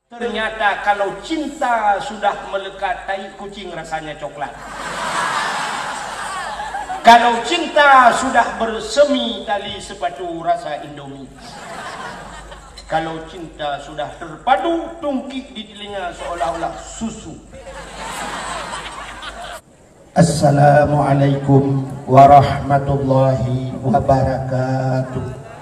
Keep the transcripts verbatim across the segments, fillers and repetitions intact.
Ternyata kalau cinta sudah melekat, tai kucing rasanya coklat. Kalau cinta sudah bersemi tali sepatu, rasa Indomie. Kalau cinta sudah terpadu, tungkik di telinga seolah-olah susu. Assalamualaikum warahmatullahi wabarakatuh.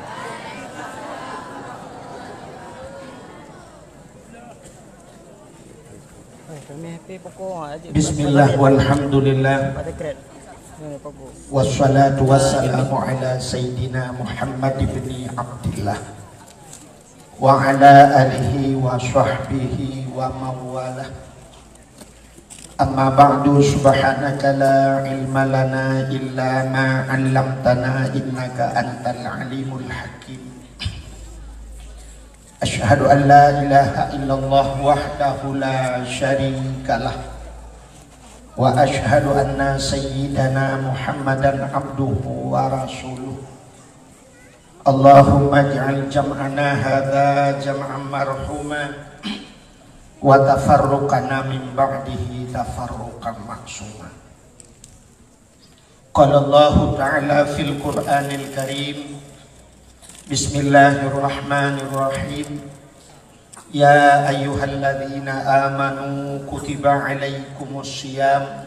Bismillah, walhamdulillah. Wassalatu wassalamu ala sayyidina Muhammad ibni Abdillah wa ala alihi wa sahbihi wa mawalah. Amma ba'du, subhanaka la ilma lana illa ma 'allamtana innaka antal alimul hakim. Asyhadu an la ilaha illallah wahdahu la syarikalah, wa asyhadu anna sayyidana Muhammadan abduhu wa rasuluh. Allahumma ij'al jam'ana hadza jam'an marhuma, wa tafarruqana min ba'dihi tafarruqan ma'suma. Qala Allahu ta'ala fil Qur'anil Karim, Bismillahirrahmanirrahim. Ya ayyuhalladzina amanu kutiba alaikumus siyam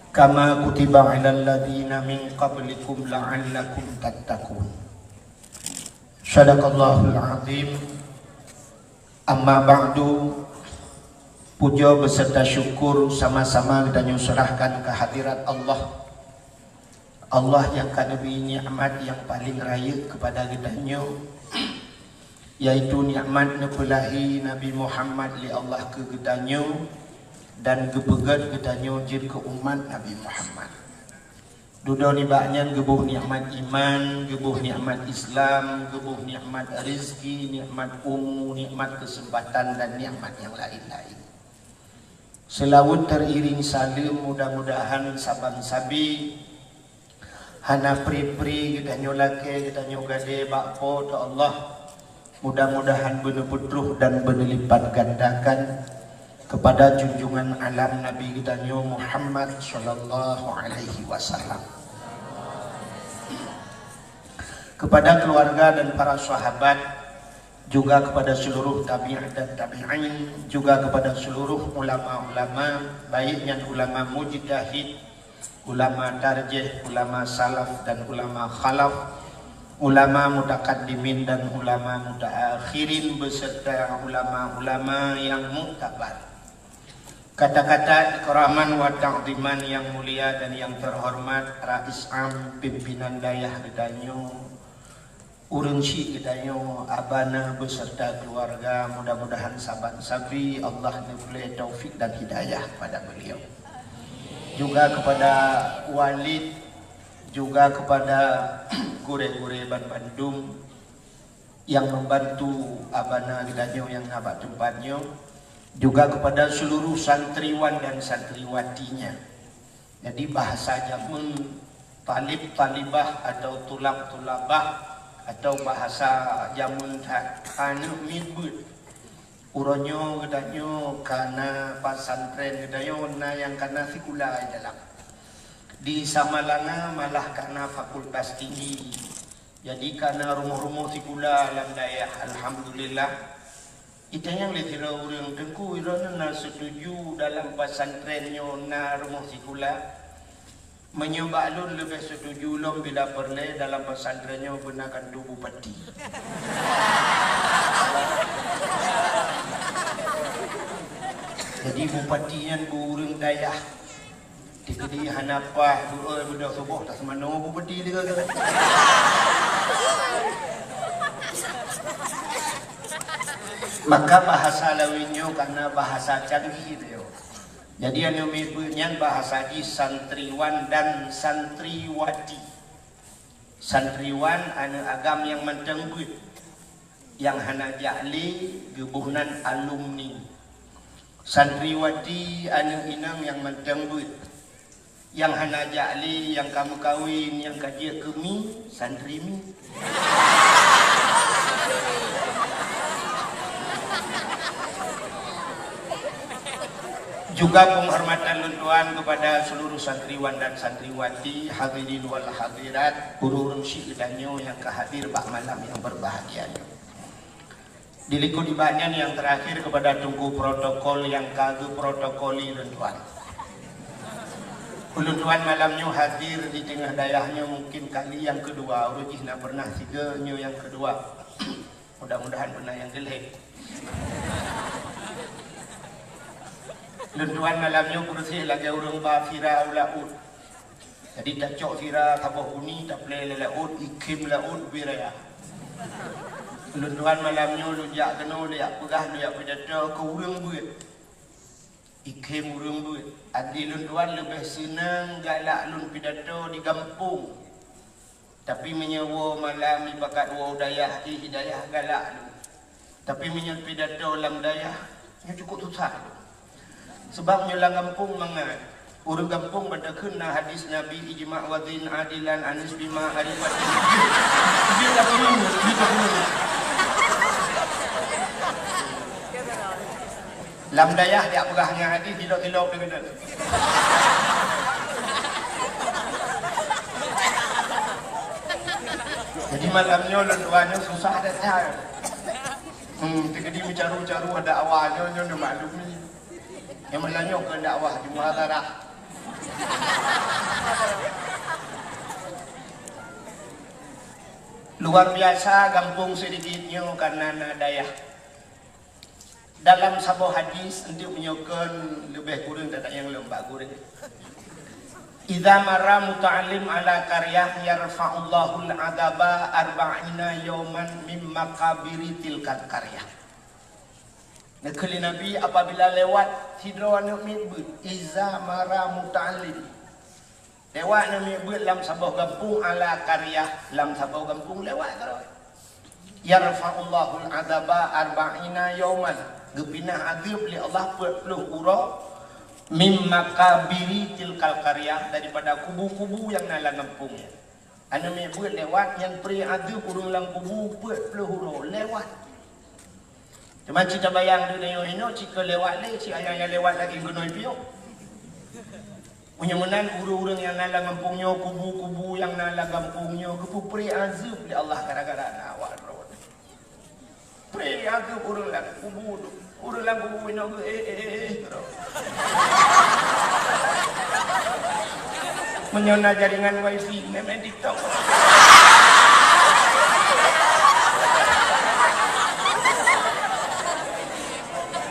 kama kutiba alal ladzina min qablikum la'allakum tattaqun. Sadaqallahul azim. Amma ba'du, puja beserta syukur sama-sama geutanyoe serahkan keu hadirat Allah. Allah nyang ka neubri nikmat nyang paleng rayeuk keupada geutanyoe, yaitu nikmat neupeulahi Nabi Muhammad lé Allah keu geutanyoe dan geupeugét geutanyoe jeuet keu umat Nabi Muhammad. Dudoe nibak nyan geuboh nikmat iman, geuboh nikmat Islam, geuboh nikmat rezeki, nikmat umu, nikmat keuseumpatan dan nikmat nyang laén-laén. Seulaweuet teuiréng saleuem, mudah-mudahan saban sabe hana pri-pri geutanyoe lakée, geutanyoe gadée bak Po teu Allah. Mudah-mudahan beuneupeutruh dan beuneulipat gandakan keupada junjungan alam Nabi geutanyoe Muhammad sallallahu alaihi wasallam. Kepada keluarga dan para sahabat, juga kepada seluruh tabi'in dan tabi'in, juga kepada seluruh ulama-ulama, baik nyan ulama mujtahid, ulama tarjih, ulama salaf dan ulama khalaf, ulama mutakaddimin dan ulama mutaakhirin, beserta ulama-ulama yang muktabar. Kata-kata ikraman wa ta'ziman yang mulia dan yang terhormat Rais Am pimpinan dayah geutanyoe, ureuëng syiek geutanyoe, abana beserta keluarga, mudah-mudahan saban sabe Allah neubri taufik dan hidayah kepada beliau. Juga kepada Walid, juga kepada gurée-gurée banbandum yang membantu abana geutanyoe nyang na bak teumpat nyoe, juga kepada seluruh santriwan dan santriwatinya. Jadi bahasa jameun talib talibah atau tulab tulabah atau bahasa jameun that aneuëk miet beuet. Uroe nyoe geutanyoe kana pesantren geutanyoe na nyang kana sikula di dalam. Di Samalanga malah kana fakultas tinggi. Jadi kana rumoh-rumoh sikula lam dayah, alhamdulillah. Ita nyang lé sidroe ureuëng teungku, droeneuh na setuju dalam pesantren nyoe na rumoh sikula. Meunyoe bak lôn leubeh setuju lom bila peureulée dalam pesantren nyoe beuna kanto bupati. Jadi bupati nyan bu ureuëng dayah. Dikeudi hana paih beuoe beudôh suboh, taseumanoe bupati lé gata. Maka bahasa Laweue nyoe kana bahasa canggih nyoe. Jadi aneuëk miet beuet nyan bahasa jih santriwan dan santriwati. Santriwan aneuëk agam nyang mantong beuet. Nyang hana jak lé geuboh nan alumni. Santriwati aneuëk inong nyang mantong beuet. Nyang hana jak lé, nyang ka meukawen, nyang ka jeuet keu mi, santri mi. Juga penghormatan lôn tuan kepada seluruh santriwan dan santriwati, hadirin wal hadirat, ureuëng-ureuëng syik geutanyoe nyang ka hadir bak malam nyang berbahagia nyoe. Di likot iban nyan nyang terakhir kepada Teungku protokol nyang ka geuprotokoli lôn tuan. Ulôn tuan malam nyoe hadir di teungoh dayah nyoe mungkin kali nyang keudua, uroe jih na pernah sigoe, nyoe nyang keudua. Mudah-mudahan beuna nyang geulheh. Lôn tuan malam nyoe beureuséh lagée ureuëng ba sira u laôt. Jadi tacok sira saboh guni, taplé lé laôt, ikhém laôt, bri raya. Lôn tuan malam nyoe lôn jak keunoe, lôn jak peugah, lôn jak pidato keu ureuëng beuet. Ikhém ureuëng beuet. Até lôn tuan leubeh seunang galak lôn pidato di gampông. Tapi meunyoe woe malam ipakat woe u dayah, di dayah galak lôn. Tapi meunyoe pidato lam dayah, nyoe cukup susah lôn. Sebab nyoe lam gampông mangat. Ureuëng gampông ban takheun na hadis Nabi, "Ijma' wazin adilan anis bima arifatin." Dia tak kena, dia tak kena. Lam dayah jak peugah nyan hadis, dilok-dilok dia kena. Jadi malam nyoe lôn tuan nyoe susah that that. Hmm, teukeudi meucaru-caru ada awak nyoe, nyoe neumaklumi. Nyang malam nyoe keu dakwah di muhadharah. Luar biasa gampông Sidikit nyoe karena na dayah. Dalam saboh hadis, untuk meunyoe kon leubeh kureueng, teuka nyang lom bak gurée. "Idza marra muta'allim ala qaryah yarfa'ullahul adzaba arba'ina yauman mim maqabiri tilkal qaryah." Neukheun lé Nabi, apabila lewat sidroe aneuëk miet beuet, "Idza marra muta'allim." Lewat aneuëk miet beuet lam saboh gampông, ala qaryah, lam saboh gampông lewat keudroe. "Yarfa'ullahul adzaba arba'ina yauman." Geupinah azeueb lé Allah peuet ploh uroe, "mim maqabiri tilkal qaryah," daripada kubu-kubu nyang na lam gampông nyan. Aneuëk miet beuet lewat, nyan pré azeueb ureuëng lam kubu peuet ploh uroe lewat. Teuma cit tabayang deuh tanyoe inoe, cit ka lewat lé, cit ayah nyang lewat lagée keunoe piôh. Meunyoe meunan ureuëng-ureuëng nyang na lam gampông nyoe, kubu-kubu nyang na lam gampông nyoe, geupeupré azeueb lé Allah gara-gara na awak droe. Pré azeueb ureuëng lam kubu tu. Ureuëng lam kubu inoe geu, eh, eh, eh, eh, keudroe. Meunyoe na jaringan wifi, meumain TikTok.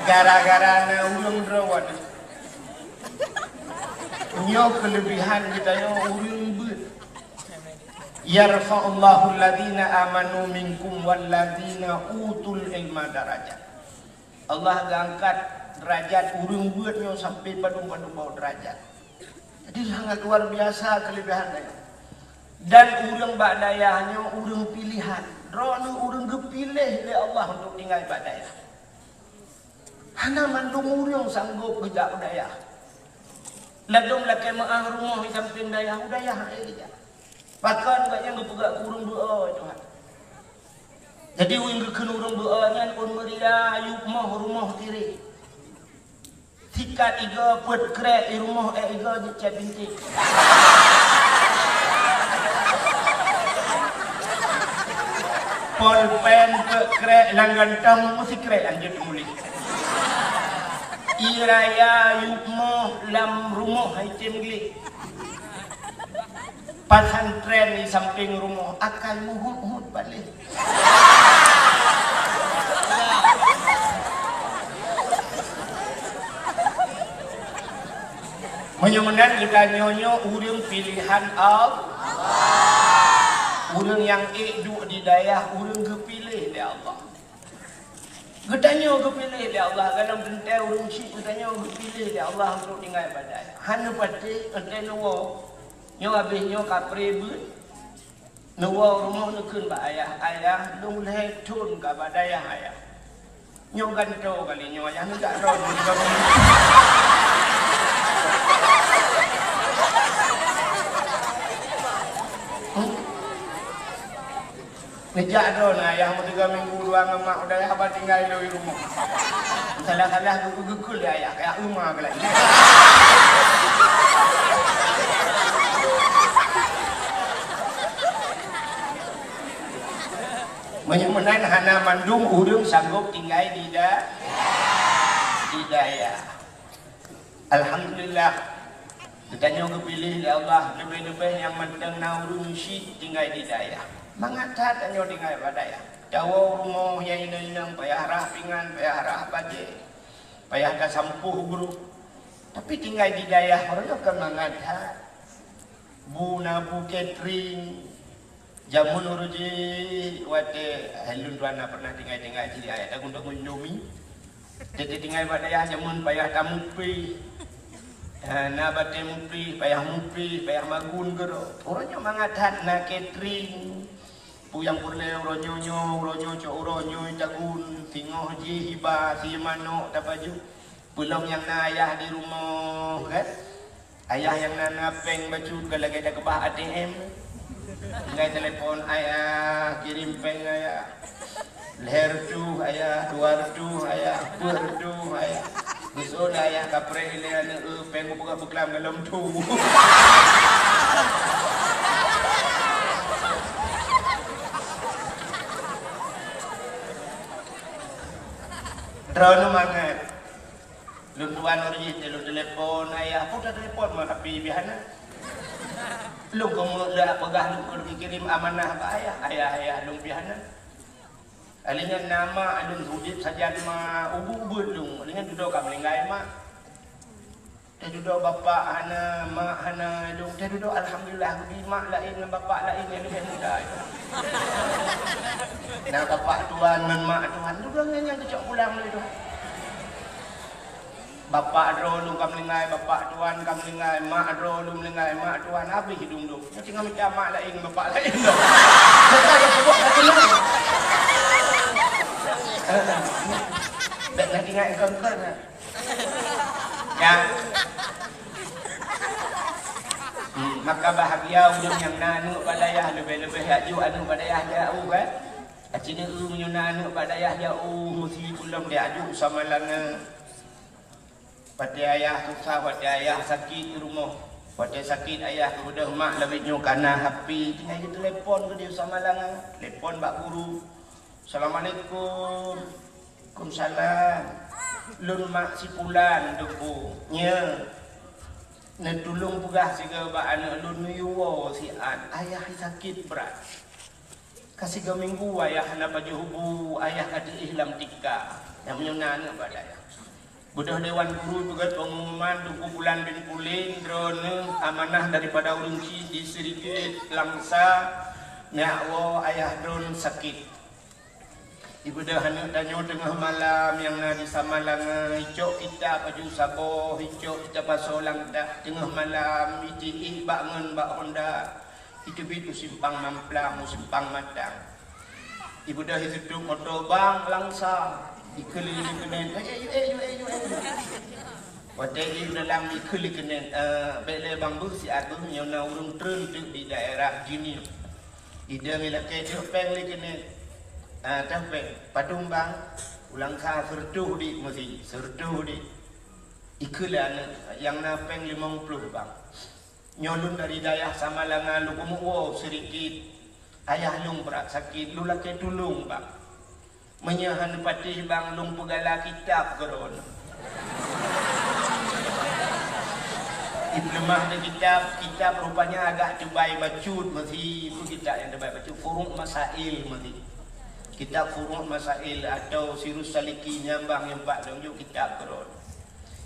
Gara-gara na ureuëng droe, waduh. Nyoe keuleubehan geutanyoe ureuëng beuet. "Yarfa'ullahul ladzina amanu minkum wal ladzina utul ilma darajat." Allah geuangkat derajat ureuëng beuet nyoe sampai padum-padum boh derajat. Jadi sangat luar biasa keuleubehan nyan. Dan ureuëng bak dayah nyoe ureuëng pilihan. Droeneueh ureuëng geupiléh lé Allah untuk tinggai bak dayah. Hana mandum ureuëng sanggop geujak u dayah. Ladôm lakée meuáh rumoh di sampéng dayah, u dayah akhé geujak. Pakon gobnyan geupeugah keu ureuëng beuo, Tuhan. Jadi, ureuëng geukheun ureuëng beuo nyan, ureuëng meuria, yub moh rumoh tiré. Sikat igoe, peuet krek i rumoh, ék igoe jicét bintéh. Polpen peuet krek lam gantong, meusikrek lanjut mulik. Ie raya yub moh lam rumoh, hai tem gleh. Pesantren di sampéng rumoh, akai meuhut-hut baleh. Meunyoe meunan geutanyoe nyoe ureuëng pilihan Allah. Ureuëng nyang ék duek di dayah, ureuëng geupiléh lé Allah. Geutanyoe geupiléh lé Allah, golom teuntée ureuëng syik geutanyoe geupiléh lé Allah untuk tinggai bak dayah. Hana patéh, teuntée neuwoe. Nyoe habéh nyoe kapré beuet. Neuwoe rumoh neukheun bak ayah, "Ayah, lôn lhée thon ka bak dayah, Ayah." Nyoe gantoe kali nyoe, ayah neujak droe. Hmm? Neujak droeneuh ayah meuteuga minggu dua ngon mak u dayah, ba tinggai lôn di rumoh. Salah-salah geukheun-geukheun lé ayah, kaya euma geulai. Meunyoe meunan hana mandum ureuëng sanggob tinggai di da-, di dayah. Alhamdulillah, geutanyoe geupiléh lé Allah leubeh-leubeh nyang mantong na ureuëng syik tinggai di dayah. Mangat that tanyoe tinggai bak dayah. Tawoe rumoh nyang inong-inong payah rhah pingan, payah rhah bajée, payah tasampôh brôk. Tapi tinggai di dayah uroe nyoe kon mangat that. Bu na bu catering. Jameun uroe jih watée, hai lôn tuan na pernah tinggai-tinggai cit ayah tagun-tagun Indomie. Teutinggai bak dayah jameun payah tamupie. Ha, na batée mupie, payah mupie, payah magun keudroe. Uroe nyoe mangat that na catering. Peue nyang peureulée uroe nyoe, nyoe, uroe nyoe, cok uroe nyoe tagun, singoh jih iba, sie manok tapajoh. Peulom nyang na ayah di rumoh, kan? Ayah nyang na, na péng bacut ka lagée takeubah A T M. Tinggai telepon, "Ayah, kirim péng, Ayah. Lhée reutôh, Ayah, dua reutôh, Ayah, peuet reutôh, Ayah." Geuseuôt lé ayah kapreh ilée aneuëk, "Eu, péng kupeugah beuklam golom tu." Droeneuh mangat. Lôn tuan uroe jih teu lôn telepon ayah, peue teutelepon ma, tapi pih hana. Lôn keumeung lé peugah lôn keu lôn kirim amanah bak ayah, ayah, ayah lôn pih hana. Alinyan na mak lôn udeb sajan ma ubeut-ubeut lôn, alinyan dudoe ka meuninggai mak. Teududoe bapak hana, mak hana, lôn teududoe alhamdulillah geubri mak laén ngon bapak laén nyang leubeh muda. Na bapak tuan ngon mak tuan, dudoe nyan nyang geucok pulang lé tuan. Bapak droe lôn ka meuninggai, bapak tuan ka meuninggai, mak droe lôn meuninggai, mak tuan habéh hidung lôn. Nyoe tinggai mita mak laén, bapak laén lom. Maka nyang peubuet ka keunong. Bèk na tinggai engkon-engkon. Ya. Hmm, maka bahagia ureueng nyang na aneuk bak dayah, leubeh-leubeh jak jok aneuk bak dayah jauh, kan? Aci neu meunyoe na aneuk bak dayah jauh, meusi pulang jak jok Samalanga. Watèe ayah susah, watèe ayah sakét di rumoh, watèe sakét ayah, keubeudoh mak lawét nyoe kana H P, tinggai geuteulepon keudéh Samalanga, telepon bak guru. "Assalamualaikum." "Waalaikumsalam." "Lôn mak si pulan, Teungku." "Nyo. Neutulông peugah sigoe bak aneuk lôn neuyue woe siat, ayah sakét brat." Ka sigoe minggu ayah hana pajoh bu, ayah ka teuéh lam tika. Nyang meunyoe na aneuk bak dayah. Beudôh dewan guru peugét peungumuman Teungku Pulan bin Pulan, droeneuh amanah daripada ureueng chik di Sirigit Langsa, neujak woe ayah droeneuh sakét. Ibeudôh aneuk tanyoe teungoh malam nyang na di Samalanga, icok kitab baju saboh, icok kitab asoe langkah, teungoh malam itiek bak ngon bak honda. Iteubiet u simpang Mamplam, u simpang Matang. Ibeudôh iteutup moto bang Langsa, ikheun lé keunen, "Eh, eh, eh, eh, eh, eh." Watèe jih dalam ikheun lé keunen, "Eh, bèk lé bang beuh siat beuh, nyoe na ureueng treun teuk di daerah Jeunieb." Idong ilakèe teuh péng lé keunen. "Ah, teuh péng. Padum bang?" "U Langsa seureutôh dik meusi, seureutôh dik." Ikheun lé aneuk, "Nyang na péng limong ploh bang." "Nyoe lôn dari dayah Samalanga, lôn keumeung woe Sirigit. Ayah lôn brat sakét, lôn lakèe tulông bang. Meunyoe hana patéh bang, lôn peugala kitab keu droeneuh." Ipeuleumah lé kitab, kitab rupanya agak teubai bacut meusi, peue kitab nyang teubai bacut, Furu' Masail meusi. Kitab Furu' Masail atau Sirus Salikin nyan bang nyang pat lôn jok kitab keu droeneuh.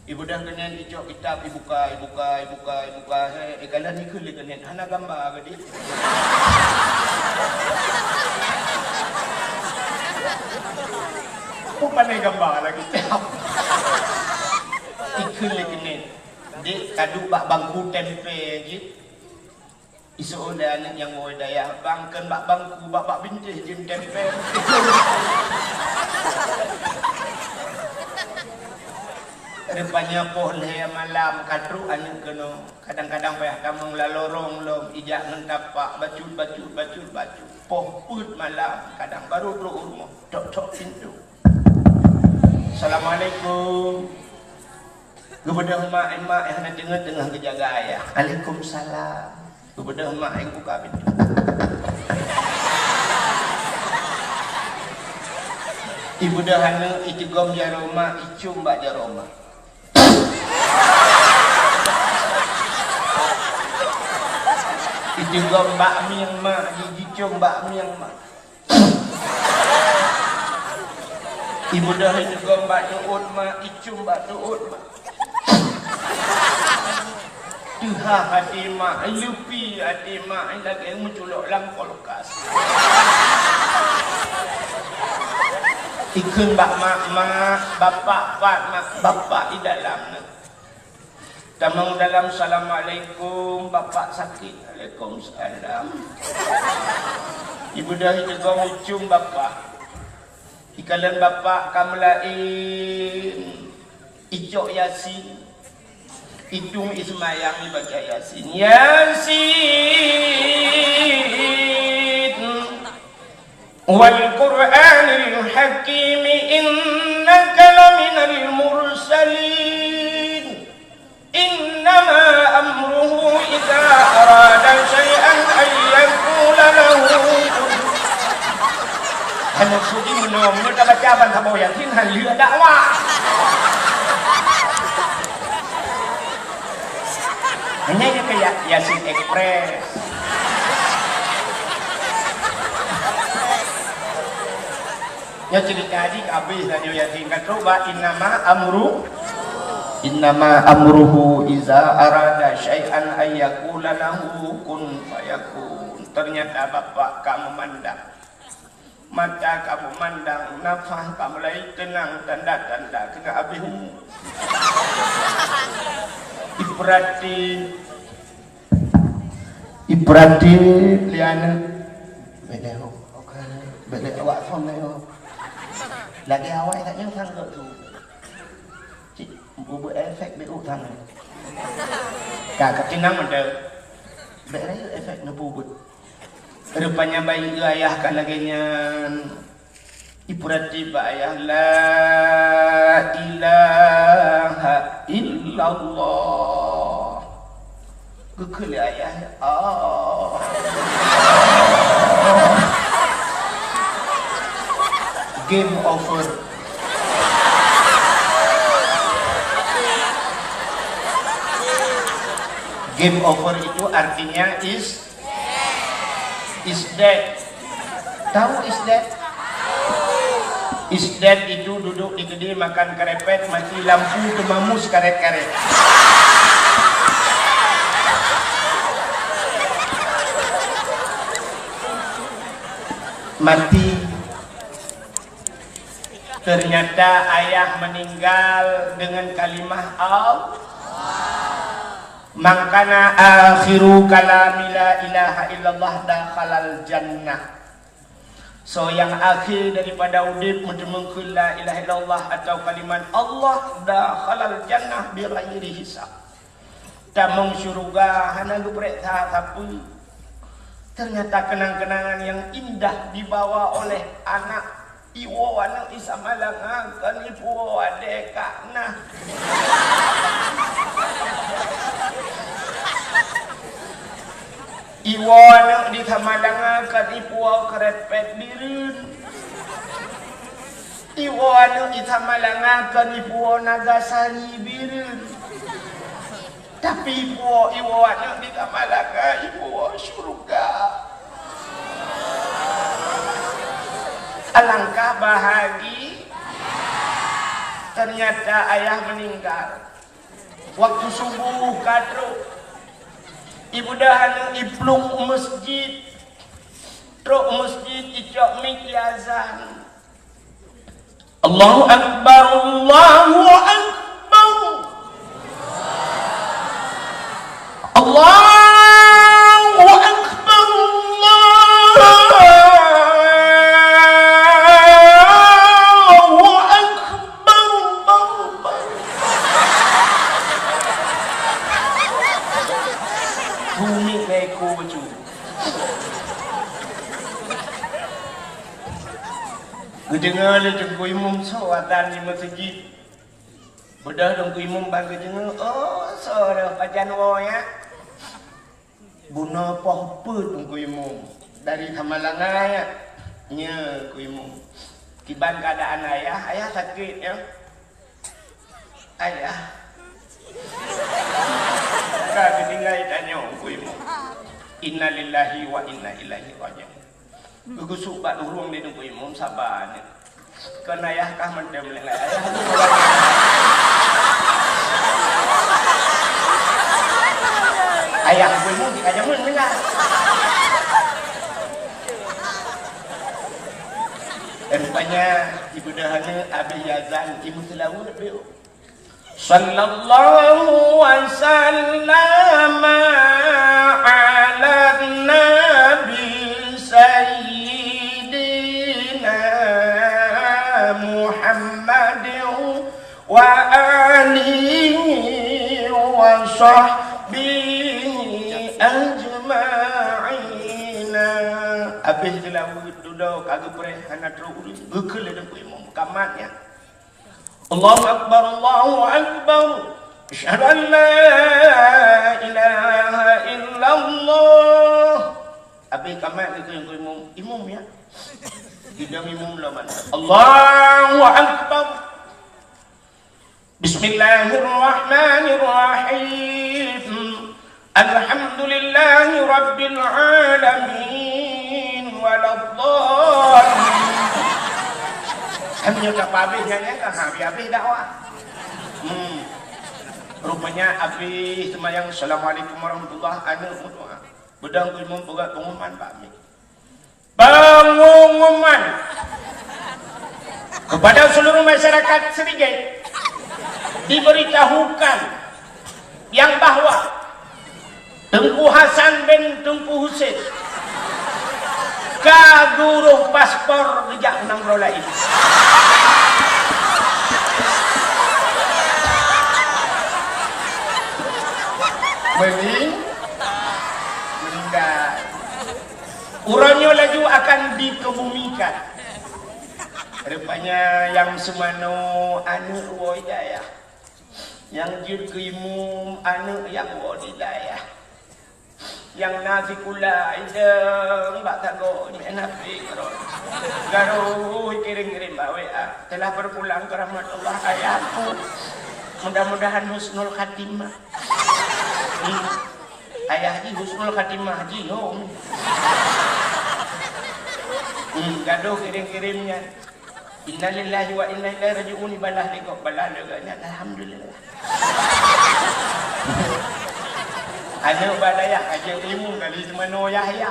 Ibeudôh keunen icok kitab, ibuka, ibuka, ibuka, ibuka, he, ikalon ikheun lé keunen, hana gamba keuh dik. Peue pane gamba lam kitab. Ikheun lé keunen, dik, ka duek bak bangku tempe jih. Iseuôt lé aneuk nyang woe dayah, "Bang, kheun bak bangku, bak, bak bintéh jeuem tempel." Rupanya poh lhèe malam ka trok aneuk keunoe. Kadang-kadang payah tamong lam lorong lom, ijak ngon tapak, bacut, bacut, bacut, bacut. Poh peuet malam, kadang baru trok u rumoh, tok-tok pintoe. "Assalamualaikum." Geubeudôh mak, mak nyang hana deungon teungoh geujaga ayah. "Alaikumsalam." Geubeudôh mak nyang buka pintoe. Ibeudôh aneuk, iteugom jaroe mak, icum bak jaroe mak. Iteugom bak mieng mak, ji-, jicum bak mieng mak. Ibeudôh iteugom bak teuôt mak, icum bak teuôt mak. Teuhah até mak, leupie até mak, lagèe meuculok lam kulkas. Ikheun bak mak, "Mak, bapak pat mak?" "Bapak di dalam na." Tamong dalam, "Assalamualaikum, bapak sakit." "Waalaikumsalam." Ibeudôh iteugom, icum bapak. Ikalon bapak ka meulaén, icok Yasin. Itueng iseumayang ibaca Yasin. "Yasin, wal Qur'anil hakim, innaka laminal mursalin. Innama amruhu idza arada syai'an an yaqula lahu kun." Hana sudi meunoe, meunoe tabaca ban saboh Yasin, han lheueh dakwah. Hanya dia kayak Yasin Express. Nyoe cerita jih ka habéh, Radio Yasin ka trok bak innama amru, innama amruhu iza arada syai'an ayyakula lahu kun fayakun. Ternyata bapak ka meumandang. Mata ka meumandang, nafah ka mulai teunang, tanda-tanda keuneuk habéh umu. Ipeurati, ipeurati lé aneuk. Bèk lé ho, oke. Bèk lé awak phon lé ho. Lagèe awai that nyang sangkot tu. Cit, bubet efek bèk utang. Ka, ka teunang mantong. Bèk rayeuk efek neupubet. Rupanya bayi ayah ka lagèe nyan. Ipeurati bak ayah, "La ilaha illallah." Geukheun lé ayah, "Ah." Game over. Game over itu artinya is Is dead. Tahu is dead? Is dead itu duduk di keudè makan karepet, mati lampu, teuma mus karet-karet. Mati. Ternyata ayah meninggal dengan kalimah Allah. "Man kana akhiru kalami la ilaha illallah dakhalal jannah." Soe nyang akhé daripada udép meuteumeung kheun la ilaha illallah atau kalimat Allah, dakhalal jannah bighairi hisab. Tamong syeuruga hana geupareksa sapeue. Ternyata kenang-kenangan yang indah dibawa oleh anak. Iwoe aneuk di Samalanga kon ipuwoe adèe kak na. Iwoe aneuk di Samalanga kon ipuwoe karepet bireuen. Iwoe aneuk di Samalanga kon ipuwoe nagasari bireuen. Tapi ipuwoe, iwoe aneuk di Samalanga, ipuwoe syeuruga. Alangkah bahagi. Ternyata ayah meninggal. Waktu subuh ka trok. Ibeudôh aneuk iplueng u meuseujid. Trok u meuseujid, icok mic iazan. Allahu Akbar, Allahu Akbar. Allahu Akbar, Allahu Akbar. Bumi leko baju. Geudeungoe lé Teungku Imum soe azan di meuseujid. Beudôh Teungku Imum ban geudeungoe, "Oh, soe rôh pajan woe nyan?" Bunoe poh peuet Teungku Imum dari Samalanga nyan. Nyo Teungku Imum. Kiban keuadaan ayah, ayah sakét nyoe. Ayah. Ka geutinggai tanyoe Teungku Imum. Innalillahi wa inna ilaihi raji'un. Geugusuk bak lurong lé Teungku Imum, saba nyoe. Kon ayah kah mantong lé ayah. Ayah Teungku Imum di kajamun dengar. Rupanya ibu dahana abis azan, ibu selawat, Bu. Sallallahu wa sallama ala nabi sayyidina Muhammadin wa alihi wa sahbihi ajma'in. Abis geulaweuet dudoe ka geupreh hana trok ureueng, geukheun lé Teungku Imum kamat nyan. Allahu Akbar, Allahu Akbar. Asyhadu an la ilaha illallah. Abis kamat geukheun Teungku Imum, Imum ya. Gidong Imum lom. Allahu Akbar. Bismillahirrahmanirrahim. Alhamdulillahi rabbil alamin. Waladdallin. Hanya tak habis nyanyi kan habis-habis dakwah. Hmm. Rupanya habis sembahyang, "Assalamualaikum warahmatullah," aneuk berdoa. Beudôh Teungku Imum peugah pengumuman bak mi. Pengumuman kepada seluruh masyarakat Serigit diberitahukan yang bahwa Teungku Hasan bin Teungku Husen ka geuroh paspor geujak u nanggroe laén. Meuning-, meninggal. Uroe nyoe laju akan dikebumikan. Rupanya nyang seumanoe aneuk woe di dayah. Nyang jeuet keu imum aneuk nyang woe di dayah. Nyang na sikula idong bak sagoe meunan pih rot. Garoh kirim-kirim bak W A. Telah berpulang ke rahmatullah ayahku. Mudah-mudahan husnul khatimah. Hmm. Ayah jih husnul khatimah jih, ho. Hmm, gadoh kirim-kirim nyan. Innalillahi wa inna ilaihi raji'un, ibalah lé gob, balah lé gob nyan, alhamdulillah. Aneuk bak dayah ka jeuet imum kali seumanoe Yahya.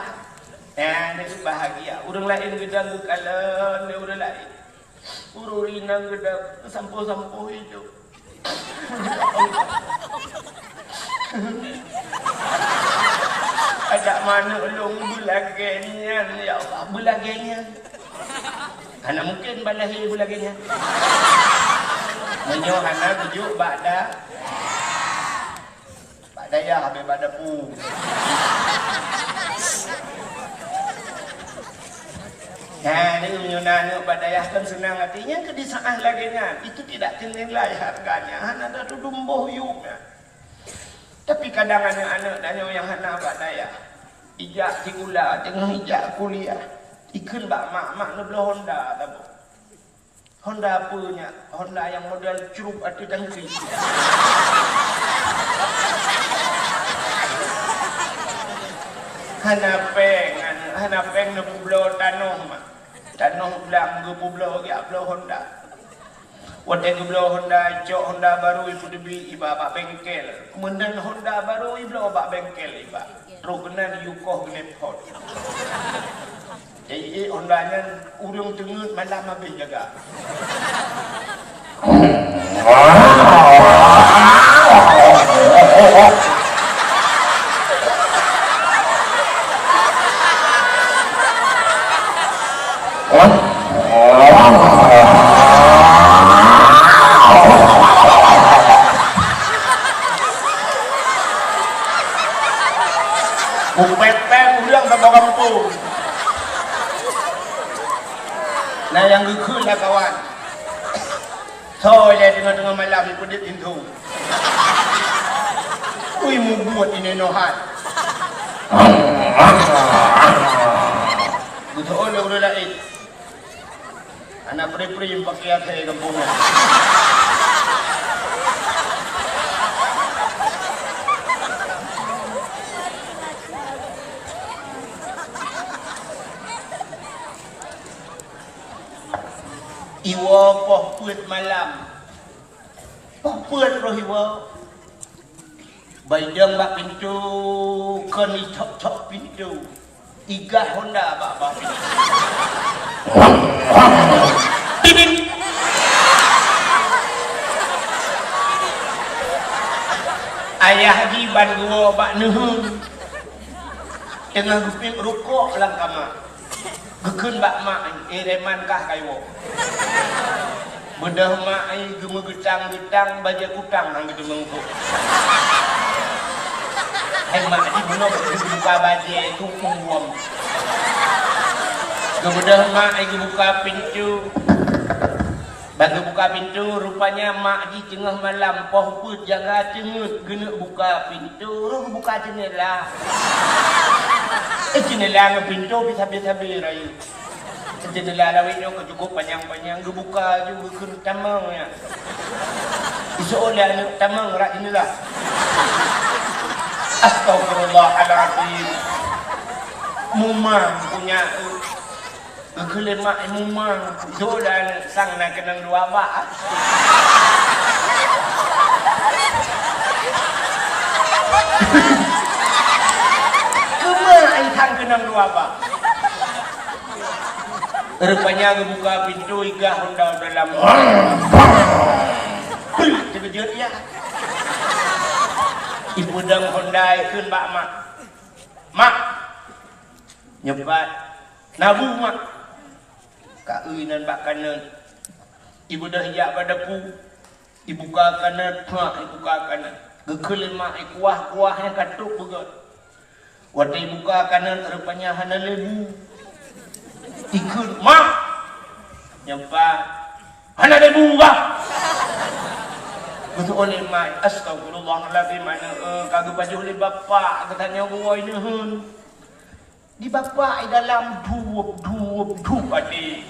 Nyan, bahagia. Ureueng laén geudong geukalon lé ureueng laén. Ureueng inong geuda sampoe-sampoe ijo. Adak manok lôn beulagèe nyan, ya Allah, beulagèe nyan. Hana mungken bak lahé beulagèe nyan. Meunyoe hana geujok bak da-, Bak dayah habéh bak dapu. Nah, ni meunyoe na aneuk bak dayah kan seunang até, nyang keu disaah lagèe nyan, itu tidak ternilai harganya, hana tatudum boh yuem nyan. Tapi kadang aneuk-aneuk tanyoe nyang hana bak dayah, ijak sikula, teungoh ijak kuliah, ikheun bak mak, "Mak, neubloe Honda saboh." Honda peue nyak? Honda nyang model crup ateueh tangki. Hana péng, hana péng neupeubloe tanoh, mak. Tanoh blang geupeubloe, geubloe Honda. Watèe geubloe Honda, cok Honda barô ipeuteubiet iba bak bengkel. Meunan Honda barô ibloe bak bengkel iba. Trok keunan yue koh gnep hot. Ék-ék Honda nyan ureueng teungeut malam habéh jaga. Kupepeng ureueng saboh gampông. Na nyang geukheun lam kawan. Soe lé teungoh-teungoh malam ipeudeuet pintoe. Ui, mubuet inong nyoe hai. Geuteu'oh lé ureueng laén. Hana pri-pri pakai asèe gampông nyan. Iwoe poh peuet malam. Poh peuet roh iwoe. Baidong bak pintoe, kon icok-cok pintoe. Igah honda bak, bak pintoe. Tidin. Ayah jih ban geuwoe bak neuheun. Teungoh geupiep rukok lam kama. Geukheun bak mak, "Eh, Reman kah kawoe?" Beudôh mak, eh, geumeugeutang-geutang, bajèe kutang nyang geuteumeungkôk. Hai mak, di bunoe geubuka bajèe, tueng buom. Geubeudôh mak, eh, geubuka pintoe. Ban geubuka pintoe, rupanya mak jih teungoh malam, poh peuet jaga teungeut, geuneuk buka pintoe, roh geubuka jeundela. Eh, jeundela ngon pintoe pih sabe-sabe rayeuk. Jeundela lawét nyoe ka cukôp panyang-panyang, geubuka ju geukheun tamong nyan. Iseu'ôt lé aneuk tamong rot jeundela. Astagfirullahalazim. Mumang punya, eh. Geukheun lé mak, mumang. Iseu'ôt lé aneuk sang na keunong dua bak. Keu mak sang keunong dua bak. Rupanya geubuka pintoe, igah honda u dalam. Teukeujot, ya. Ipeudong honda, ikheun bak mak. Mak. Nyoe pat. Na bu, mak. Ka eu inan bak kanot. Ibeudôh ijak bak dapu. Ibuka kanot, mak, ibuka kanot. Geukheun lé mak, ikuah-kuah nyang ka trok beugöt. Watèe ibuka kanot, rupanya hana lé bu. Ikheun, "Mak!" Nyoe pat, "Hana lé bu, bah!" Geuteu'oh lé mak, "Astagfirullahalazim, aneuk, eh, ka geupajoh lé bapak, geutanyoe geuwoe neuheun." Di bapak i dalam dup, dup, dup até.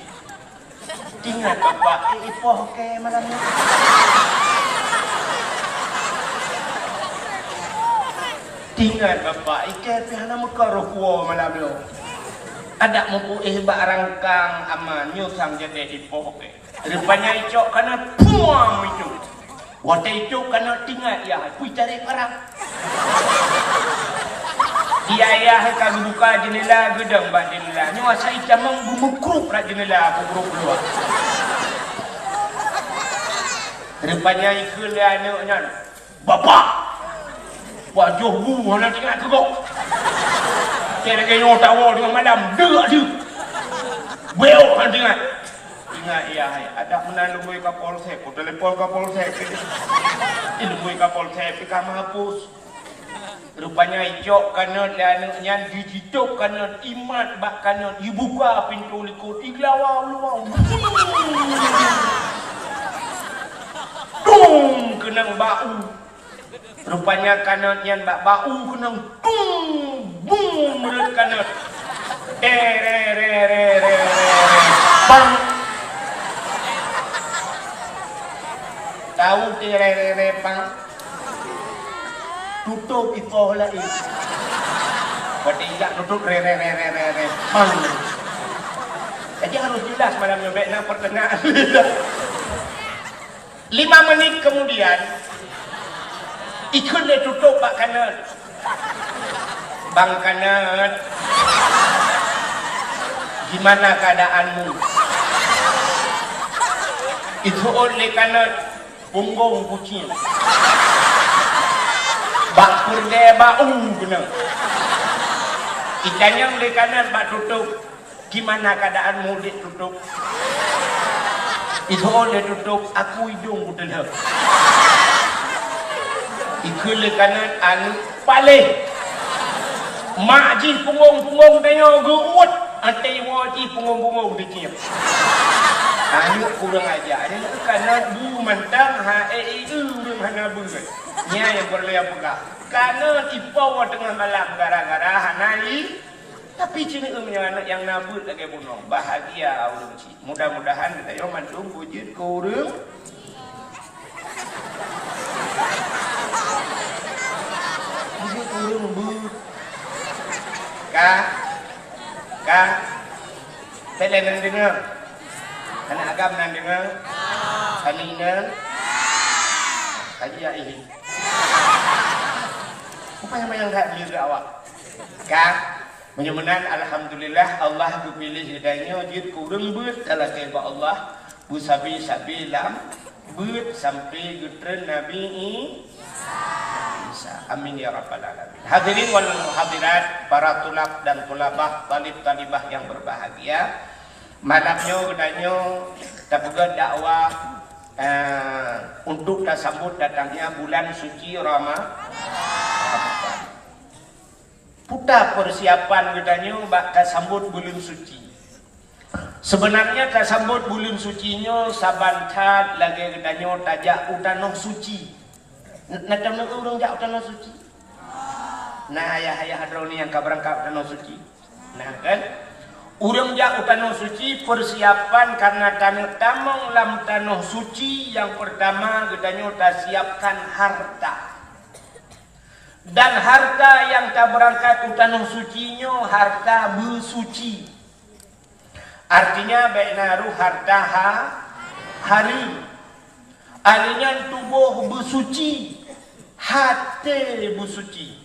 Teuingat bapak, eh, ipoh kèe malam nyoe. Teuingat bapak, ikèe pih hana meukaroh kuwoe malam nyoe. Adak mupu éh bak rangkang aman, nyoe sang jadèh ipoh kèe. Rupanya icok kanot puam itu. Watèe icok kanot teuingat yah, pui tarek parang. Di ayah ka geubuka jeundela, geudong bak jeundela. Nyoe asai tamong geumeukruk rot jeundela, geukruk keuluwa. Rupanya ikheun lé aneuk nyan, "Bapak! Pajoh bu hana teuingat keu gob. Watèe lagèe nyoe tawoe teungoh malam, deuk deuh. Beuk hana teuingat." Ingat, ya, hai, adak meunan lôn bui Kapolsek, ku telepon Kapolsek. Lôn bui Kapolsek, pih ka meuhapus. Rupanya icok kanot lé aneuk nyan, jitôp kanot, imat bak kanot, ibuka pintoe likot, iglawa u luwa. Dung! Keunong bak u. Rupanya kanot nyan bak, bak u keunong, tung, bung, meureuet kanot. Te, re, re, re. Bang. Tahu te, re, re, re, bang? Tutôp ipoh laén. Watèe jak tutôp, re, re, re, bang. Jadi harus jelas malam nyoe, bèk na pertengahan. Lima menit kemudian, ikheun lé tutôp bak kanot. "Bang Kanot, gimana keadaanmu?" Iseuôt lé kanot, "Punggong kucing." Bak peureulèe bak u keunong. Itanyong lé kanot bak tutôp, "Gimana keadaanmu, Dek Tutôp?" Iseuôt lé tutôp, "Aku idông kuteulheueh." Ikheun lé kanot, "Aneuk paléh. Mak jih punggong-punggong tanyoe geuuet, até iwoe jih punggong-punggong teucieb." Aneuk kurang aja, aneuk kana bu mantang ha, eh, eh, eh, ureueng hana beuet. Nyan nyang peureulèe peugah. Kana ipo teungoh malam gara-gara hana i. Tapi ci neueu meunyoe aneuk nyang na beuet lagèe bunoe, bahagia ureueng cit. Mudah-mudahan geutanyoe mandum beujeuet keu ureueng. Beujeuet keu ureueng beuet. Ka? Ka? Teulen nan deungoe. Aneuk agam nan deungoe. Kami nan. Tadi ya ini. Apa yang bayang kat diri awak? Ka? Meunyoe meunan, alhamdulillah, Allah geupiléh geutanyoe jeuet keu ureueng beuet talakèe bak Allah, beusabe-sabe lam beuet sampai geutreun Nabi I-, Isa. Amin ya rabbal alamin. Hadirin wal hadirat, para tulab dan tulabah, talib talibah yang berbahagia, malam nyoe geutanyoe tapeugöt dakwah, eh, untuk tasambot datangnya bulan suci Rama-, Ramadan. Peue persiapan geutanyoe bak tasambot buleuen suci? Seubeunarnya tasambot buleuen suci nyoe saban that lagèe geutanyoe tajak u tanoh suci. N-, na tanoh ureueng jak u tanoh suci? Na ayah-ayah droeneuh nyang ka beurangkat u tanoh suci? Nah, kan? Ureueng jak u tanoh suci persiapan karena taneuk tamong lam tanoh suci, nyang peurtama geutanyoe tasiapkan harta. Dan harta nyang tabeurangkat u tanoh suci nyoe harta beusuci. Artinya, bèk na rôh harta ha-, hareuem. Ahli nyan tuboh beusuci, até beusuci.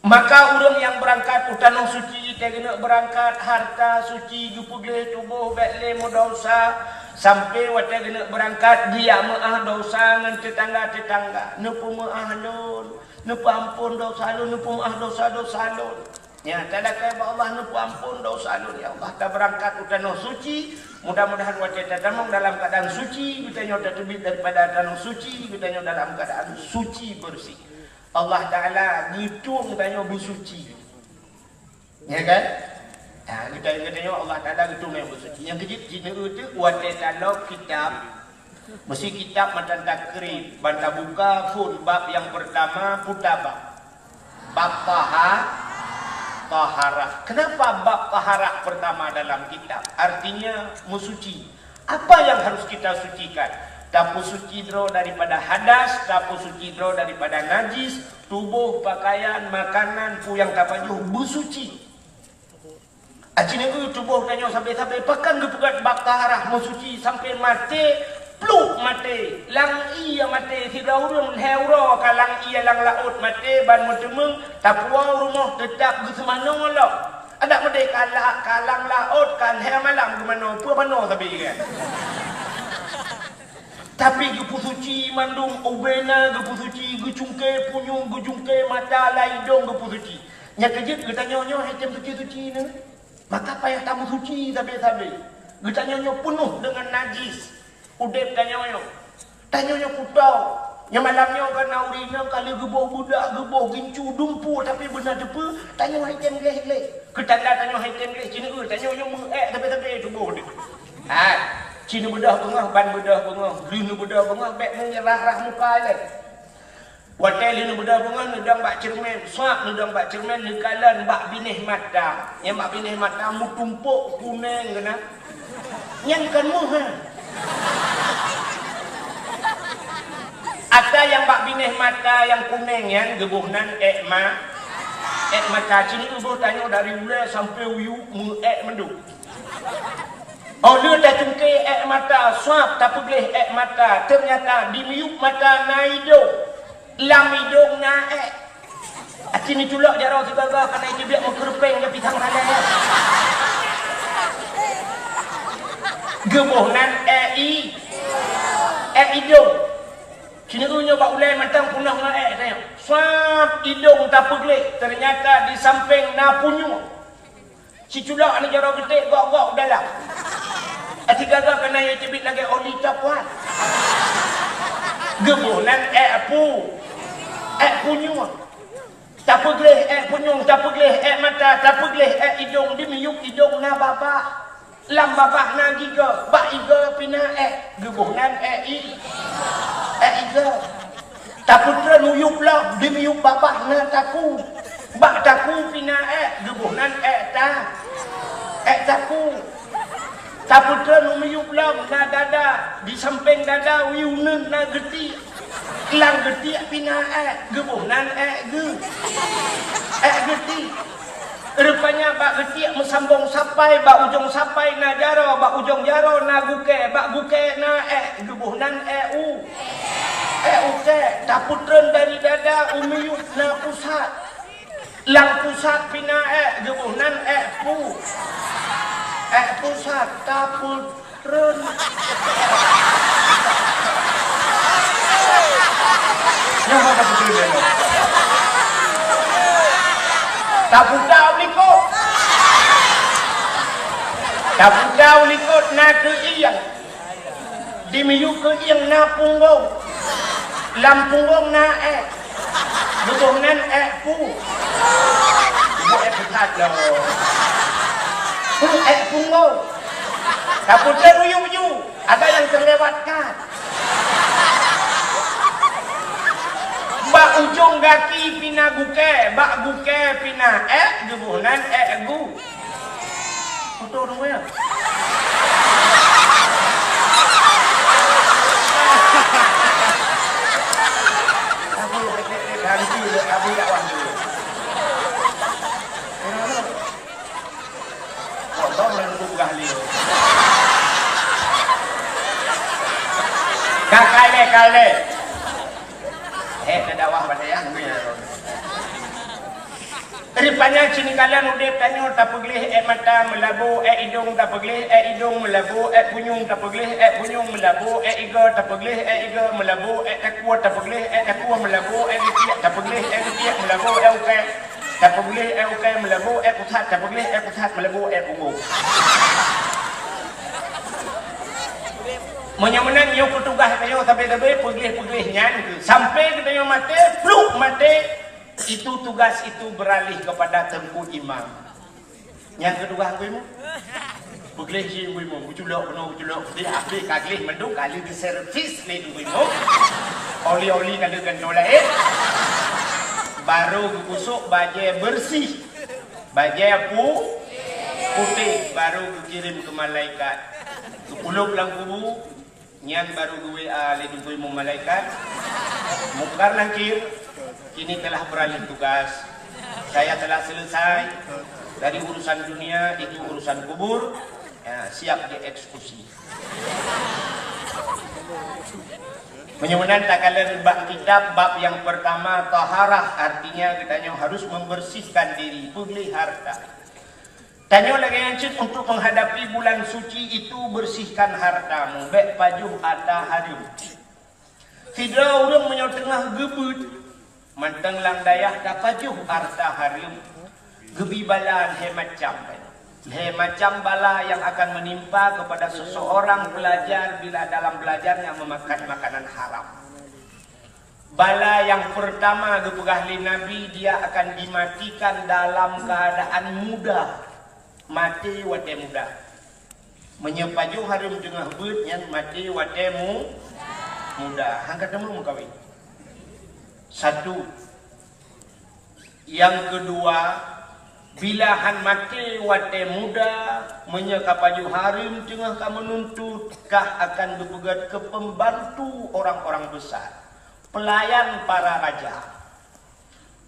Maka ureueng nyang beurangkat u tanoh suci, teuh geuneuk beurangkat, harta suci, geupeugléh tuboh bèk lé meudesya, sampai watèe geuneuk beurangkat, geujak meu'ah desya ngon teutangga-teutangga. Neupeumeu'ah lôn, neupeuampôn desya lôn, neupeumeu'ah desya-desya lôn. Nyan, talakèe bak Allah, neupeuampôn desya lôn, ya Allah. Tabeurangkat u tanoh suci, mudah-mudahan watèe tatamong dalam keuadaan suci, geutanyoe tateubiet daripada tanoh suci, geutanyoe dalam keuadaan suci beureuséh. Allah Taala geutueng tanyoe beusuci. Ya kan? Nah, geutanyoe, geutanyoe Allah Taala geutueng tanyoe beusuci. Nyang keujeuet, jineuk teuk watèe talok kitab, meusti kitab mantong takrib, ban tabuka phôn bab nyang peurtama, peue bab? Bab taha-, taharah. Kenapa bab taharah pertama dalam kitab? Artinya, meusuci. Apa yang harus kita sucikan? Tapeusuci droe daripada hadas, tapeusuci droe daripada najis, tuboh, pakaian, makanan, peue nyang tapajoh beusuci. Aci neu tuboh tanyoe sabe-sabe, pakon geupeugöt bab taharah meusuci sampai maté, pluek maté, lam ié maté, sidroe ureueng lhèe uroe ka lam ié lam laôt maté ban meuteumeung, tapuwoe u rumoh teutap geuseumanoe lom. Adak meudeh ka la-, ka lam laôt, ka lhèe malam geumanoe, peue manoe sabe kan. Tapi geupeusuci mandum, ubena geupeusuci, geucungke punyueng, geucungke mata, lam idong geupeusuci. Nyang keujeuet geutanyoe nyoe han tem suci-suci neu. Maka payah tameusuci sabe-sabe. Geutanyoe nyoe peunoh deungon najis. Udép tanyoe nyoe. Tanyoe nyoe kuto. Nyoe malam nyoe ka na ureueng inong ka lheueh geuboh beudak, geuboh gincu, dumpeue, tapi beuna teupeue, tanyoe han tem gleh-gleh. Keutanda tanyoe han tem gleh, ci neu, tanyoe nyoe meu'èk sabe-sabe tuboh deuh. Hai, ci neubeudôh beungoh, ban beudôh beungoh, lheueh neubeudôh beungoh, bèk neunyerah rah muka lé. Watèe lheueh neubeudôh beungoh, neudong bak ceureumen, suap neudong bak ceureumen, neukalon bak binéh mata. Nyang bak binéh mata meutumpôk kunèng keunan. Nyan kon meuh, ha. Ata nyang bak binéh mata nyang kunèng nyan geuboh nan èk ma-, èk mata. Ci neu boh tanyoe dari ulèe sampoe u yup meu'èk mandum. Óh lheueh tacungke èk mata, suap tapeugleh èk mata, teunyata di miyup mata na idong, lam idong na èk. Aci neuculok jaroe sigoe-goe, ka na iteubiet meukeureupieng ngon pisang salèe. Geuboh nan èk i-, èk idong. Ci neu nyoe bak ulèe mantong peunoh ngon èk tanyoe. Suap idong tapeugleh, teunyata di sampéng na punyueng. Siculok aneuk jaroe geutek gok-gok u dalam. Aci gaga keunan nyang teubiet lagèe oli tapuan. Geuboh nan èk pu-, èk punyueng. Tapeugleh èk punyueng, tapeugleh èk mata, tapeugleh èk idong, di miyup idong na babah. Lam babah na gigoe, bak igoe pih na ék, geuboh nan ék i-, ék igoe. Tapeutreun u yup lom, di miyup babah na taku. Bak taku pih na ék, geuboh nan ék ta-, ék taku. Tapeutreun u miyup lom na dada, di sampéng dada u uneuen na geutiek. Lam geutiek pih na ék, geuboh nan ék geu-, ék geutiek. Rupanya bak geutiek meusambong sapai, bak ujong sapai na jaroe, bak ujong jaroe na gukée, bak gukée na ék, geuboh nan ék u-, ék ukée. Tapeutreun dari dada u miyup na pusat. Lam pusat pih na ék, geuboh nan ék pu-, ék pusat. Tapeutreun. Nyang mana beutôi dia tu? Taputa u likot. Taputa u likot na keuieng. Di miyup keuieng na punggong. Lam punggong na ék. Geuboh nan ék pu-, geuboh ék pusat lom. Pu-, ék punggong. Tapeutreun u yup-yup. Ada nyang terlewatkan. Bak ujong gaki pih na gukée, bak gukée pih na ék, geuboh nan ék gu-. Foto dong ya. Abu, abu dakwah dulu. Potong lalu buka lé. Ka kalé, kalé. Eh, ka dakwah pada yang ni. Rupanya cit kalon udép tanyoe tapeugleh ék mata meulabu, ék idong tapeugleh, ék idong meulabu, ék punyueng tapeugleh, ék punyueng meulabu, ék igoe tapeugleh, ék igoe meulabu, ék takue tapeugleh, ék takue meulabu, ék geutiek tapeugleh, ék geutiek meulabu, ék ukée. Tapeugleh ék ukée meulabu, ék pusat tapeugleh, ék pusat meulabu, ék punggong. Meunyoe meunan, nyoe peutugaih tanyoe sabe-sabe peugleh-peugleh nyan, sampai geutanyoe maté, pluk maté, itu tugas itu beralih kepada Teungku Imam. Nyang keudua, Teungku Imum. Peugleh cit Teungku Imum, geuculok keunoe, geuculok keudeh, habéh ka gleh mandum, ka lheueh geuservis lé Teungku Imum. Oli-oli ka lheueh gantoe laén. Barô geugosok bajée beureuséh. Bajée pu-, putéh, barô geukirém keu malaikat. Geupulop lam kubu, Nyan barô geu-W A lé Teungku Imum malaikat, Mungkar Nakir kini telah beralih tugas. Saya telah selesai dari urusan dunia, itu urusan kubur. Ya, siap dieksekusi. Meunyoe meunan takalon bak kitab, bab yang pertama, taharah, artinya geutanyoe harus membersihkan diri, peugleh hareuta. Tanyoe lagée nyan cit untuk menghadapi bulan suci itu, bersihkan hartamu, bék pajoh hareuta hareuem. Sidroe ureuëng meunyoe teungoh geubeuet, mantong lam dayah ka pajoh hareuta hareuem, geubi bala lhée macam. Lhée macam bala yang akan menimpa kepada seseorang pelajar bila dalam belajarnya memakan makanan haram. Bala nyang peurtama geupeugah lé Nabi, dia akan dimatikan dalam keadaan muda, maté watée muda. Meunyoe pajoh hareuem teungoh beuet, nyan maté watée mu-, muda. Han ka teuma meukawen. Satu. Nyang keudua, bila han maté watée muda, meunyoe ka pajoh hareuem teungoh ka meununtut, kah akan geupeugét keu pembantu orang-orang besar, pelayan para raja.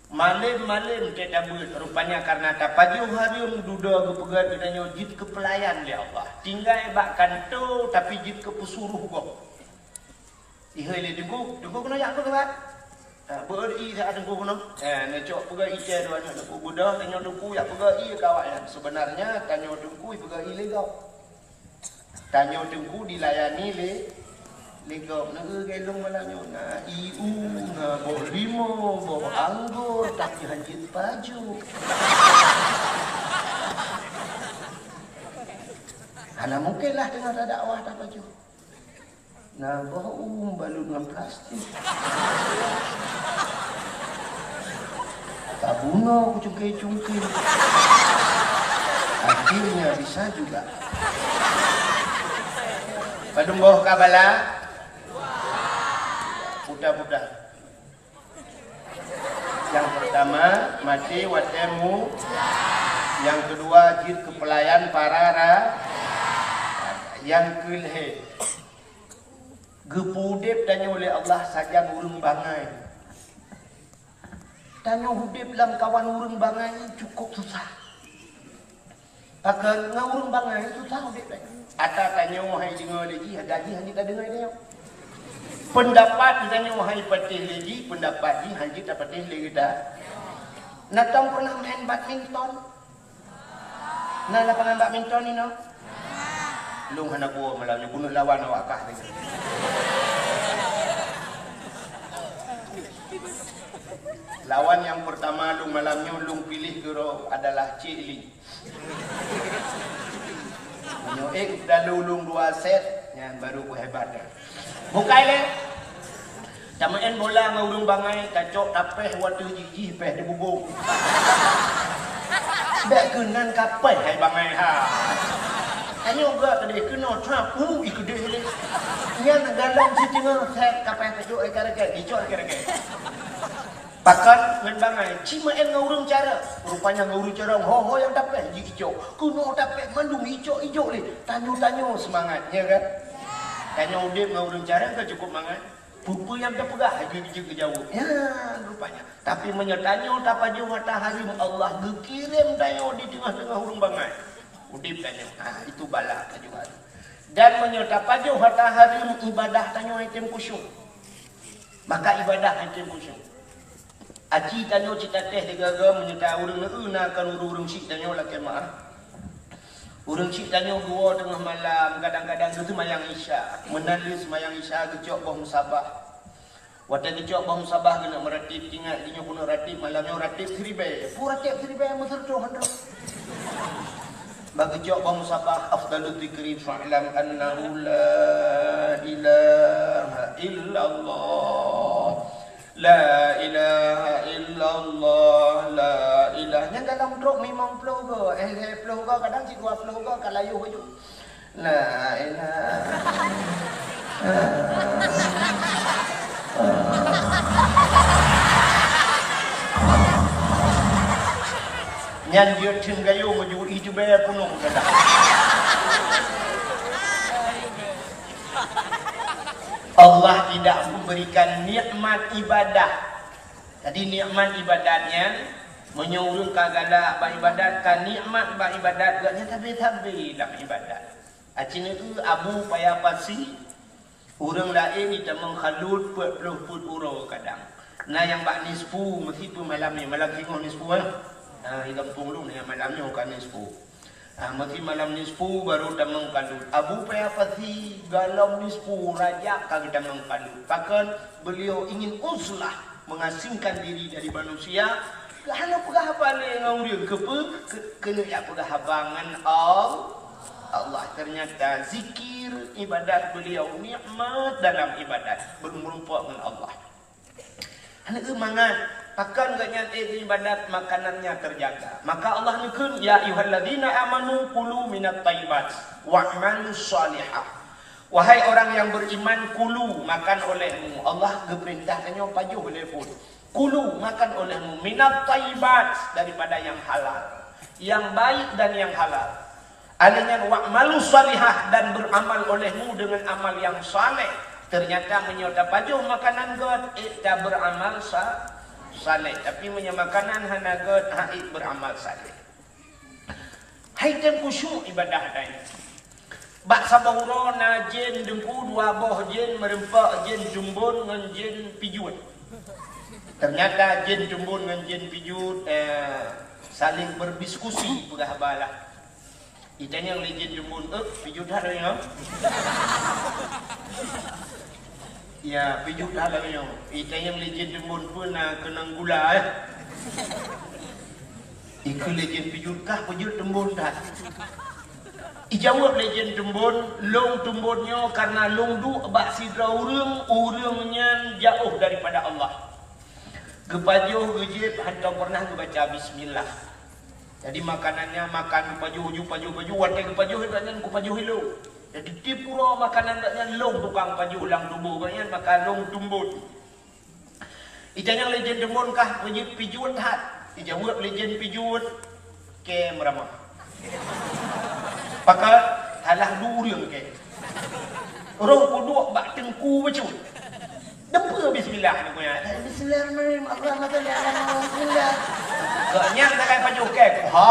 Malém-malém teutabeuet, rupanya kareuna tapajoh hareuem, dudoe geupeugét geutanyoe jeuet keu pelayan lé Allah. Tinggai bak kantô, tapi jeuet keu peusuroh gob. Ihôi lé teungku, teungku keunoe jak peugah. Ha, beu ié sa teungku keunoe. Ha, neucok peugah ié cai dua aneuk teungku, beudôh tanyoe teungku jak peugah ié keu awaknyan. Sebenarnya tanyoe teungku peugah ié lé gob. Tanyoe teungku dilayani lé, lé gob. Neu galong malam nyoe na ié u, na boh limau, boh anggô, tapi han jeuet pajoh. Hana mungken lah teungoh tadakwah tapajoh. Na boh u balot ngon plastik. Tabunoe kucungke-cungke. Akhirnya bisa juga. Padum boh ka bala? Puta-puta. Nyang pertama, maté watée mu. Nyang keudua, jeuet keu peulayan para ra-, nyang keulhée, geupeuudeb tanyoe lé Allah sajan ureuëng bangai. Tanyoe udeb lamkawan ureuëng bangai nyan cukôp susah. Pakon ngon ureuëng bangai susah udeb tanyoe. Ata tanyoe hai deungoe lé jih, ata jih hana tadeungoe lé tanyoe. Peundapat tanyoe hai patéh lé jih, peundapat jih hana tapatéh lé geutanyoe. Na tom pernah main badminton? Na lapangan badminton inoe? Lôn hana kuwoe malam nyoe, keuneuk lawan awak kah lagée. Lawan nyang peurtama lôn malam nyoe lôn piléh keudroe adalah Cik Li. Meunyoe ék dalu lôn dua set, nyan baru kuhebat nyan. Bukai lé. Tameu'en bola ngon ureuëng bangai, tacok tapéh watée jih-jih péh teububông. Bék keunan kapéh hai bangai ha. Tanyoe gak keudeh keunoe trap, hu, i keudeh lé. Nyan galom siteungoh set kapéh tacok ai ka ragée, dicok ai ka ragée. Pakon ngon bangai, ci meu'en ngon ureuëng cara. Rupanya ngon ureuëng cara ho-ho nyang tapéh ji icok. Keunoe tapéh mandum icok-ijok lé. Tanyoe-tanyoe seumangat, ya kan? Tanyoe udeb ngon ureuëng cara ka cukup mangat. Peue-peue nyang tapeugah haju jeuet geujaweueb. Ya, rupanya. Tapi meunyoe tanyoe tapajoh ata hareuem, Allah geukirém tanyoe di teungoh-teungoh ureuëng bangai. Udeb tanyoe. Ah, itu bala tajoh hareuem. Dan meunyoe tapajoh ata hareuem, ibadah tanyoe item khusyuk. Maka ibadah item khusyuk. Aci tanyoe cit tatéh digaga meunyoe ta ureuëng neu na kan ureuëng syiek tanyoe lakée meu'ah. Ureuëng syiek tanyoe geuwoe teungoh malam, kadang-kadang geuseumayang Isya. Meunan lé seumayang Isya geucok boh musabah. Watée geucok boh musabah geuneuk meuratib, ingat geuneuk keuneuk ratib malam nyoe ratib siribée. Peue ratib siribée meuseureutoh han droe. Bak geucok boh musabah, afdalu dzikri fa'lam annahu la ilaha illallah. La ilaha illallah, la ilah. Nyang dalam trok limong ploh go, eh, lhée ploh go, kadang sidua ploh go ka layuh aju. La ilaha. Nyan jeuet theun gayung aju, ih, jubée punong kadang. Allah tidak memberikan nikmat ibadah. Jadi nikmat ibadat nyan, meunyoe ureuëng ka galak bak ibadat, ka nikmat bak ibadat, gobnyan sabe-sabe lam ibadat. Aci neu Abu Paya Pasi, ureuëng laén jitamong khalut peuet ploh peuet uroe kadang. Na nyang bak nisfu, meusipeue malam nyoe, malam singoh nisfu, eh? Ha, di gampông lôn nyang malam nyoe ka nisfu. Ah, meuti malam nisfu baru tamong khalut. Abu Paya Pasi galom nisfu Rajab ka geutamong khalut. Pakon? Beliau ingin uzlah, mengasingkan diri dari manusia. Hana peugah haba lé ngon ureuëng, keupeue? Keu-, keuneuk jak peugah haba ngon Al-, Allah. Ternyata zikir, ibadat beliau, nikmat dalam ibadat, beureumpok ngon Allah. Aneuk mangat, pakon gobnyan ék ibadat, makanannya terjaga. Maka Allah neukheun, "Ya ayyuhalladzina amanu kulu minat thayyibat wa'malu shalihah." Wahai orang yang beriman, kulu, makan olehmu. Allah geupeurintah tanyoe pajoh lé phon. Kulu, makan olehmu, minat thayyibat, daripada yang halal, yang baik dan yang halal. Alèh nyan, wa'malu shalihah, dan beramal olehmu dengan amal yang saleh. Ternyata meunyoe tapajoh makanan gèt, ék taberamal sa-, saleh. Tapi meunyoe makanan hana gèt, hana ék beramal saleh. Hai tem khusyuk ibadah tanyoe. Bak saboh uroe na jén deungku, dua boh jén meureumpok, jén tumbon ngon jén pijuet. Ternyata jén tumbon ngon jén pijuet, eh, saling berdiskusi, peugah haba lah. Itanyong lé jén tumbon, "Eh, pijuet that lagèe nyoe?" "Ya, pijuet that lagèe nyoe." Itanyong lé jén tumbon, "Peue na keunong gula, eh?" Ikheun lé jén pijuet, "Kah peujeuet tumbon that." Ijaweueb lé jén tumbon, "Lôn tumbon nyoe kareuna lôn duek bak sidroe ureueng, ureueng nyan jaoh daripada Allah. Geupajoh, geujép, hantom peureunah geubaca bismillah. Jadi, makanan nyan makan geupajoh, ju pajoh-pajoh, watèe geupajoh, ibarat nyan kupajoh ilôn. Jadi tiep uroe makanan gobnyan lôn tukang pajoh lam tuboh gobnyan, maka lôn tumbon. Itanyong lé jén tumbon kah, pijuet, pijuet that. Ijaweueb lé jén pijuet, kée meuramah. Pakon, salah duek ureuëng kée. Roh kuduek bak teungku bacut. Deungoe bismillah ni kuya. Bismillahirrahmanirrahim. Allahumma shalli ala Muhammad. Bismillah. Gobnyan sagai pajoh kée. Ha,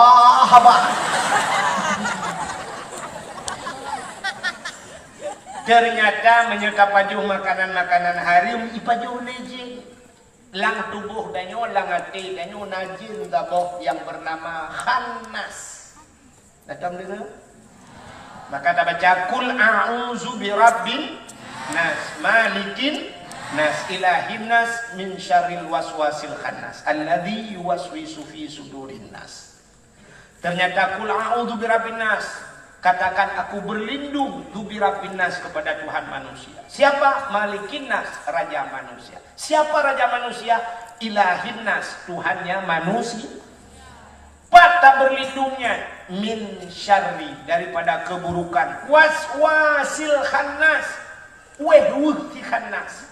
haba. Ternyata meunyoe tapajoh makanan-makanan hareuem, ipajoh lé jén. Lam tuboh tanyoe, lam até tanyoe na jén saboh nyang beunama Khannas. Dah tadeungoe? Maka tabaca, "Qul a'udzu birabbin nas, malikin nas, ilahin nas, min syarril waswasil khannas, alladzi yuwaswisu fi sudurin nas." Ternyata, "Qul a'udzu birabbin nas." Katakan, "Aku berlindung, dzu birabbin nas, kepada Tuhan manusia." Siapa? Malikin nas, raja manusia. Siapa raja manusia? Ilahin nas, Tuhannya manusia. Pat taberlindungnya? Min syarri, daripada keburukan. Waswasil khannas, wéh-weuh si khannas.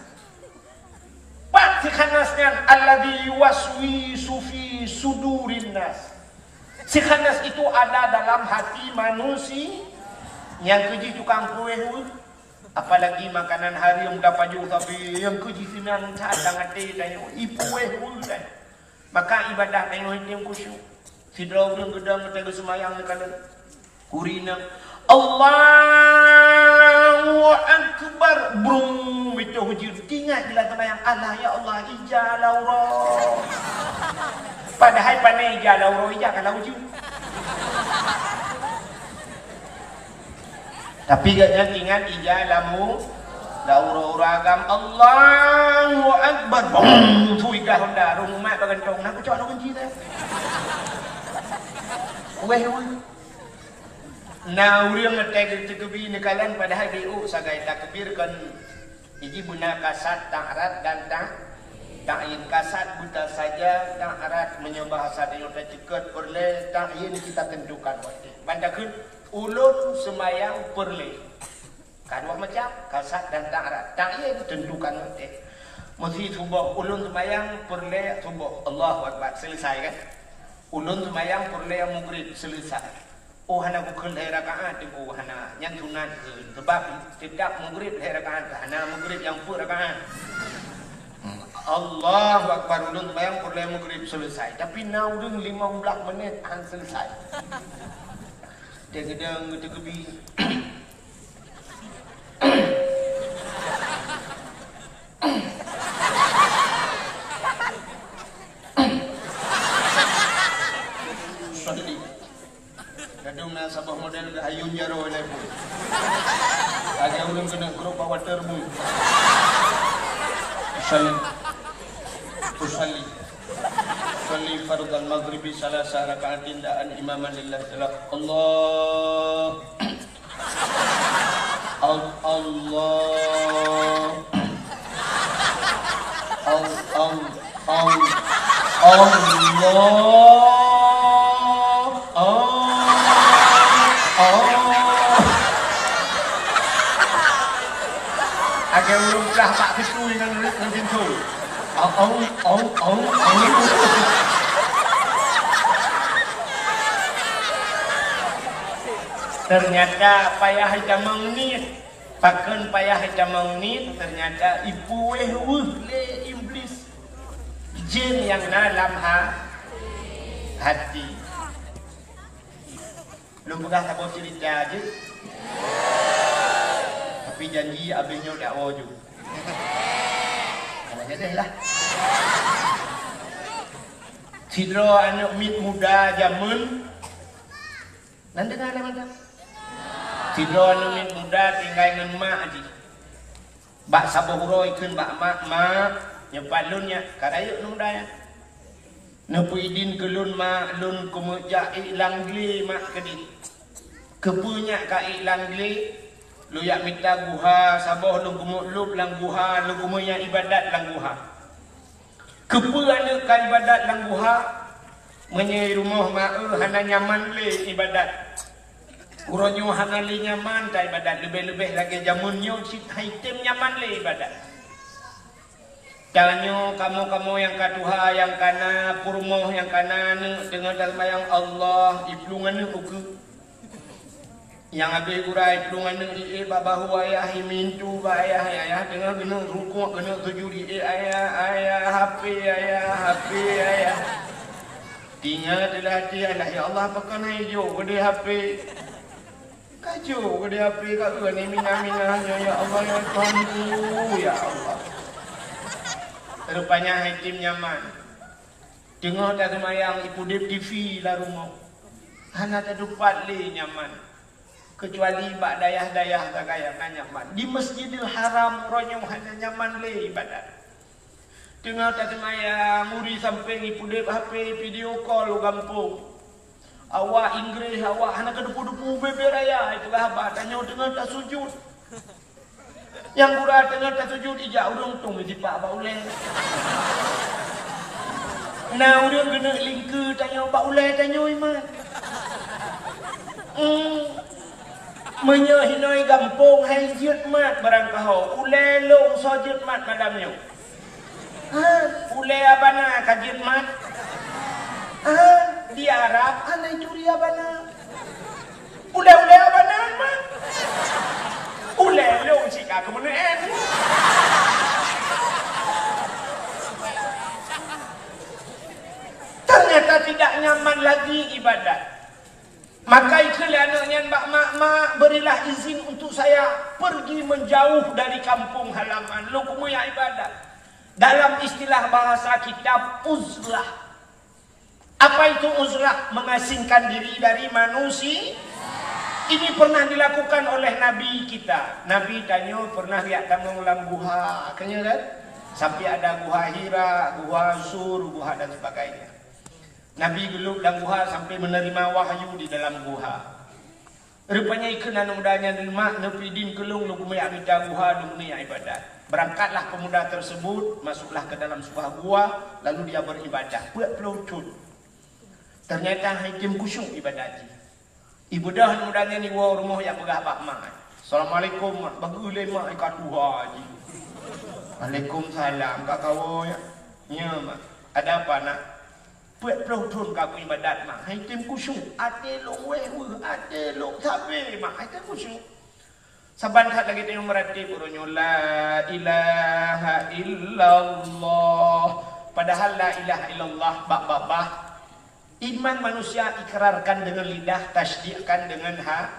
Pat si khannas nyan? Alladzi yuwaswisu fi sudurin nas. Si khannas itu ada dalam hati manusia. Nyang keujih tukang puwéh-weuh. Apalagi makanan hareuem tapajoh, tapi nyang keujih sinan that lam até tanyoe, ipuwéh-weuh tanyoe. Maka ibadah tanyoe item khusyuk. Sidroe ureuëng geudong geutai geuseumayang neukalon. Kuri na, "Allahu Akbar!" Brung, mitoh jeuet. Ingat bila seumayang, "Allah, ya Allah, ija lam uroe." Padahai pane ija lam uroe, ija ka lam ujeuen. Tapi gobnyan ingat ija lam u-, lam uroe-uroe agam, "Allahu Akbar!" Bong! Phui gah honda, rhung umat bagantong. Na kucok na kunci teh. Wéh, wéh. Na ureuëng teukeubie neukalon padahai B O sagai takbir kon. Iji beuna kasat ta'rad dan ta-, ta'yin. Kasat buta saja, ta'rad meunyoe bahasa tanyoe taceukeut peureulée, ta'yin kita tentukan watée. Ban takheun, Ulôn seumayang peureulée. Ka dua macam, kasat dan ta'rad. Ta'yin tentukan watée. Meusi suboh ulôn seumayang peureulée suboh. Allahu Akbar. Selesai kan? Ulôn seumayang peureulée maghrib. Selesai. Oh, hana kukheun lhée rakaat, oh, hana. Nyan sunat kheun. Sebab setiap maghrib lhée rakaat, hana maghrib nyang peuet rakaat. Allahu Akbar, ulôn seumayang peureulée maghrib selesai. Tapi na ureuëng limong blaih menit han selesai. Teugeudong geuteukeubie. Shalli. Ladôm na saboh model geuhayun jaroe lé bu. Lagée ureuëng keuneuk grup bak water bu. Usalli. Usalli. Usalli fardal maghribi salasa raka'atin da'an imaman lillahi ta'ala. Allah. Al-, Allah. Al-, al-, al-, Allah. Al-, al-. Lagée ureuëng plah bak keutui ngon, ngon pintoe. Au, au, au, au, au. Ternyata payah itamong niet. Pakon payah itamong niet? Ternyata ipuwéh-weuh lé Iblis jén nyang na lam ha-, hati. Lôn peugah saboh ceurita jeuet. Tapi janji abéh nyoe dakwoe ju. Hana jadeh lah. Sidroe aneuëk miet muda jameun, nan deungoe na mantong. Sidroe aneuëk miet muda tinggai ngon mak jih. Bak saboh uroe ikheun bak mak, "Mak, nyoe pat lôn nyak, ka rayeuk lôn dayah. Neupeuidin keu lôn, Mak, lôn keumeujak ék lam glé, Mak, keudeh." "Keupeue nyak ka ék lam glé?" "Lôn jak mita guha saboh, lôn keumeulôb lam guha, lôn keumeunyak iébadat lam guha." "Keupeue aneuëk ka iébadat lam guha?" "Meunyoe rumoh ma eu hana nyaman lé iébadat." Uroe nyoe hana lé nyaman ta ibadat, leubeh-leubeh lagée jameun nyoe cit han item nyaman lé ibadat. Tanyoe kamoe-kamoe nyang ka tuha, nyang ka na peurumoh, nyang ka na aneuëk, teungoh taseumayang Allah, iplueng aneuëk ukeue. Nyang habéh gura iplueng aneuëk ié bak bahu ayah, imintu bak ayah, ayah teungoh geuneuk rukuk, geuneuk sujud ié ayah, ayah, HP ayah, HP ayah. Tingat dalam hati ayah, "Ya Allah, pakon hai jok geude HP?" Ka jok geude HP ka eu ni mina-mina nyoe, ya Allah, ya Tuhanku, ya Allah. Rupanya hai tem nyaman. Teungoh taseumayang ipudeb TV lam rumoh. Hana tatupat lé nyaman. Keucuali bak dayah-dayah sagai nyang na nyaman. Di Masjidil Haram uroe nyoe hana nyaman lé ibadat. Teungoh taseumayang, uri sampéng ipudeb HP video call u gampông. Awak Inggréh, awak hana keudeupu-deupu bebe raya, ipeugah haba tanyoe teungoh tasujud. Nyang gura teungoh tasujud ijak ureuëng tueng meujipak bak ulée. Na ureuëng geuneuk lingkeue tanyoe bak ulée tanyoe iman. Hmm. Meunyoe hinoe gampông hai jeuet mat barangkaho, ulée lôn soe jeuet mat malam nyoe. Ha, ulée abana ka jeuet mat. Ha, di Arab hana ituri abana. Ulée-ulée abana mat. Ulée lôn cit ka keumeuneu'en. Ternyata tidak nyaman lagi ibadat. Maka ikheun lé aneuëk nyan bak mak, "Mak, berilah izin untuk saya pergi menjauh dari kampung halaman, lôn keumeung jak ibadat." Dalam istilah bahasa kitab, uzlah. Apa itu uzlah? Mengasingkan diri dari manusia. Ini pernah dilakukan oleh Nabi kita. Nabi tanyoe pernah jak tamong lam guha, kan ya kan? Sampai ada guha Hira, guha Sur, guha dan sebagainya. Nabi geulôb lam guha sampai menerima wahyu di dalam guha. Rupanya ikheun aneuëk muda nyan, "Mak, neupeuidin keu lôn, lôn keumeung jak mita guha, lôn keumeung jak ibadat." Berangkatlah pemuda tersebut, masuklah ke dalam sebuah gua, lalu dia beribadah. Peuet ploh thon. Ternyata han item khusyuk ibadat jih. Ibeudôh aneuëk muda nyan iwoe u rumoh jak peugah bak mak. "Assalamualaikum, Mak." Bageue lé mak ka tuha jih. "Waalaikumsalam, ka kawoe, ya?" "Nyo, Mak." "Ada apa, Nak?" "Peuet ploh thon ka kuibadat, Mak, han item khusyuk. Até lôn wéh weueh, até lôn sabe, Mak, han item khusyuk." Saban that lagée tanyoe meuratéb uroe nyoe, "La ilaha illallah." Padahal la ilaha illallah bak babah. Iman manusia ikrarkan dengan lidah, tasdikkan dengan ha-,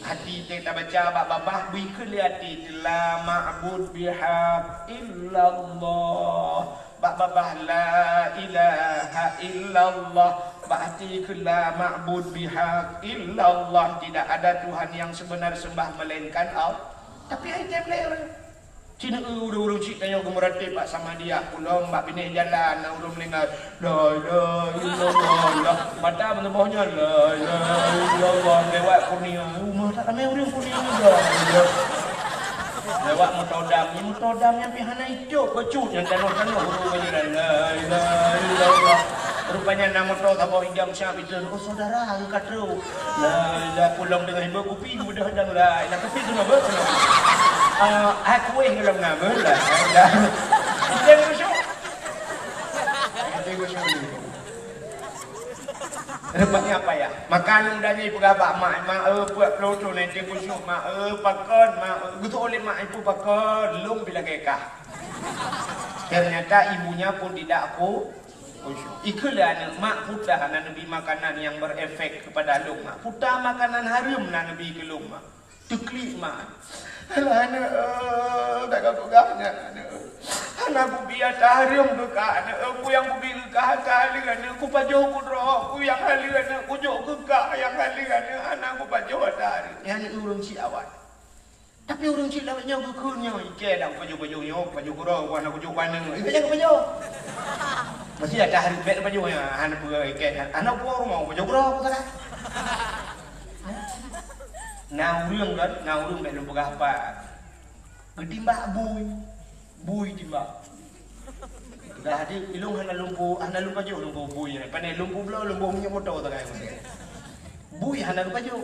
hati. Teuh tabaca bak babah, bri keu lé até, "La ma'bud bihaq illallah." Bak babah, "La ilaha illallah." Bak até keu, "La ma'bud bihaq illallah." Tidak ada Tuhan yang sebenar sembah melainkan Allah. Tapi han item lé ureuëng. Cit ureuëng-ureuëng cit tanyoe geumeurateb bak samadiyah, ulôn bak binéh jalan, na ureuëng meuninggai, "La ilaha illallah." Mata meutuboh nyan, "La ilaha illallah." Lewat Kurnia, "Uma that ramé ureuëng Kurnia nyoe, la ilaha." Lewat moto dam, nyoe moto dam nyan pih hana icok, bacut nyan tanoh-tanoh ureuëng bak jalan, "La ilaha illallah." Rupanya na moto saboh idam siap itu, "Oh, saudara, ka trok." La ilaha, ulôn deungoe iba kupi geubeudôh dang, la ilaha, kupi keunoe beuh keunoe. Ah, hai kueh golom na beuh, la ilaha. Idang khusyuk. Idang khusyuk ni. Rupanya apa ya? Maka aneuëk muda nyan ipeugah bak mak, "Mak, eh, peuet ploh thon idang khusyuk, Mak, eh, pakon, Mak, eh." Geutôk lé mak, "Ibu pakon, lôn pih lagée kah." Ternyata ibunya pun tidak ku-, Ikheun lé aneuëk, "Mak, peue ta hana neubi makanan nyang berefek kepada lôn, Mak? Peue ta makanan hareuem na neubi keu lôn, Mak?" Teuklik mak. "Alah aneuëk, eh, dak ka peugah nyan aneuëk. Hana kubi ata hareuem keu kah aneuëk, eh, peue nyang kubi keu kah ata haleue aneuëk, kupajoh keu droe, peue nyang haleue aneuëk, kujok keu kah nyang haleue aneuëk, hana kupajoh ata hareuem." Nyan ureuëng cit awai. Tapi ureuëng cit lawét nyoe geukheun nyoe, "Ikei dak kupajoh-pajoh nyoe, kupajoh keudroe, ku hana kujok keu aneuëk." Ikei nyang kupajoh. Mesti ada hari bèk pajoh nyoe, hana peue ikei, hana peue rumoh, kupajoh keudroe, ku salah. Na ureuëng kan, na ureuëng bèk lôn peugah apa. Geutimbak bui, bui timbak. Peugah, "Adik, ilôn hana lôn pu-, hana lôn pajoh lôn pu bui nyan. Pane lôn pu bloe, lôn boh minyeuk moto sagai." Bui hana geupajoh.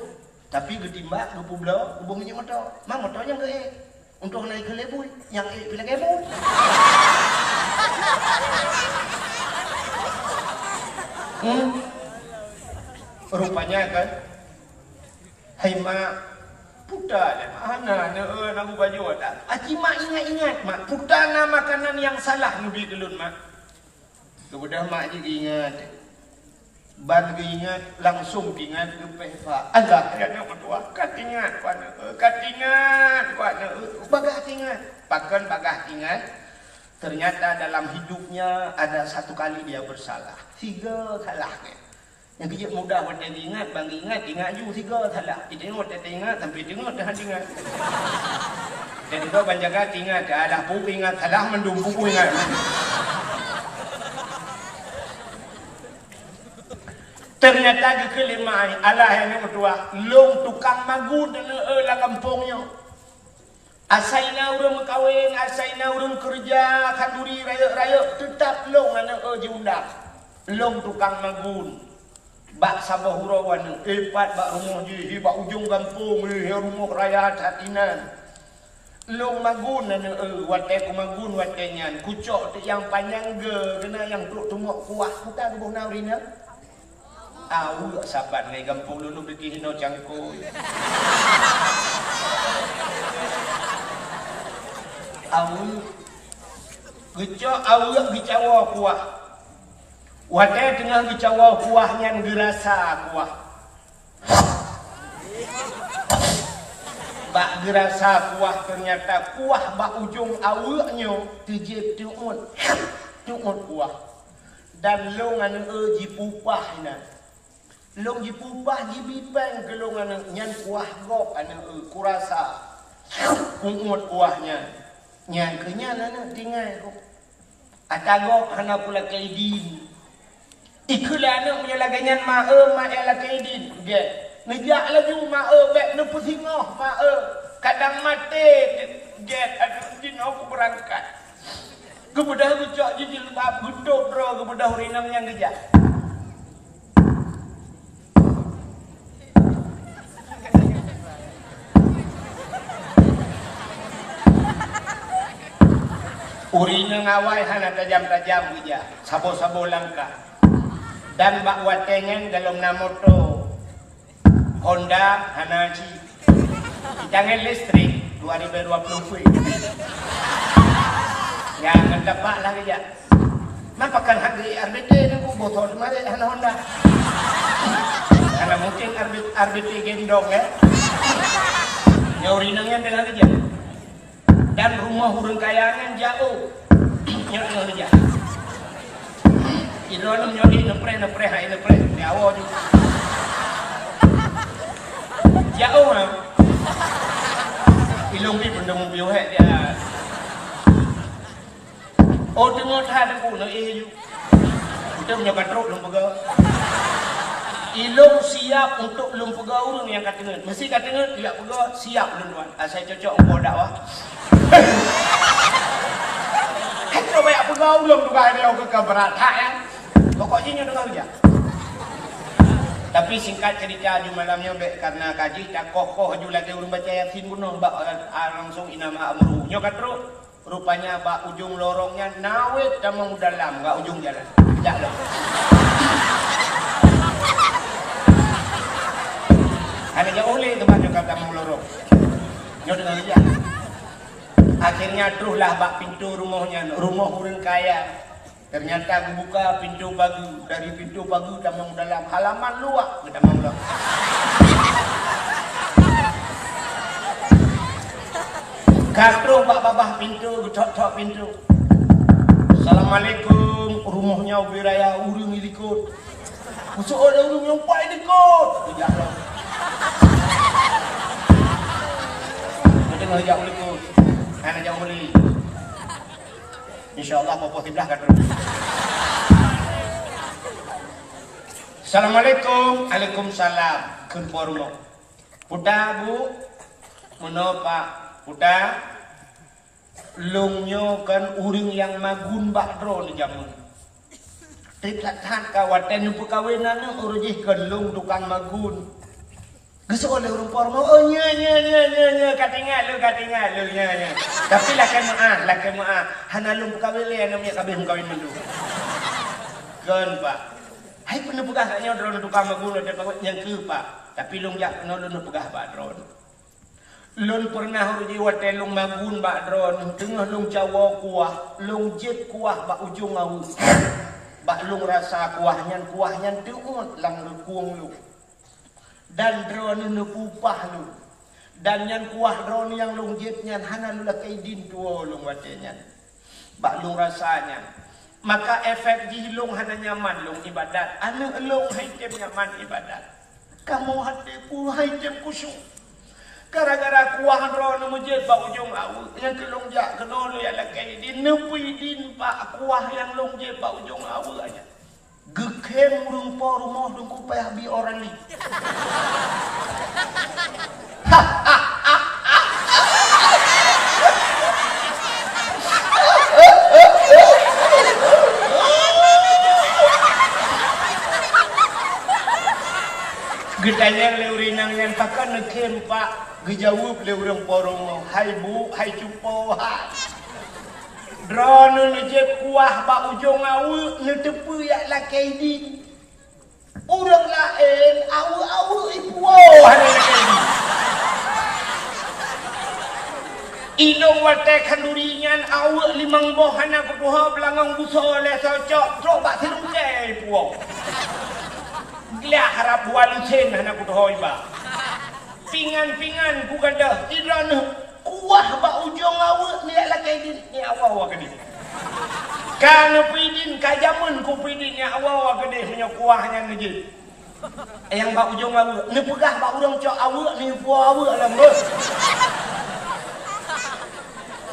Tapi geutimbak, geupeubloe, geuboh minyeuk moto. Ma moto nyang geuék. Untông na ikheun lé bui, nyang ék pih lagèe bui. Hmm. Rupanya kan, hai mak, puta deh, mak, hana, na, na geubajoe that. Aci mak ingat-ingat, mak, puta na makanan nyang salah neubi keu lôn, mak. Keumudian mak jih geuingat. Ban geuingat, langsung teuingat geupéh bak. Allah, ya Allah, ka teuingat ku aneuk, ka teuingat ku aneuk. Bagah teuingat. Pakon bagah teuingat? Ternyata dalam hidupnya ada satu kali dia bersalah. Tiga salah dia. Nyang keujeuet mudah watèe teuingat, ban geuingat, teuingat ju tiga salah. Teuingat watèe teuingat, sampai teuingat dah teuingat. Jadi, ban jaga teuingat, ada peue ingat salah, mandum peue ingat. Ternyata geukheun lé mak, alah, aneuk meutuah, lôn tukang magun, aneuk, eh, lam gampông nyoe. Asai na ureueng meukawen, asai na ureueng keureuja khanduri rayeuk-rayeuk, teutab lôn, aneuk, eh, jiundang. Lôn tukang magun. Bak saboh uroe, aneuk, eh, pat bak rumoh jih, hi bak ujong gampông, eh, rumoh raya that inan. Lôn magun, aneuk, eh, watèe kumagun watèe nyan, kucok teuk nyang panyang geu, keunan nyang trok teumok kuah, peue ka geuboh na ureueng inong? Aweuek saban ngai gampông lôn, lôn bikin hinoe cangkôi. Aweuek. Geucok aweuek geucawoe kuah. Watèe teungoh geucawoe kuah nyan geurasa kuah. Bak geurasa kuah, ternyata kuah bak ujong aweuek nyoe teujieb teuôt, teuôt kuah. Dan lôn, aneuk, eh, jipeupah inan. Lôn jipeupah, jibi péng keu lôn, aneuk, nyan kuah gob, aneuk, eh, kurasa. Kuôt kuah nyan. Nyan keuh nyan, aneuk, tinggai gob. Ata gob hana kulakèe idin. Ikheun lé aneuk, meunyoe lagèe nyan, ma, eh, ma, eh, lakèe idin. Gèt. Neujak laju, ma, eh, bèk neupeusingoh, ma, eh. Kadang maté, gèt, aneuk, jinoe kubeurangkat. Geubeudôh geucok jih jilbab, geutôp droe, geubeudôh ureueng inong nyan geujak. Ureueng inong awai hana tajam-tajam geujak, saboh-saboh langkah. Dan bak watèe nyan golom na moto. Honda hana cit. Di tangan listrik dua ribu dua puluh pih. Ya, ngon tapak lah geujak. Napa kan hak di R B T ni, bu, botol teuma hana Honda. Hana mungkin R B T, R B T gendong, eh. Nyoe ureueng inong nyan teungoh geujak. Dan rumoh ureueng kaya nyan jauh. Nyoe teungoh geujak. Ilôn nyoe di neupreh, neupreh, hai neupreh. Di awak tu. Jauh lah. Ilôn pih peunteng piôh hek dia. Oh, teungoh that aku nak eh ju. Beutôi meunyoe ka trok lôn peugah. Ilôn siap untuk lôn peugah ureueng nyang ka teungeut. Meusé ka teungeut, jak peugah, siap lôn tuan. Asai cocok umpok dakwah. Hai, coba jak peugah ulôn tugaih nyoe keu ka brat that, ya. Pokok jih nyoe deungoe jak. Tapi singkat cerita, ju malam nyoe bèk karena ka jih takoh-koh aju lagèe ureueng baca Yasin bunoe bak, ah, langsung inama amru. Nyoe ka trok. Rupanya bak ujong lorong nyan na wét tamong dalam bak ujong jalan. Jak lom. Hana jak ulèe teuma nyoe ka tamong lorong. Nyoe deungoe jak. Akhirnya troh lah bak pintoe rumoh nyan, rumoh ureueng kaya. Ternyata geubuka pintoe pageue, dari pintoe pageue tamong dalam, halaman luwah geutamong lom. Ka troh bak babah pintoe, geuthok-thok pintoe. "Assalamualaikum, rumoh nyoe ubé raya, ureueng i likot." Khusyuk ureueng nyang pai likot. Geujak lom. Beutôi jak u likot. Hana jak u likot. Insya Allah, poh-poh siblah ka troh. "Assalamualaikum." "Alaikumsalam." Kheun po rumoh. "Puta, Bu." "Meunoe, Pak." "Puta, lôn nyoe kon ureueng nyang magun bak droeneuh jameun. Trép that-that ka watèe neupeukawen aneuk, ureueng jih kon lôn tukang magun. Geuseuôt lé ureuëng po rumoh, "Oh, nyoe, nyoe, nyoe, nyoe, nyoe, ka teuingat lôn, ka teuingat lôn, nyoe, nyoe. Tapi lakée meuáh, lakée meuáh, hana lôn peukawén lé aneuk miet, ka abéh meukawen mandum." Kon, Pak. Hai peue neupeugah gata nyoe, droeneuh tukang magun, watée pagawai nyang keu, Pak. Tapi lôn jak keunoe lôn neupeugah bak droeneuh. Lôn peureunah ureuëng jih watée lôn magun bak droeneuh, teungoh lôn cawoe kuah, lôn jép kuah bak ujong aweuëk. Bak lôn rasa kuah nyan, kuah nyan teuôt lam leukueng lôn. Dan droeneuh neupeupah lôn. Dan nyan kuah droeneuh nyang lôn jép nyan hana lôn lakée idin tuwoe lôn watée nyan. Bak lôn rasa nyan. Maka efek jih lôn hana nyaman lôn iébadat. Aneuk lôn han item nyaman iébadat. Kamoe até ku han item khusyuk. Gara-gara kuah droeneuh meujép bak ujong aweuëk, nyang keu lôn jak keunoe lôn jak lakée idin, neupeue idin bak kuah nyang lôn jép bak ujong aweuëk nyan. Geukhém ureuëng po rumoh Teungku payah bi orang li. Geutanyong lé ureuëng inong nyan, "Pakon neukhém, Pak?" Geujaweueb lé ureuëng po rumoh, "Hai bu, hai cupo, hai. Droeneuh neujép kuah bak ujong aweuëk, neuteupeue jak lakée idin. Ureuëng laén aweuëk-aweuëk ipuwoe hana lakée idin. Ilôn watée khanduri nyan aweuëk limong boh hana kutuho beulangong busoe lé soe cok trok bak silungkée ipuwoe. Gleh harab dua lusen hana kutuho iba. Pingan-pingan kugadôh, droeneuh kuah bak ujong aweuëk neujak lakée idin, nyak woe keudeh. Ka neupeue idin, ka jameun kupeue idin, nyak woe keudeh meunyoe kuah nyan neujép." Nyang bak ujong aweuëk neupeugah bak ureuëng cok aweuëk, neupuwoe aweuëk lom beuh.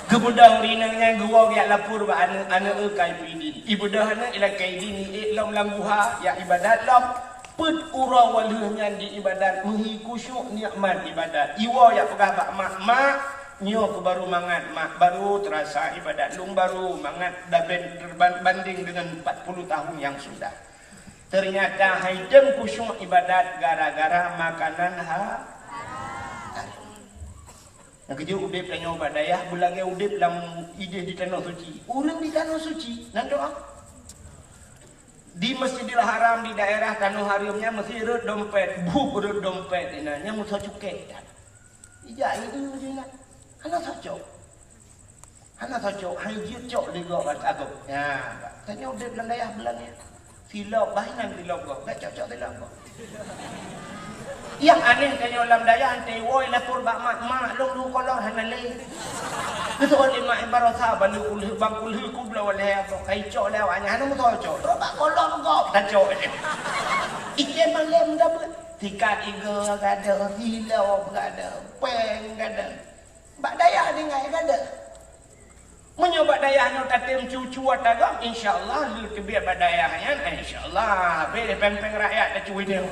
Geubeudôh ureuëng inong nyan geuwoe geujak lapor bak aneuk, "Aneuk eu, ka ipeue idin." Ibeudôh aneuk ilakée idin, iék lom lam guha, jak iébadat lom. Peuet uroe woe lheueh nyan jiiébadat, meuhi khusyuk nikmat iébadat. Iwoe jak peugah bak mak, "Mak, nyoe keuh baru mangat, Mak, baru teurasa iébadat lôn, baru mangat daben terbanding dengan empat puluh tahun yang sudah. Ternyata han item khusyuk iébadat gara-gara makanan ha-, haram." Nyang keujeuet udeb tanyoe bak dayah beulagée udeb lam ideh di tanoh suci. Ureuëng di tanoh suci nan doá. Di Masjidil Haram, di daerah Tanoh Hareuem nyan meusti rhot dompet, buet rhot dompet inan, nyan meusoe cukée that. Ija ieu di inan. Hana soe cok. Hana soe cok, han jeuet cok lé gob bak agam. Nyan, tanyoe udeb lam dayah beulagée. Silop, bah inan silop gob, bék cok-cok silop gob. Nyang aneh tanyoe lam dayah, teuwoe lapor bak mak, "Mak, lôn lheueh kolor hana lé." Geuseuôt lé mak baroesa, "Bang kulheueh, bang kulheueh kubloe lé, ka icok lé awak nyan, hana meusoe cok. Trok bak kolor gob tacok." Item malém ka beuet. Sikat igoe gadôh, silop gadôh, péng gadôh. Bak dayah tinggai gadôh. Meunyoe bak dayah nyoe tatem cu-cu ata gob, insya Allah, lheueh teubiet bak dayah nyan, insya Allah, habéh péng-péng rakyat tacue nyoe.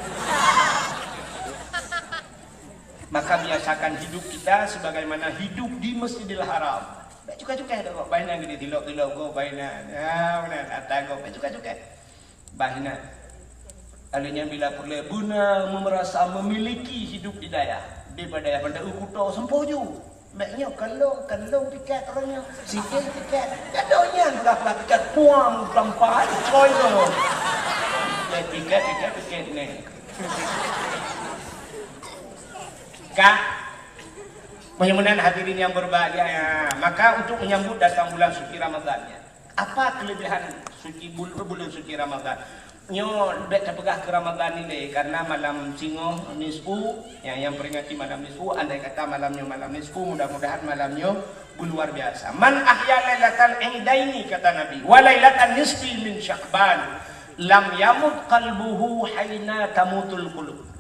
Maka biasakan hidup kita sebagaimana hidup di Masjidil Haram. Bék cukai-cukai ata gob, bah inan geudeh silop-silop gob, bah inan. Ya, beuna, ata gob, bék cukai-cukai. Bah inan. Alèh nyan bila peureulèe beuna merasa memiliki hidup di dayah. Di dayah Banda Kuto Sempojo. Bèk nyoe kalon, kalon tiket ureueng nyoe. Sithèe tiket. Kadang nyan peugah-peugah tiket puang tampai coy nyoe. Tiket, tiket, tiket, tiket neh. Kah? Meunyoe meunan hadirin yang berbahagia, ya, maka untuk menyambut datang bulan suci Ramadan, ya. Apa kelebihan suci bul-, bulan suci Ramadan? Nyoe bèk tapeugah keu Ramadan ni lé, karena malam singoh nisfu, ya, yang peringati malam nisfu, andai kata malam nyoe malam nisfu, mudah-mudahan malam nyoe beuluar biasa. "Man ahya lailatal idaini," kata Nabi, "wa lailatan nisfi min Sya'ban, lam yamut qalbuhu haina tamutul qulub."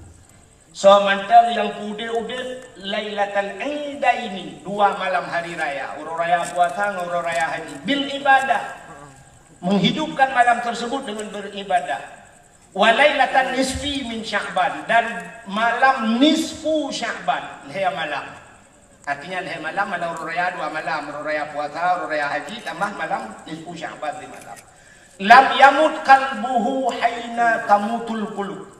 Soe mantong nyang peuudép-udép Lailatal Idaini, dua malam hari raya, uroe raya puasa ngon uroe raya haji, bil ibadah, menghidupkan malam tersebut dengan beribadah. Wa lailatan nisfi min Sya'ban, dan malam nisfu Sya'ban, lhèe malam. Artinya lhèe malam, malam uroe raya dua malam, uroe raya puasa, uroe raya haji, tambah malam nisfu Sya'ban lima malam. Lam yamut qalbuhu haina tamutul qulub.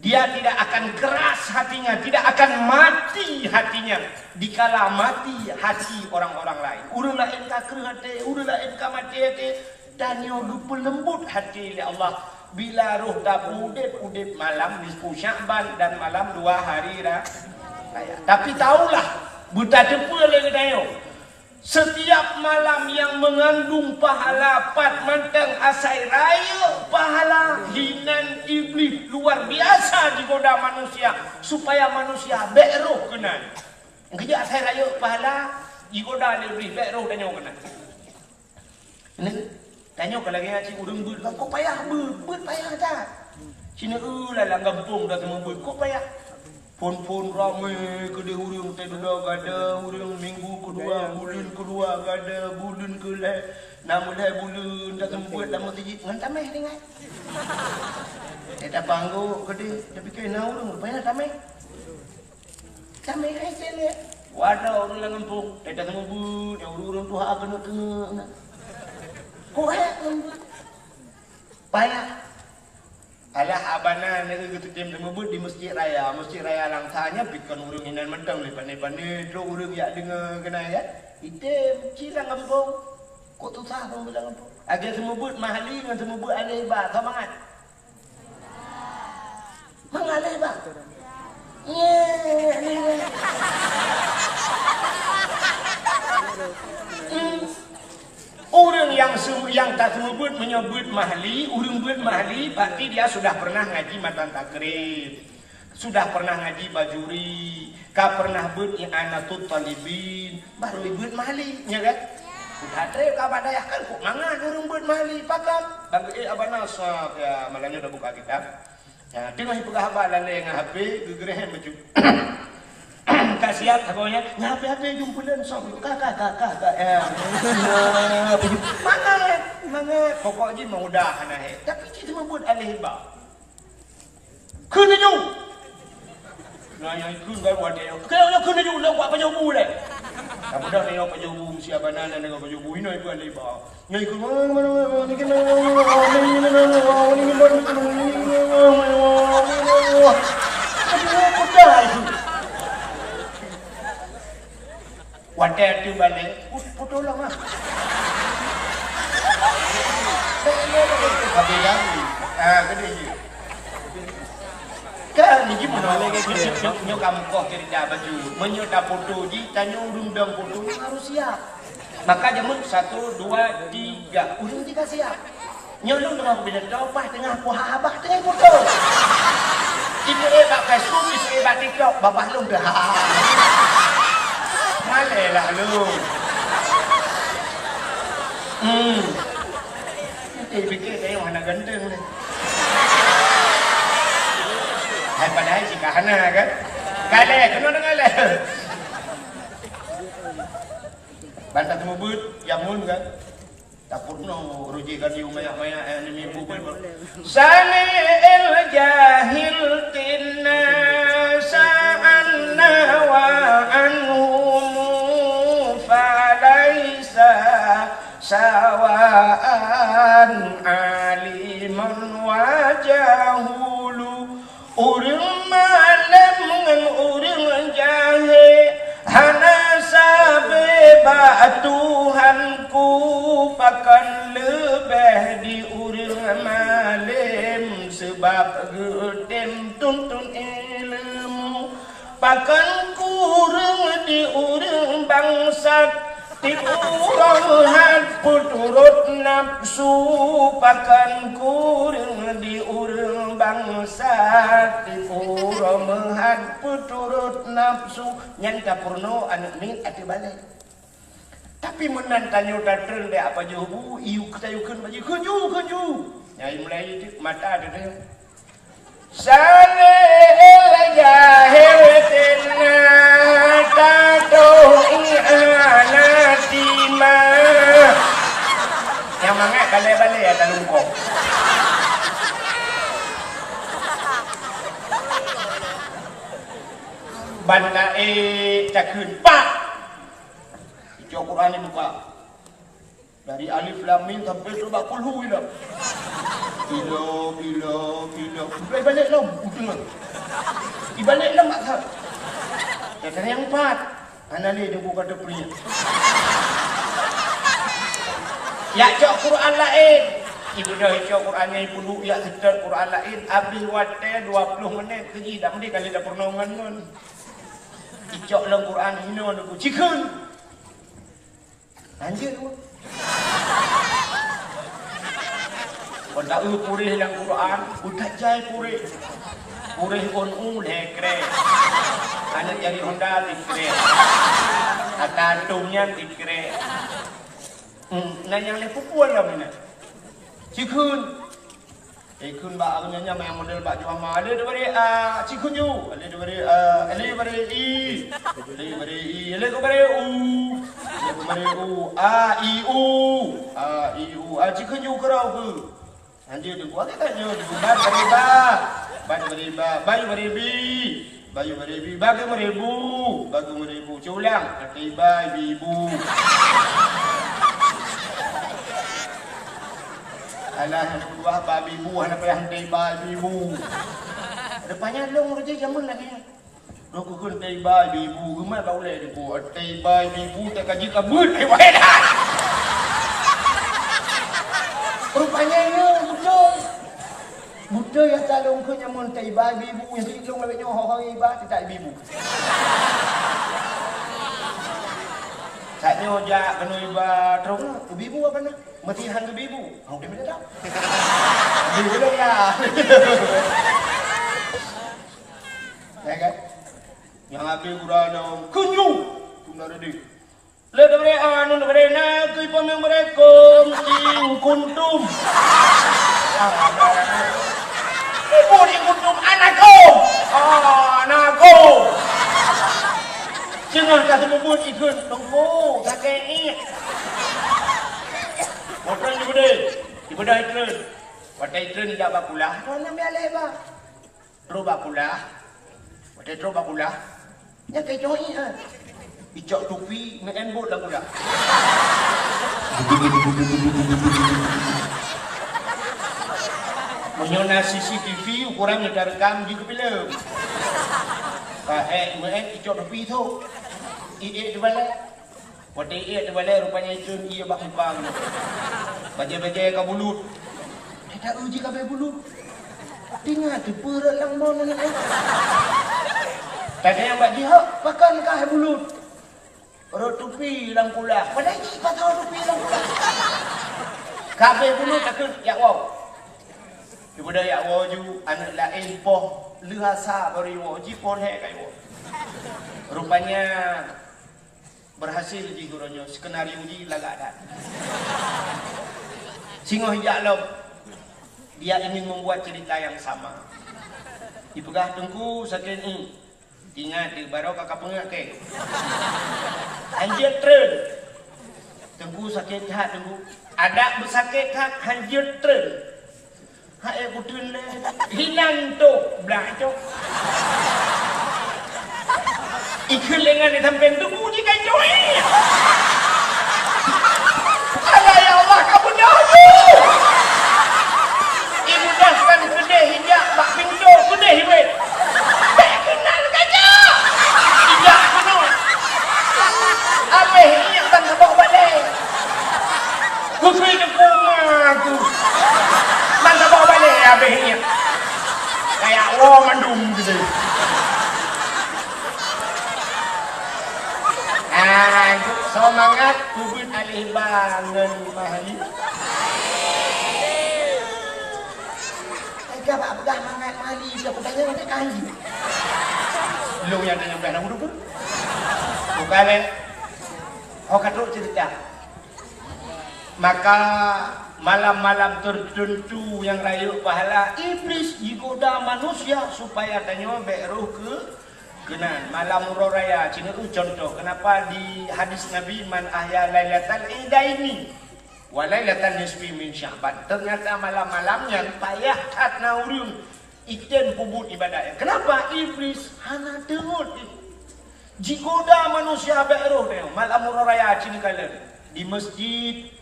Dia tidak akan keras hatinya, tidak akan mati hatinya dikala mati hati orang-orang lain. Ureuëng laén ka kreueh até, ureuëng laén ka maté até, tanyoe geupeuleumbot hati lé Allah. Bila roh taudeb, udeb malam nisfu Sya'ban dan malam dua hari ra-, raya. Tapi tahulah, beutateupeue lé geutanyoe, setiap malam yang mengandung pahala pat mantong asai rayeuk pahala, hinan Iblih luar biasa jigoda manusia supaya manusia bék roh keunan. Geujak asai rayeuk pahala, jigoda lé Iblih bék roh tanyoe keunan. Ini, tanyoe ka lagée nyan cit ureuëng beuet, kok payah beuet, beuet payah that. Cina eu lam gampông dah teuma beuet, kok payah. Phon-phon ramé keudeh ureuëng, teududa gada ureuëng, minggu keudua, buleuen keudua gada, buleuen keulhée, na meulhée buleuen dah teuma beuet lam meuseujid ngon tameh ringai. Eh, tapanggok keudeh, tapi keu na ureuëng rupanya tameh. Kami hai cewek. Wadah ureuëng lam gampông, teuka teumeubeut, nyang ureuëng tuha keuneuk-keuneuk na. Kok hai teumeubeut? Payah. Alah abana neu geutem teumeubeut di Masjid Raya. Masjid Raya Langsa nyan pi kon ureuëng inan mantong lé pane-pane trok ureuëng jak deungoe keunan ya. Item ci lam gampông. Kok tusah ureuëng lam gampông. Lagée teumeubeut Mahli ngon teumeubeut Aleh Ba, sama mangat. Mangaleh, bang. Nyeh, nyeh. Hmm. Ureuëng nyang semu-, nyang taseumeubeut meunyoe beuet Mahli, ureuëng beuet Mahli, berarti dia sudah pernah ngaji matan takrib, sudah pernah ngaji Bajuri, ka pernah beuet I'anatut Talibin, baru beuet Mahli, nya kan? Udah treb ka bak dayah kan, kok mangat ureuëng beuet Mahli, pakon? Bang, eh, abana sab, ya, malam nyoe dah buka kitab. Ya, teungoh jipeugah haba lalée ngon H P, geugeureuhem bacut. Ka siap sagoe nyan, nyan H P, H P jumpa lôn song. Ka, ka, ka, ka, ka, ya. Mangat, mangat. Pokok jih meudah hana hé. Tapi cit teuma buet aleh ba. Kheun laju. Nah, nyang ikheun baru ada. Oke, udah kheun laju, udah buat pajoh bu leh. Kamu dah nengok pajoh bu, siapa nana nengok pajoh bu, ini itu aleh ba. Nyoe ikut, aduh, peugah itu. Watée tu balik, put-, putus lah, mah. Habis dah. Ah, gede je. Kan, ni gimana? Nyoe, nyoe, nyoe, nyoe kamoe koh cerita baju. Meunyoe tapoto jih, tanyoe ureuëng dong poto harus siap. Maka jameun satu, dua, tiga, ureuëng tiga siap. Nyoe lôn teungoh kupidato, bah teungoh kuhabah, teungoh kuto. Ibu eh bak Facebook, ibu eh bak TikTok, babah lôn dah. Malée lah lôn. Hmm. Ente pikir saya hana ganteng ni. Hai padahai jika hana kan? Galak, kena dengar lah. Bantah teumeubeut, jameun kan? Tapeurunoe rujih ka di mayak-mayak, eh, ni mimpu pun. Sani il jahil tina sa'anna wa anhumu falaisa sawaan alimun wa jahulu. Ureuëng malém ngon ureuëng jahé hana sabe bak Tuhanku, pakon leubeh di ureuëng malém, sabab geutem tuntut ileumèe. Pakon kureueng di ureuëng bangsat, tiep uroe meuhat peuturot nafsu. Pakon kureueng di ureuëng bangsat, tiep uroe meuhat peuturot nafsu. Nyan tapeurunoe aneuëk miet ateueh balée. Tapi meunan tanyoe tatreun lé apa jeubu, iyue tayue kheun bak jih, "Kheun ju, kheun ju!" Nyang mulai mata teudeung. Saleh el jahil tina tatoh iana tima. Nyang mangat balée-balée ya talungkong. Ban taék takheun, "Pak!" Icok Quran dibuka. Dari alif lam mim sampai tu bak kulhu ilom. Ilom, ilom, ilom. Sampai balik lom, udah. Ibalik lom mak sah. Dan yang empat, hana lé deungon kata pria. Yak cok Quran lain. Ibu dah cok Quran nyang puluh, yak setel Quran lain. Habis watèe dua puluh menit keji dah mesti kali dah pernah ngon. Icok lam Quran hino deungon cikheun. Lanjut dua. Kon taeu puréh lam Quran, utat jai puréh. Puréh kon u lhèe krek. Aneuk jari Honda tikrek. Ata antom nyan tikrek. Hmm, na nyang lhèe pukul lam inan. Cikheun. Ikheun bak nyang nyang model bak Johama. Alif diberi a, cikheun ju. Alif diberi a, alif diberi i. Alif diberi i. Alif diberi u. Alif diberi u. A, i, u. A, i, u. A, cikheun ju keurau keu. Lanjut deungon kita nyoe deungon ba diberi ba. Ba diberi ba. Ba diberi bi. Bayu beribu, bagi meribu, bagi meribu. Culang, ketiba ibu-ibu. Alah, anak buah babi ibu, anak payah tiba ibu-ibu. Rupanya long rejeki zaman lagi. Dok kukun tiba ibu-ibu, geumai bak ulèe debu. Tiba ibu-ibu, tak kaji kabut, eh, wahai dah. Rupanya, ya, betul. Buta nyang talong keu nyan mon taiba ibu-ibu, nyang lôn lawét nyoe ho-ho iba, teutab ibu-ibu. Saat nyoe jak keunoe iba terus, ibu-ibu apa na? Meusihan ibu-ibu. Hau dia minta tahu. Ibu-ibu dong ya. Ya kan? Nyang habéh gurada, keunyu! Tunda reudeh. Lé dibri anu dibri na keu peumeung bri kum cing kuntum. Ibu di kuntum anakku. Ah, anakku. Singoh ka seumubut ikheun tungku sakét iek. Moto ibeudeh, ibeudeh ikheun. Watèe ikheun ijak bak kulah, tuan ambil alèh bah. Trok bak kulah. Watèe trok bak kulah, nyan keu icok iek, ha. Icok tupi, meu'en bot lam kulah. Meunyoe na C C T V, ukoran nyang tarekam jikeupileum. Ka ék meu'en icok tupi tho. Iek teubalek. Watèe iek teubalek rupanya icun iek bak muka geuh. Bajèe-bajèe ka bulut. Tata uji ka bèe bulut. Tinggai teupeurot lam mon nyan. Tata nyang bak jihok pakon ka hai bulut. Rot tupi lam kulah. Padahai jih patah tupi lam kulah. Ka bèe bulut takheun jak woe. Daripada jak woe ju aneuk laén poh leuhasa baru iwoe, jipoh lhèe ka iwoe. Rupanya Berhasil jih uroe nyoe, skenario jih lagak that. Singoh ijak lom, dia ingin membuat cerita yang sama. Ipeugah, "Teungku sakét iek." Ingat di baroe ka kapeungeuet kèe. Hanjeuet treun. "Teungku sakét that, Teungku." Adak beusakét that, hanjeuet treun. Hai, eh, putreun lé. Hinan tu, blah tu. Ikheun lé ngon di sampéng tu, bunyi kai tu, eh. Alah, ya Allah, ka beudôh tu. Ibu dah kan keudeh ijak bak pintoe, keudeh iwet. Bèk keunan ka jak. Ijak keunoe. Abéh iek ban saboh balèe. Kukui teupeu ma ku. Ban saboh balèe abéh nyan. Kayak woe mandum gitu. Ah, semangat kubit alih bangun mahali. Teuka bak peugah mangat mali, siapa tanya nak kaji. Long nyang tanya peugah nak udup tu. Bukan, eh. Ho ka trok cerita. Maka malam-malam tertentu yang rayeuk pahala, Iblis jigoda manusia supaya tanyoe bèk roh keu keunan. Malam uroe raya, ci neueu contoh. Kenapa di hadis Nabi, "Man ahya lailatal idaini wa lailatan nisfi min Sya'ban." Ternyata malam-malam nyan payah that na ureueng Item peubuet ibadat nyan. Kenapa? Iblis hana teungeut. Jigoda manusia bèk roh nyoe malam uroe raya ci neukalon di masjid,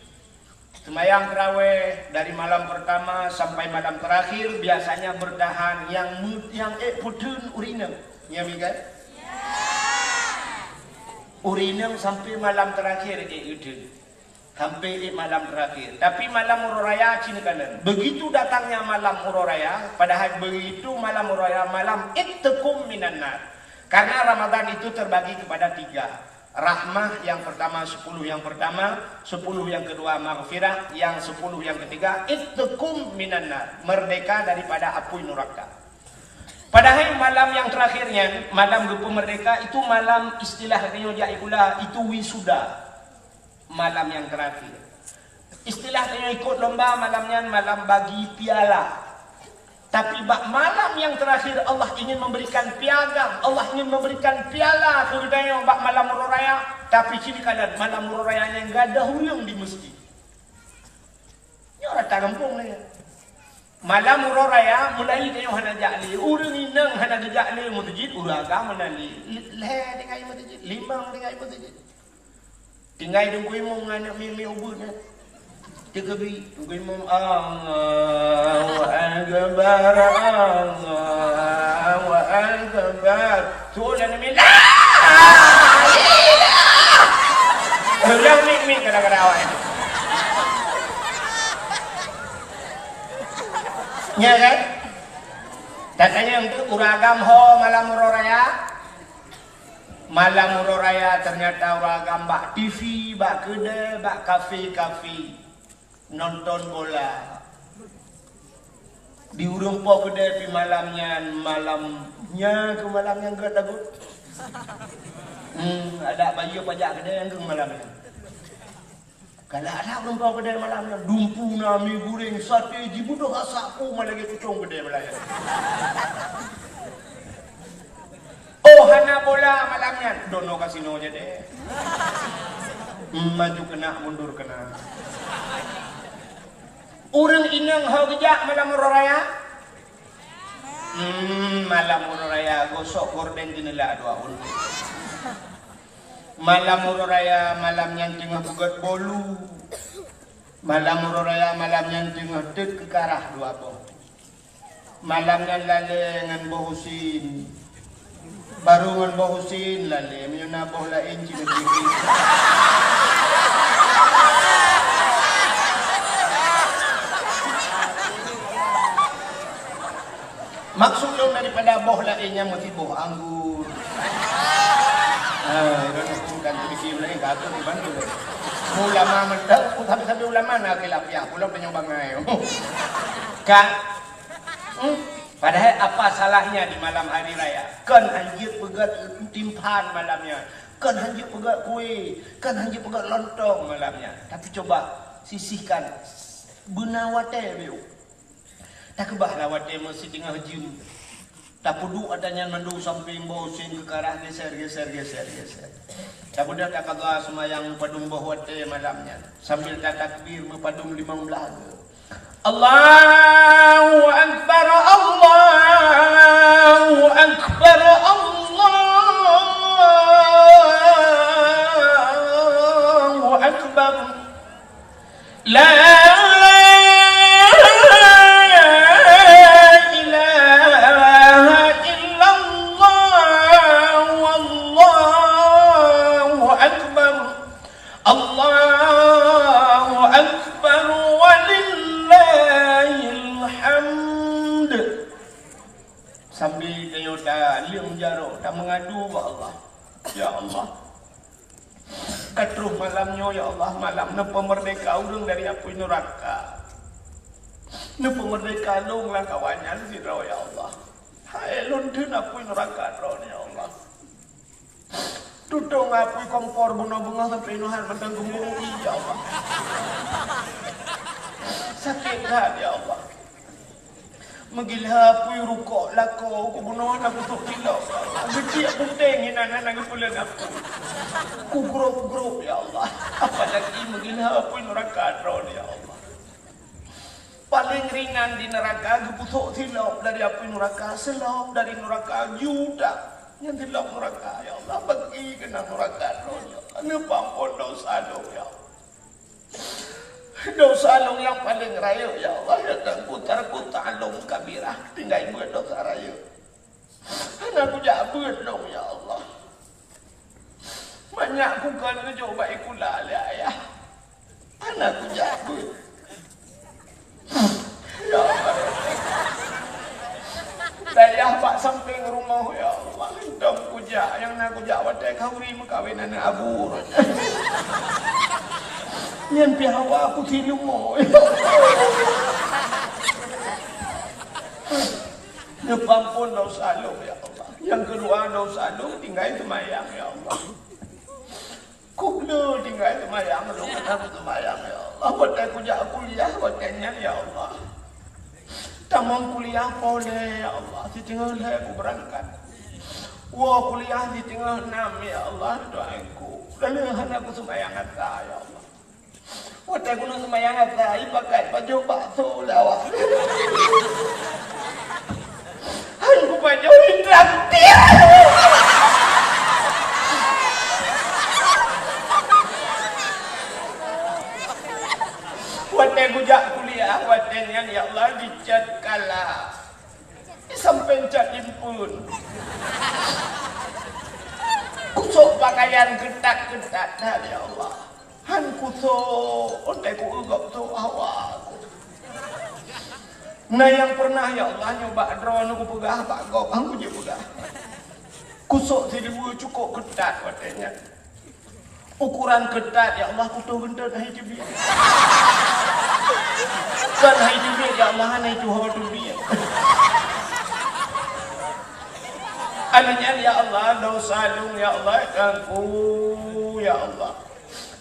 Seumayang tarawih dari malam pertama sampai malam terakhir biasanya bertahan nyang me-, nyang ék peuteun ureueng inong. Nyan mi kan? Ureueng inong sampai malam terakhir ék peuteun. Sampai ék malam terakhir. Tapi malam uroe raya cit neukalon. Begitu datangnya malam uroe raya, padahal begitu malam uroe raya, malam itqum minan nar. Karena Ramadan itu terbagi kepada tiga. Rahmah yang pertama, sepuluh yang pertama, sepuluh yang kedua maghfirah, yang sepuluh yang ketiga itqum minan nar, merdeka daripada apui neraka. Padahal malam yang terakhir nyan, malam geupeumerdeka, itu malam istilah tanyoe jak sikula, itu wisuda. Malam yang terakhir. Istilah tanyoe ikot lomba malam nyan malam bagi piala. Tapi bak malam yang terakhir Allah ingin memberikan piagam, Allah ingin memberikan piala keu geutanyoe bak malam uroe raya. Tapi cit neukalon malam uroe raya nyan gadôh ureueng di meuseujid. Nyoe rata gampông lé. Malam uroe raya mulai tanyoe hana jak lé. Ureueng inong hana geujak lé meuseujid, ureueng agam hana lé. Lhèe tinggai meuseujid, limong tinggai meuseujid. Tinggai Teungku Imum ngon aneuk miet-miet ubeut nyan. Teukeubi, Teungku Imum, "Allahu Akbar, Allahu Akbar." Tuan aneuk miet, "La ilaha!" Ulang miet-miet kadang-kadang awak nyan. Nya kan? Tatanyong teuk ureueng agam ho malam uroe raya? Malam uroe raya ternyata ureueng agam bak T V, bak keudè, bak kafe-kafe nonton bola. Di ureueng po keudè pi malam nyan, malam nyan keu malam nyang gèt lagut. Hmm, adak bayeue pajak keudè nyang keu malam nyan. Galak that ureueng po keudè malam nyan, dumpeue na, mi goreng, sate, jibeudôh asak, peue lagèe kucong keudè malam nyan. Oh, hana bola malam nyan, dono kasino jadi. Hmm, maju keunak, mundur keunak. Ureueng inong ho geujak malam uroe raya? Hmm, malam uroe raya gosok gorden jeuneula dua ôn. Malam uroe raya, malam nyan teungoh peugèt bolu. Malam uroe raya, malam nyan teungoh teut keukarah dua boh. Malam nyan lalè ngon boh usin. Barô ngon boh usin lalè, meunyoe na boh laén cit leubeh. Maksud lôn daripada boh laén nyan meusiboh anggur. Ah, bukan sedikit laén, ka aku dibantu. Ulama mantap, tapi-tapi ulama na khilaf ya, pulang penyong bangai. Kan? Hmm? Padahal apa salahnya di malam hari raya? Kan hanjeuet peugèt timphan malam nyan. Kan hanjeuet peugèt kué, kan hanjeuet peugèt lontong malam nyan. Tapi coba sisihkan beuna watèe biôh. Takeubah lah watèe meusi teungoh jeuem. Tapeuduek ata nyan mandum sampéng boh usen keukarah geser, geser, geser, geser. Tabeudôh takadha seumayang padum boh watèe malam nyan. Sambil tatakbir meupadum limong blaih goe. Allahu Akbar, Allahu Akbar, Allahu Akbar. La ilaha illallah, wallahu akbar. Allahu akbar walillahil hamd. Sambil tanyoe taleueng jaroe, tameungadu bak Allah. Ya Allah, ka troh malam nyoe, ya Allah, malam neupeumeurdeka ureueng dari apui neuraka. Neupeumeurdeka lôn lam kawan nyan sidroe, ya Allah. Hai lôn theun apui neuraka droeneuh, ya Allah. Tutong apui kompor bunoe beungoh sampoe inoe han mantong geumurui, ya Allah. Sakét that, ya Allah. Meugila apui rukok lakoe, geubunoe na geutok tilok. Geuciek puténg inan hana geupeuleueng apui. Kugrôp-grôp, ya Allah. Apalagi meugila apui neuraka droeneuh, ya Allah. Paleng ringan di neuraka geupusok silop dari apui neuraka, silop dari neuraka juta. Nyan silop neuraka, ya Allah, bagi keunan neuraka droeneuh. Neupeuampôn dosa lôn, ya Allah. Dosa lôn nyang paleng rayeuk, ya Allah, ya Tuhanku, tarku ta'lum kabirah, tinggai beuet dosa rayeuk. Hana kujak beuet lôn, ya Allah. Manyak kukon geujok bak sikula lé ayah. Hana kujak beuet. Ya Allah. Dayah bak sampéng rumoh, ya Allah. Dong kujak, nyang na kujak watée khanduri meukawen aneuk abu. Nyan pih hawa kusilumo, ya Allah. Neupeuampon dosa lôn, ya Allah. Nyang keudua, dosa lôn tinggai seumayang, ya Allah. Kukle tinggai seumayang, lôn hana seumayang, ya Allah. Watée kujak kuliah, watée nyan, ya Allah. Tamong kuliah poh lhée, ya Allah. Siteungoh lhée kubeurangkat. Woe kuliah siteungoh nam, ya Allah, Tuhanku. Lalu hana kuseumayang atra, ya Allah. Watée keuneuk seumayang atra, ipakai pajoh bakso lé awak. Han kupajoh, itraktir. Watée kujak kuliah, watée nyan, ya Allah, dicet kala. Sampéng cat impeuen. Kusok pakaian keutat-keutat that, ya Allah. Han kusok, watée kueugop sôk hawa ku. Na nyang pernah, ya Allah, nyoe bak droeneuh kupeugah, bak gob han kujeuet peugah. Kusok siluweue cukôp keutat watée nyan. Ukuran keutat, ya Allah, kutoh geuntot hai teubiet. Kon hai teubiet, ya Allah, han hai tuho teubiet. Aneuk nyan, ya Allah, dosa lôn, ya Allah, ganggu, ya Allah.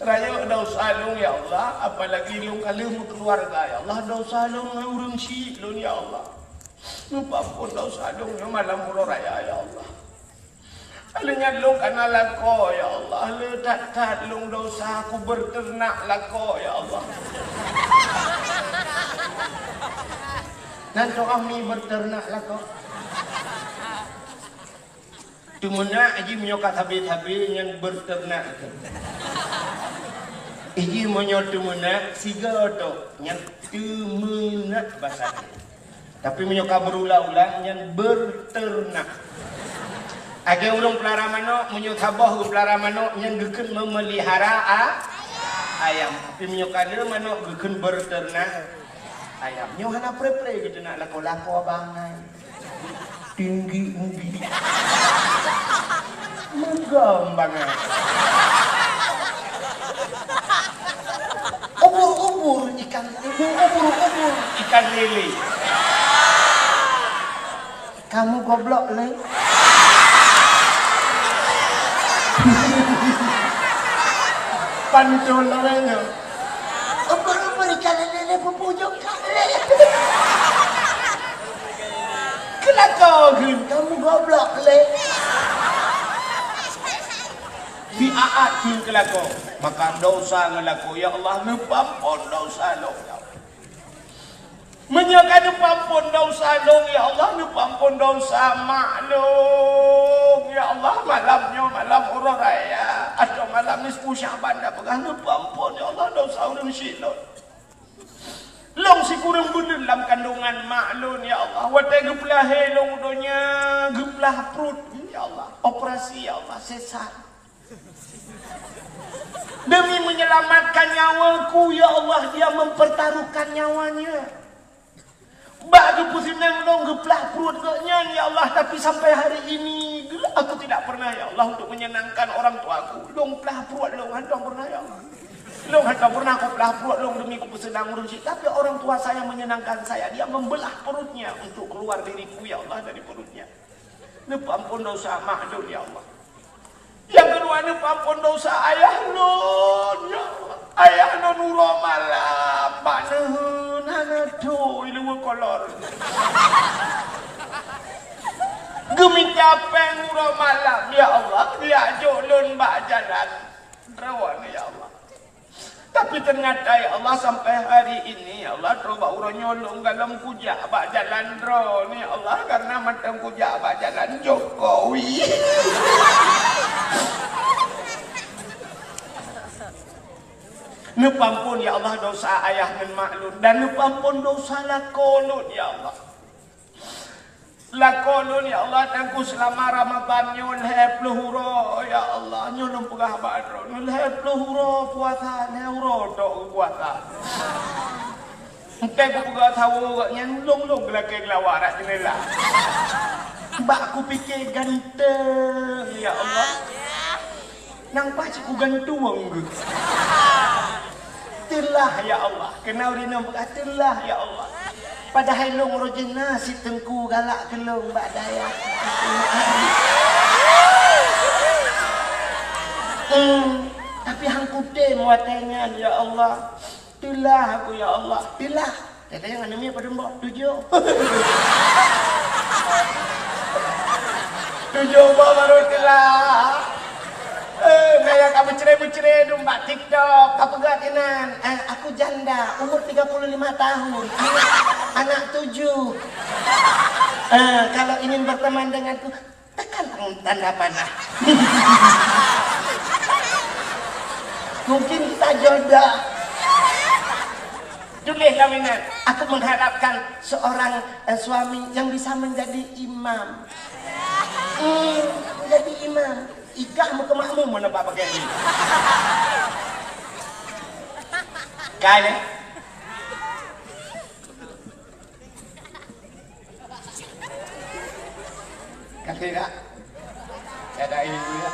Rayeuk dosa lôn, ya Allah, apalagi lôn ka lheueh meukeuluwarga, ya Allah, dosa lôn ngon ureuëng syiek lôn, ya Allah. Neupeuampon dosa lôn nyoe malam uroe raya, ya Allah. Aneuk nyan lôn kana lakoe, ya Allah. Le that-that lôn dosa, kubeurteunak lakoe, ya Allah. Nan toh ami beurteunak lakoe. Teumeunak jih meunyoe ka sabe-sabe nyan beurteunak. Ijih meunyoe teumeunak, sigoe toh nyan teumeunak basa. Tapi meunyoe ka beurulang-ulang, nyan beurteunak. Lagée ureuëng peulara manok, meunyoe saboh geupeulara manok, nyan geukheun meumeulihara a-, ayam. Tapi meunyoe ka le manok, geukheun beurteunak ayam. Nyoe hana pre-pre geuteunak lakoe-lakoe bangai. Tinggi-tinggi. Meugom bangai. Ubur-ubur ikan, ubur-ubur ikan lele. Kamu goblok le. Pantun namanya. Ubur-ubur ikan lele, lele pupujung kali. Keulako geuh kamu goblok le. Di aat keu keulako, maka dosa ngeulako, ya Allah, neupeuampon dosa lôn. Meunyoe ka neupeuampon dosa lôn, ya Allah, neupeuampon dosa mak lôn, ya Allah, malam nyoe malam uroe raya atau malam nisfu Syaban, dak peugah neupeuampon, ya Allah, dosa ureuëng syiek lôn. Lôn sikureueng buleuen lam kandungan mak lôn, ya Allah, watée geupeulahé lôn donya, geuplah pruet, ya Allah, operasi, ya Allah, sesar. Demi menyelamatkan nyawaku, ya Allah, dia mempertaruhkan nyawanya. Bak geupeuseunang lôn geuplah pruet geuh nyan, ya Allah, tapi sampai hari ini, aku tidak pernah, ya Allah, untuk menyenangkan orang tuaku. Lôn plah pruet lôn, hantom pernah, ya Allah. Lôn hantom pernah kuplah pruet lôn demi kupeuseunang ureuëng syiek, tapi orang tua saya menyenangkan saya. Dia membelah perutnya untuk keluar diriku, ya Allah, dari perutnya. Neupeuampon dosa mak lôn, ya Allah. Nyang keudua, neupeuampon dosa ayah lôn, ya Allah. Ayah lôn uroe malam bak neuheun hana tho i luwa kolor. Geumita péng uroe malam, ya Allah, geujak jok lôn bak jalan droeneuh, ya Allah. Tapi teunyata, ya Allah, sampai hari ini, ya Allah, troh bak uroe nyoe lôn galom kujak bak jalan droeneuh, ya Allah, karena mantong kujak bak jalan Jokowi. Neupeuampon, ya Allah, dosa ayah ngon mak lôn, dan neupeuampon dosa lakoe lôn, ya Allah. Lakoe lôn, ya Allah, Teungku, seulama Ramadhan nyoe lhèe ploh uroe, ya Allah, nyoe lôn peugah bak droeneuh, lhèe ploh uroe puasa, lhèe uroe tok geupuasa. Entah geupeugah sawoe gobnyan, lôn-lôn geulakèe geulawa rot jendela. Bak kupike ganteng, ya Allah. Nang paih cit kugantueng geuh. Teulah, ya Allah. Keunoe ureueng inong peugah, "Teulah, ya Allah." Padahai lôn roh jeuet na si Teungku galak keu lôn bak dayah. Hmm, tapi han kutem watèe nyan, ya Allah. Teulah aku, ya Allah. Teulah. Teulah nyang aneuk miet padum boh? Tujoh. Tujoh boh baru teulah. Eh, gaya ka meucre-meucre dum bak TikTok. Ka peugah inan, eh, "Aku janda, umur tiga puluh lima tahun, anak, anak tujuh. Eh, kalau ingin berteman denganku, tekan tanda panah." Mungkin kita jodoh. Tuléh lom inan, "Aku mengharapkan seorang, eh, suami yang bisa menjadi imam." Hmm, menjadi imam. Ikah meukeumamum mana bak bagian ni. Kai, eh? Kakek kak? Saya dah ini ya.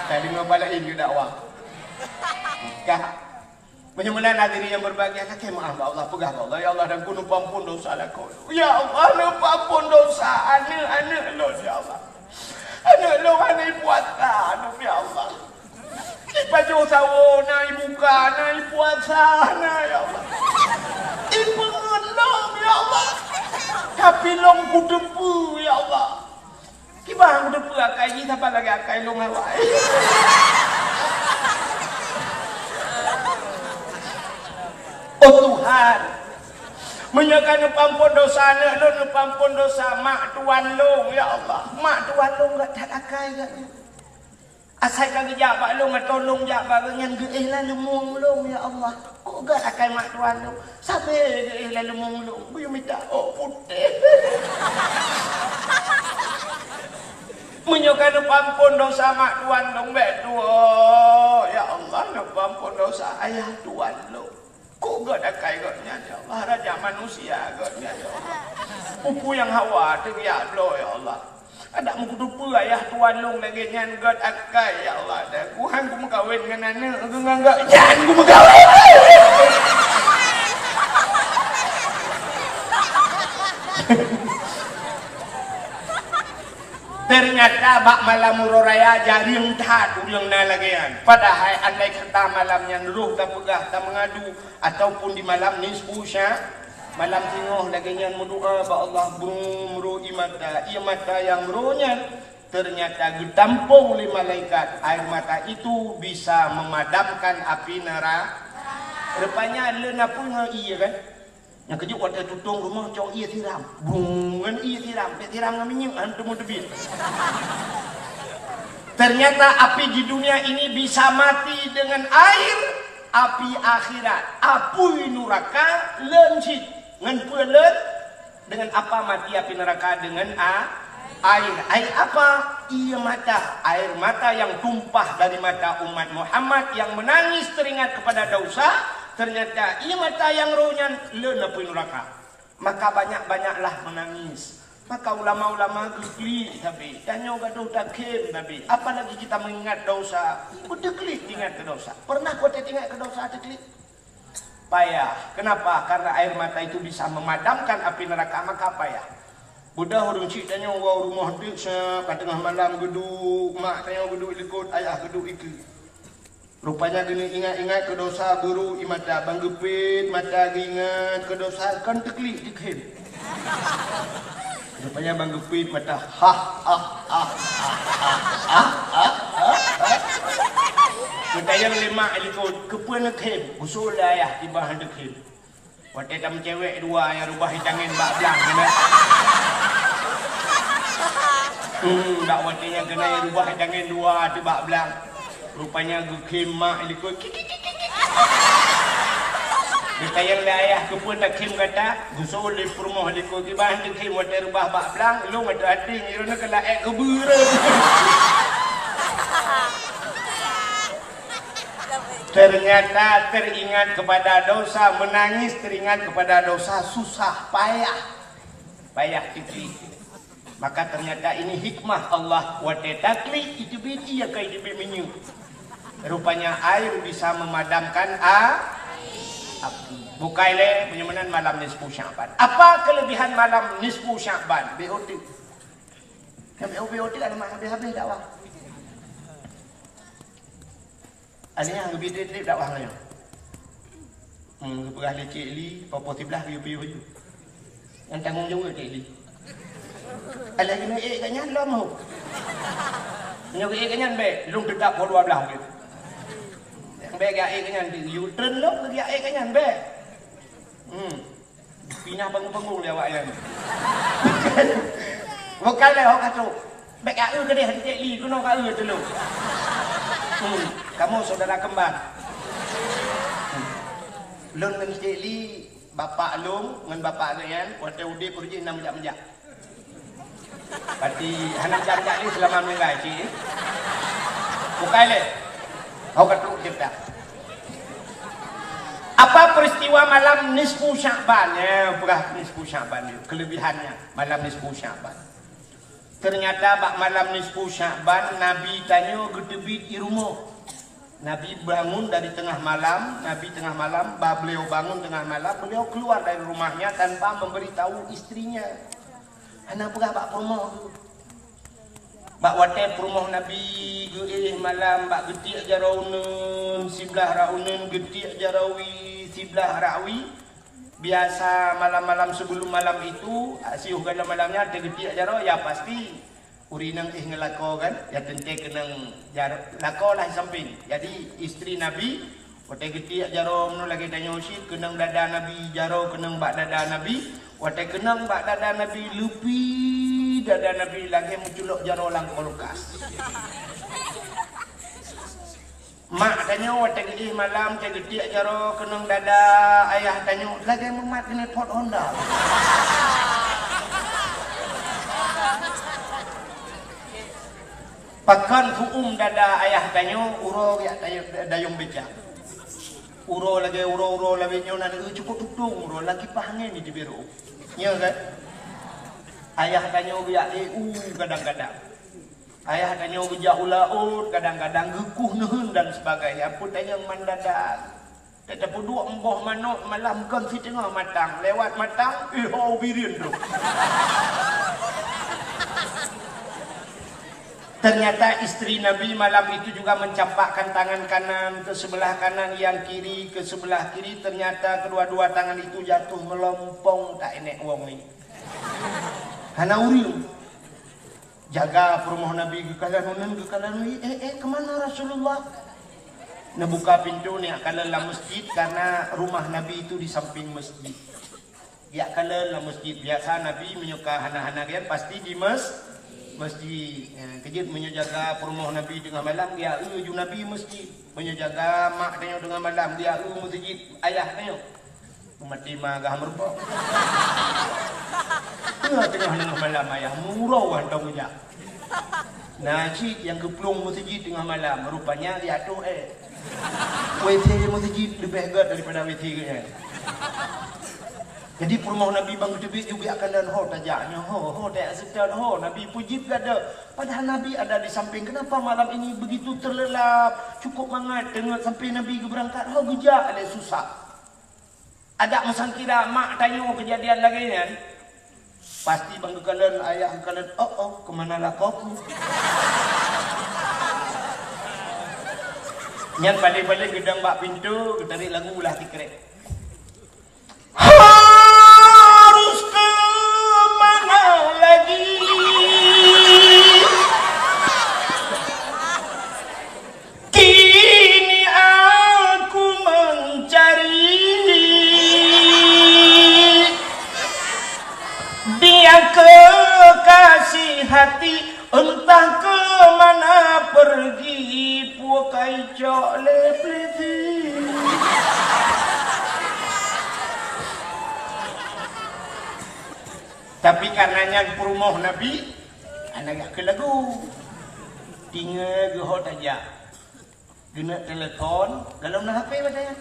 Saya dengar balik ini dakwah. Kak. Meunyoe meunan hadirin yang berbahagia, kakek maaf bak Allah, peugah bak Allah, "Ya Allah, dan ku neupeuampon dosa lakoe." Ya Allah, neupeuampon dosa aneuk-aneuk lôn, ya Allah. Aneuk lôn hana ipuasa, aduh, ya Allah. Ipajoh sawoe na, ibuka na, ipuasa na, ya Allah. Ipeungeut lom, ya Allah. Tapi lôn kuteupeue, ya Allah. Kiban kuteupeue akai jih saban lagèe akai lôn awai. Oh Tuhan, meunyoe ka neupeuampon dosa aneuk lôn, neupeuampon dosa mak tuan lôn, ya Allah. Mak tuan lôn gèt that akai gèt nyan. Asai ka geujak bak lôn, atau lôn jak bak geuh nyan, geuéh lam leumueng lôn, ya Allah. Kok gèt akai mak tuan lôn? Sabe geuéh lam leumueng lôn, buyue mita ôk putéh. Meunyoe ka neupeuampon dosa mak tuan lôn, bèk tuwoe, ya Allah, neupeuampon dosa ayah tuan lôn. Kok gèt akai gobnyan, ya Allah, raja manusia gobnyan, ya Allah. Peue-peue nyang hawa teubiet bloe, ya Allah. Adak meukuteupeue ayah tuan lôn lagèe nyan gèt akai, ya Allah. Dan ku han kumeukawen ngon aneuk, ngon gobnyan kumeukawen. Ternyata bak malam uroe raya jareueng that ureueng na lagèe nyan. Padahai andai kata malam nyan roh tapeugah, tameungadu, ataupun di malam nisfu sya-, malam singoh lagèe nyan meudoa bak Allah, brung, meuro ie mata, ie mata nyang meuro nyan ternyata geutampông lé malaikat, air mata itu bisa memadamkan api nera-, rupanya le na peue ngon ie kan? Nyang keujeuet watèe tutông rumoh cok ie siram. Bung, ngon ie siram, bèk siram ngon minyeuk, han teumèe teubiet. Ternyata api di dunia ini bisa mati dengan air, api akhirat, apui nuraka, leuen cit. Ngon peue leuen? Dengan apa mati api neraka? Dengan a-, air. Air apa? Ie mata. Air mata yang tumpah dari mata umat Muhammad yang menangis teringat kepada dosa, ternyata ie mata nyang roh nyan leuen apui nuraka. Maka banyak-banyaklah menangis. Maka ulama-ulama geuklik sabe, tanyoe gadoh takhém sabe, apalagi kita mengingat dosa, beuteuklek teuingat keu dosa. Pernah watèe teuingat keu dosa teuklek? Payah. Kenapa? Karena air mata itu bisa memadamkan api neraka, maka payah. Beudôh ureueng chik tanyoe woe rumoh teuk, seup ka teungoh malam geuduek, mak tanyoe geuduek likot, ayah geuduek ikeue. Rupanya geuneuk ingat-ingat keu dosa, beurô ie mata, ban geupét mata geuingat keu dosa, kon teuklik teukhém. Rupanya ban geupét mata, ha, ha, ha. Geutanyong lé mak likot, "Keupeue neukhém?" Usul lé ayah, "Kiban han teukhém." Watèe tameucewek dua nyang reubah itangen bak blang, keunan. Hmm, bak watèe nyan keunan nyang reubah itangen dua teuh bak blang. Rupanya geukhém mak likot. Kik, kik, kik, kik, kik. Geutanyong lé ayah, "Keupeue takhém gata?" Geuseuôt lé peurumoh likot, "Kiban takhém watée reubah bak blang, lôn ateueh até ngieng droeneuh keu laék keubeureueng." Ternyata teringat kepada dosa, menangis teringat kepada dosa, susah, payah. Payah teubiet. Maka ternyata ini hikmah Allah, watée taklik teubiet, iya ka teubiet minyeuk. Rupanya air bisa memadamkan a-, api. Bukai lé, meunyoe meunan malam nisfu Sya'ban. Apa kelebihan malam nisfu Sya'ban? B O T. Kan B O T ada mak habis-habis dakwah. Ada nyang geubidit-dit dakwah nyoe. Hmm, geupeugah lé Cik Li, poh-poh siblaih geuyue piôh laju. Nyang tanggong jaweueb Cik Li. Alah keuneuk ék gobnyan lom ho. Nyoe geuék gobnyan bék, lôn teutap poh dua blaih ukeue. Nyang bék geuék gobnyan di U-turn lom geuék gobnyan bék. Hmm. Pinah bangung-bangung lé awak nyan. Bukan lé ho ka trok. Bék ka eu keudeh di Cik Li, keunoe ka eu teulok. Hmm, kamoe saudara kembar. Hmm. Lôn ngon Cik Li, bapak lôn ngon bapak geuh nyan, watée udeb ureueng jih na meujak-meujak. Berarti hana jam jak lé seulama meuninggai cit. Bukai lé. Ho ka trok jeuet dah. Apa peristiwa malam nisfu Sya'ban? Ya, peugah nisfu Sya'ban ni. Kelebihannya malam nisfu Sya'ban. Ternyata bak malam nisfu Sya'ban, Nabi tanyoe geuteubiet di rumoh. Nabi bangun dari tengah malam, Nabi tengah malam, ba beliau bangun tengah malam, beliau keluar dari rumahnya tanpa memberitahu istrinya. Hana peugah bak peurumoh geuh. Bak watée peurumoh Nabi geuéh malam bak geutiek jaroe uneuen siblaih rot uneuen, geutiek jaroe wie siblaih rot wie. Biasa malam-malam sebelum malam itu, siôh gohlom malam nyan teugeutiek jaroe, ya pasti ureueng inong éh ngon lakoe kan, ya teuntée keunong jar-, lakoe lah di sampéng. Jadi istri Nabi Watée geutiek jaroe meunoe lagée tanyoe cit, keunong dada Nabi, jaroe keunong bak dada Nabi. Watée keunong bak dada Nabi, leupie dada Nabi lagée meuculok jaroe lam kulkas. Mak tanyoe watée geuéh malam, watée geutiek jaroe keunong dada ayah tanyoe lagée mumat keuneuk phot honda. Pakon huköm dada ayah tanyoe uroe jak dayong beca. Uroe lagée uroe-uroe lagée nyoe na, eu, cukôp tutong uroe lagée pah angén di teubiet rôh. Nyo kan? Ayah tanyoe geujak E U kadang-kadang. Ayah tanyoe geujak u laôt kadang-kadang, geukueh neuheun dan sebagainya. Peue tanyoe mandada. Teutap peuduek meuboh manok malam kon siteungoh matang, lewat matang, iho bireuen tu. Ternyata istri Nabi malam itu juga mencampakkan tangan kanan ke sebelah kanan, yang kiri ke sebelah kiri. Ternyata kedua-dua tangan itu jatuh melompong tak enek wong ni. Hana ureueng. Jaga peurumoh Nabi geukalon uneun, geukalon uneun, "Eh, eh, kemana Rasulullah?" Neubuka pintoe, neujak kalon lam masjid, karena rumah Nabi itu di samping masjid. Jak kalon lam masjid. Biasa Nabi meunyoe ka hana-hana rian, pasti di mas-, masjid. Eh, keujeuet meunyoe jaga peurumoh Nabi teungoh malam, geujak eu ju Nabi masjid. Meunyoe jaga mak tanyoe teungoh malam, geujak eu masjid ayah tanyoe. Meumaté ma gah meurumpok. Teungoh, teungoh malam ayah meuuroe hantom geujak. Na cit nyang geuplueng meuseujid teungoh malam, rupanya di ateueh, eh. W C meuseujid leubeh gét daripada W C geuhnyan. Jadi peurumoh Nabi ban geuteubiet juga akan dan ho tajak nyoe, ho, ho tajak seutôt, ho Nabi peujeuet gada. Padahal Nabi ada di samping. Kenapa malam ini begitu terlelap, cukup mangat teungoh sampai Nabi geubeurangkat, ho geujak lé susah. Adak meusangkira mak tanyoe keujadian lagée nyan, pasti ban geukalon, ayah geukalon, "Oh, oh, kemana lakoku?" Nyan paléng-paléng geudong bak pintoe, geutarék lagu ulah sikrek. Harus ke mana lagi? Kini aku mencari dia kekasih hati, entah ke mana pergi, pukai cok le pliti. Tapi karena nyan peurumoh Nabi, hana jak keu lagu. Tinggai geuhot tajak. Geuneuk telepon, golom na H P watèe nyan.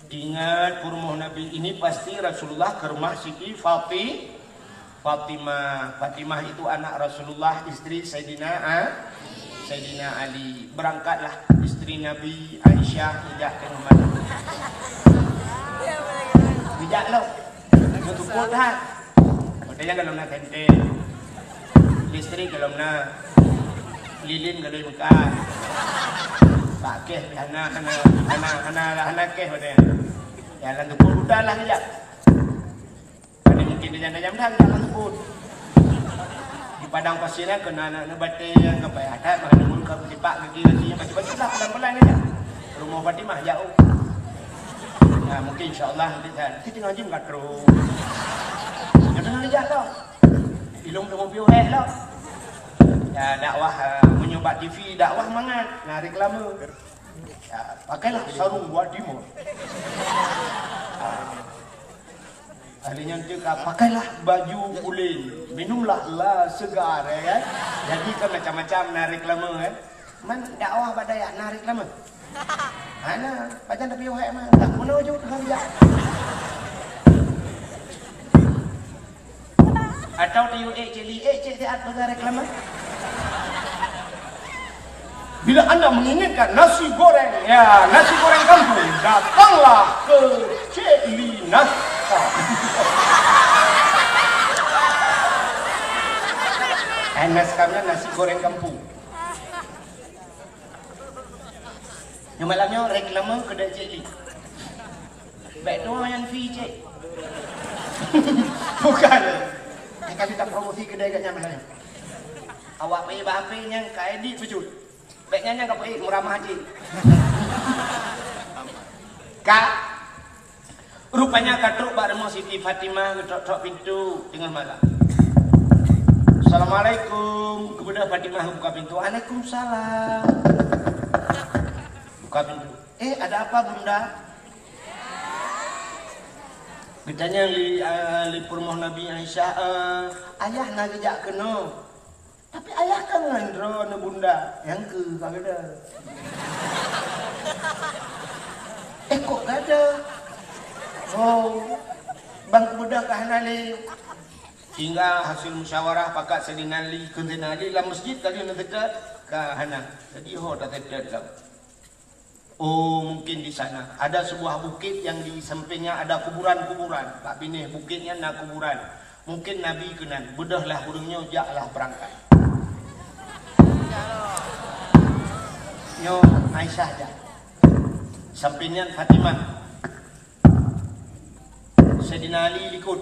Ingat peurumoh Nabi ini pasti Rasulullah ke rumah Siti Fati-, Fatimah. Fatimah itu anak Rasulullah, istri Sayyidina A-, Sayyidina Ali. Berangkatlah istri Nabi Aisyah, geujak ke rumah. Geujak lom. Geuteupeue that. Watèe nyan golom na tenten. Listrik golom na. Lilin golom meukat. Pakéh hana, hana, hana, hana, hana kéh watèe nyan. Ya, lam teupot buta lah geujak. Pada mungkin tajam-tajam dah geujak lam teupot. Di padang pasir nyan keu na aneuk batèe nyang ka payah that, maka neumeuka tipak gaki-gaki nyang bacut-bacut lah pelan-pelan geujak. Rumoh Fatimah jauh. Ya, mungkin insya Allah nanti saya, nanti tengah jam ka trok. Jangan geujak tau. Ilong teumeupiôh hék lom. Ya, dakwah, eh, meunyoe bak T V, dakwah mangat, na reklame. Ya, pakailah sarung buat timur. Ah. Ahli nyan teuka, pakailah baju ulèe, minumlah la segar, ya kan? Jadi kan macam-macam na reklame, kan? Man dakwah bak dayah na reklame. Hana, pajan tapi wahai mah, tak guna wajah udah bijak. Atau tiyu ék cili, ék cek siat peugah reklame. Bila anda menginginkan nasi goreng, ya, nasi goreng kampung, datanglah ke Cik Linah. Eh, nas kamnya nasi goreng kampung. Nyoe malam nyoe reklame keudéh Cik Li. Bèk tuwoe nyan fee, Cik. Bukan. Nyan ka mita promosi keudéh geuh nyan malam nyoe. Awak peuék bak H P nyan ka edit bacut. Bèk nyan nyang ka peuék murah mahal, Cik. Ka Rupanya ka trok bak rumoh Siti Fatimah, geutok-tok pintoe teungoh malam. "Assalamualaikum." Geubeudôh Fatimah buka pintoe. "Waalaikumsalam." Buka pintoe. "Eh, ada apa, Bunda?" Geutanyong lé, eh, lé peurumoh Nabi Aisyah, eh, "Ayah na geujak keunoe." "Tapi ayah kan ngon droeneuh, Bunda." "Nyang keuh ka geuda." "Eh, kok gada?" "Oh, bang kubeudôh ka hana lé." Hingga hasil musyawarah pakat Saidina Ali, kheun Saidina Ali lam masjid tadi na teutet ka hana. Jadi ho tatet-tet lam. Oh, mungkin di sana. Ada sebuah bukit yang di sampingnya ada kuburan-kuburan. Bak binéh bukit nyan na kuburan. Mungkin Nabi keunan. Beudôhlah ureuëng nyoe, jaklah beurangkat. Nyoe Aisyah jak. Samping nyan Fatimah. Saidina Ali likot.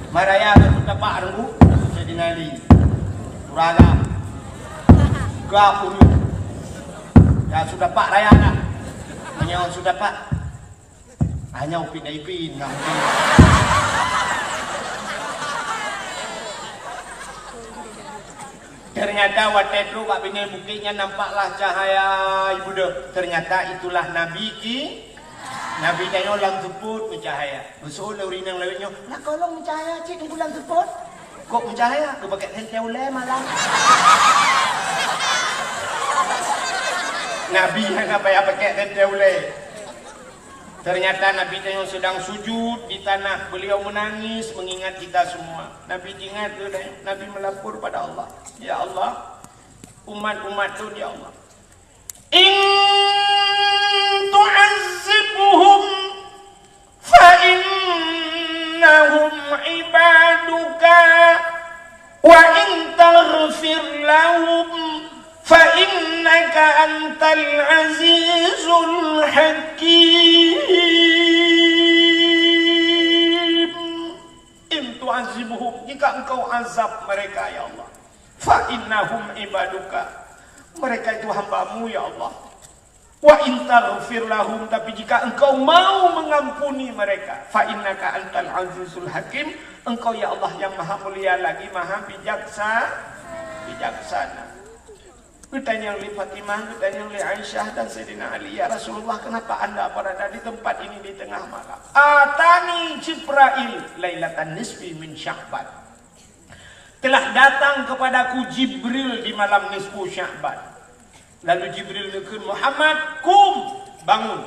Maraya ka su tapak reubu Saidina Ali. Ureuëng agam. Gap ureuëng. Ya su tapak raya dah. Meunyoe su tapak. Hanya upin ipin nah. Ternyata watèe trok bak binéh bukit nyan nampaklah cahaya ibeudôh. Ternyata itulah Nabi ki-, Nabi tanyoe lam seupôt meucahaya. Geuseuôt lé ureuëng inong lawét nyoe, "Lakoe lôn meucahaya cit Teungku lam seupôt." "Kok meucahaya?" "Geupakèk senter ulèe malam." Nabi hana payah pakèk senter ulèe. Ternyata Nabi tanyoe sedang sujud di tanah, beliau menangis mengingat kita semua. Nabi ingat tu, Nabi melapor pada Allah, "Ya Allah, umat-umat tu, ya Allah, in tu'azzibhum fa innahum ibaduka." "Wa in taghfir lahum fa innaka antal azizul hakim." In tu'azzibhum, jika Engkau azab mereka, ya Allah, fa innahum ibaduka, mereka itu hamba-Mu, ya Allah. "Wa in taghfir lahum," tapi jika Engkau mau mengampuni mereka, "fa innaka antal azizul hakim," Engkau, ya Allah, yang Maha Mulia lagi Maha Bijaksa-, Bijaksana. Geutanyong lé Fatimah, geutanyong lé Aisyah dan Saidina Ali, "Ya Rasulullah, kenapa Anda berada di tempat ini di tengah malam?" "Atani Jibrail lailatan nisfi min Sya'ban." Telah datang kepadaku Jibril di malam nisfu Sya'ban. Lalu Jibril neukheun, "Muhammad, kum, bangun.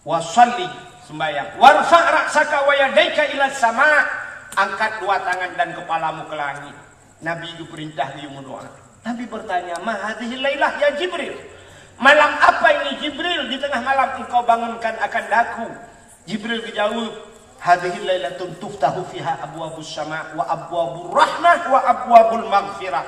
Wa shalli, sembahyang. Warfa' ra'saka wa yadaika ila sama, angkat dua tangan dan kepalamu ke langit." Nabi geupeurintah geuyue meudoa. Nabi bertanya, "Ma hadhil lailah ya Jibril? Malam apa ini Jibril, di tengah malam engkau bangunkan akan daku?" Jibril geujaweueb, "Hadhil lailatun tuftahu fiha abwabus sama wa abwabur rahmah wa abwabul maghfirah."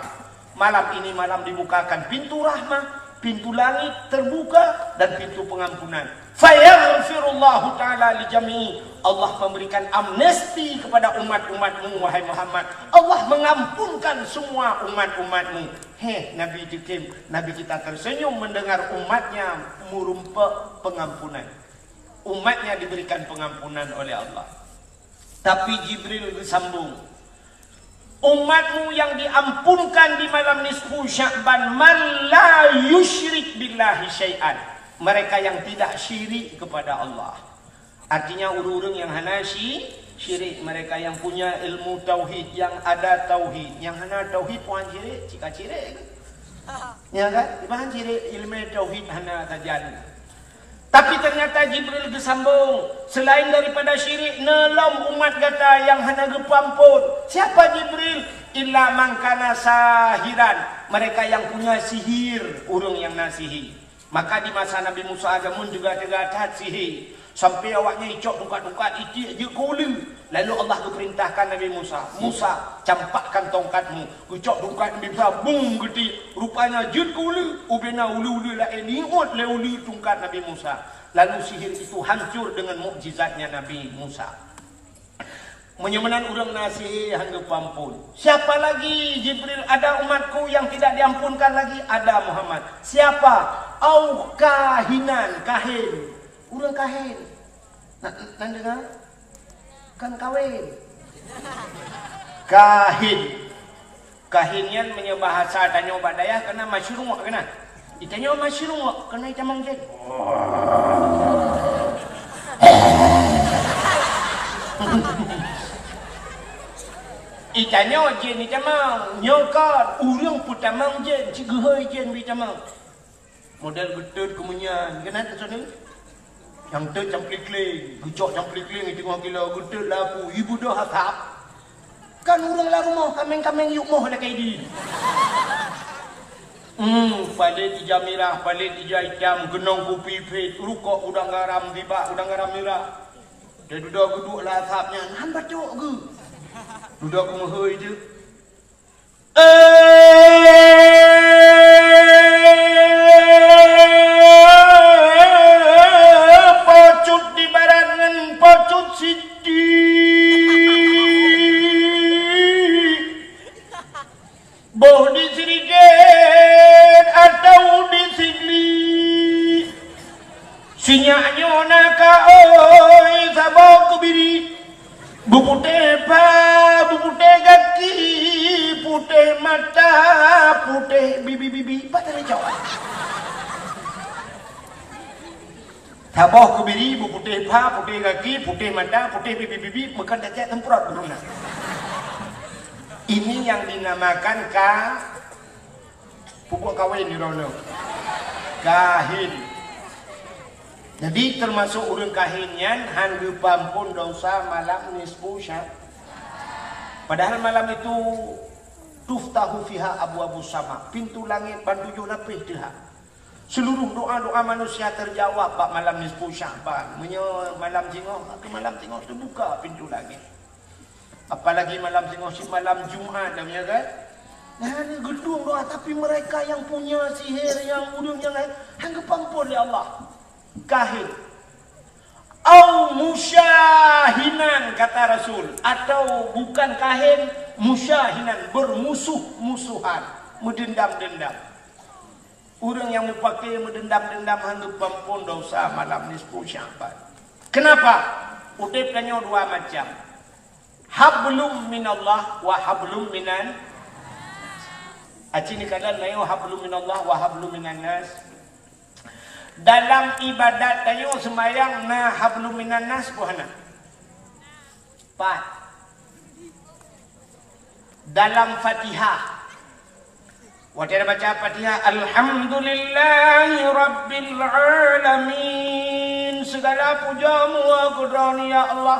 Malam ini malam dibukakan pintu rahmah, pintu langit terbuka, dan pintu pengampunan. Fayaghfirullahu ta'ala li jami'i. Allah memberikan amnesti kepada umat-umatmu, wahai Muhammad. Allah mengampunkan semua umat-umatmu. Heh, Nabi Jibril, Nabi kita tersenyum mendengar umatnya merumpok pengampunan. Umatnya diberikan pengampunan oleh Allah. Tapi Jibril geusambung, "Umatmu yang diampunkan di malam nisfu Sya'ban, man la yusyrik billahi syai'an." Mereka yang tidak syirik kepada Allah. Artinya ureuëng-ureuëng yang hana syi-, syirik, mereka yang punya ilmu tauhid, yang ada tauhid, yang hana tauhid puan syirik, cika syirik. Ya kan? Ibahan syirik ilmu tauhid hana sajan. Tapi ternyata Jibril geusambung, "Selain daripada syirik, neulom umat gata yang hana geupeuampon." Siapa Jibril? "Illa man kana sahiran." Mereka yang punya sihir, ureuëng yang na sihir. Maka di masa Nabi Musa zaman juga teuga that sihir. Sampai awaknya icok tungkat-tungkat itiek jeuet keu uleue. Lalu Allah geuperintahkan Nabi Musa, "Musa, campakkan tongkatmu." Geucok tungkat Nabi Musa, bum, geuti. Rupanya jeuet keu uleue, ubena uleue-uleue laén iôt lé uleue tungkat Nabi Musa. Lalu sihir itu hancur dengan mukjizatnya Nabi Musa. Meunyoe meunan ureuëng na sihir han geupeuampon. Siapa lagi Jibril? "Ada umatku yang tidak diampunkan lagi?" "Ada Muhammad." "Siapa?" "Au kahinan, kahin." Ureuëng kahin. Na, nan deungoe? Kan kawin. Kahin. Kahin nyan meunyoe bahasa tanyoe bak dayah keunan masyruq keunan. Itanyoe masyruq keunan itamong jén. Itanyoe jén itamong, nyoe kon ureuëng peutamong jén, cit geuhôi jén beuitamong. Model geutot keumeunyan, keunan teuseuneuk. Nyang tot camplikling, geucok camplikling teungoh gila, geutot lapu, ibeudôh asap. Kan ureuëng lam rumoh kaméng-kaméng yub moh lakée di. Hmm, palét ija mirah, palét ija itam, keunong kupi phet, rukok udang garam, tibak udang garam mirah. Teududoe geuduek lam asap nyan, han bacut geuh. Dudoe keumeuhôi teuk. Pocut di barat ngon pocut siti. Boh di Srigen atau di Sigli. Sinyak nyoe na ka oi saboh keubiri. Beuputéh pha, beuputéh gaki, putéh mata, putéh bibi-bibi. Pat teurijok. Saboh keubiri, beuputéh pha, putéh gaki, putéh mata, putéh bibi-bibi, meukan tacak teumprot geurunak. Ini yang dinamakan ka Peubuet kawén di droeneuh. Kahin. Jadi, teumasok ureuëng kahin nyan han geupeuampon dosa malam nisfu Sya-, padahal malam itu tuftahu fiha abwabus sama, pintu langét ban tujoh lapéh teuhah. Seluruh doa-doa manusia terjawab bak malam nisfu Sya'ban. Meunyoe malam singoh, maka malam singoh teubuka pintu langét. Apalagi malam singoh cit malam Jumat dah, ya kan? Nah, ni gedung doa, tapi mereka yang punya sihir, yang ureuëng nyang laén, han geupeuampon lé Allah. Kahin. Au musyahinan, kata Rasul, atau bukan kahin, musyahinan, bermusuh-musuhan, meudendam-dendam. Ureuëng nyang mupake meudendam-dendam han geupeuampon dosa malam nisfu Sya'ban. Kenapa? Udeb tanyoe dua macam. Hablum minallah wa hablum minan. Aci neukalon tanyoe hablum minallah wa hablum minan nas. Dalam ibadat tanyoe seumayang na hablum minan nas boh hana? Pat. Dalam Fatihah. Watée tabaca Fatihah, "Alhamdulillahi rabbil alamin." Segala puja meunyoe keu Droeneuh, ya Allah.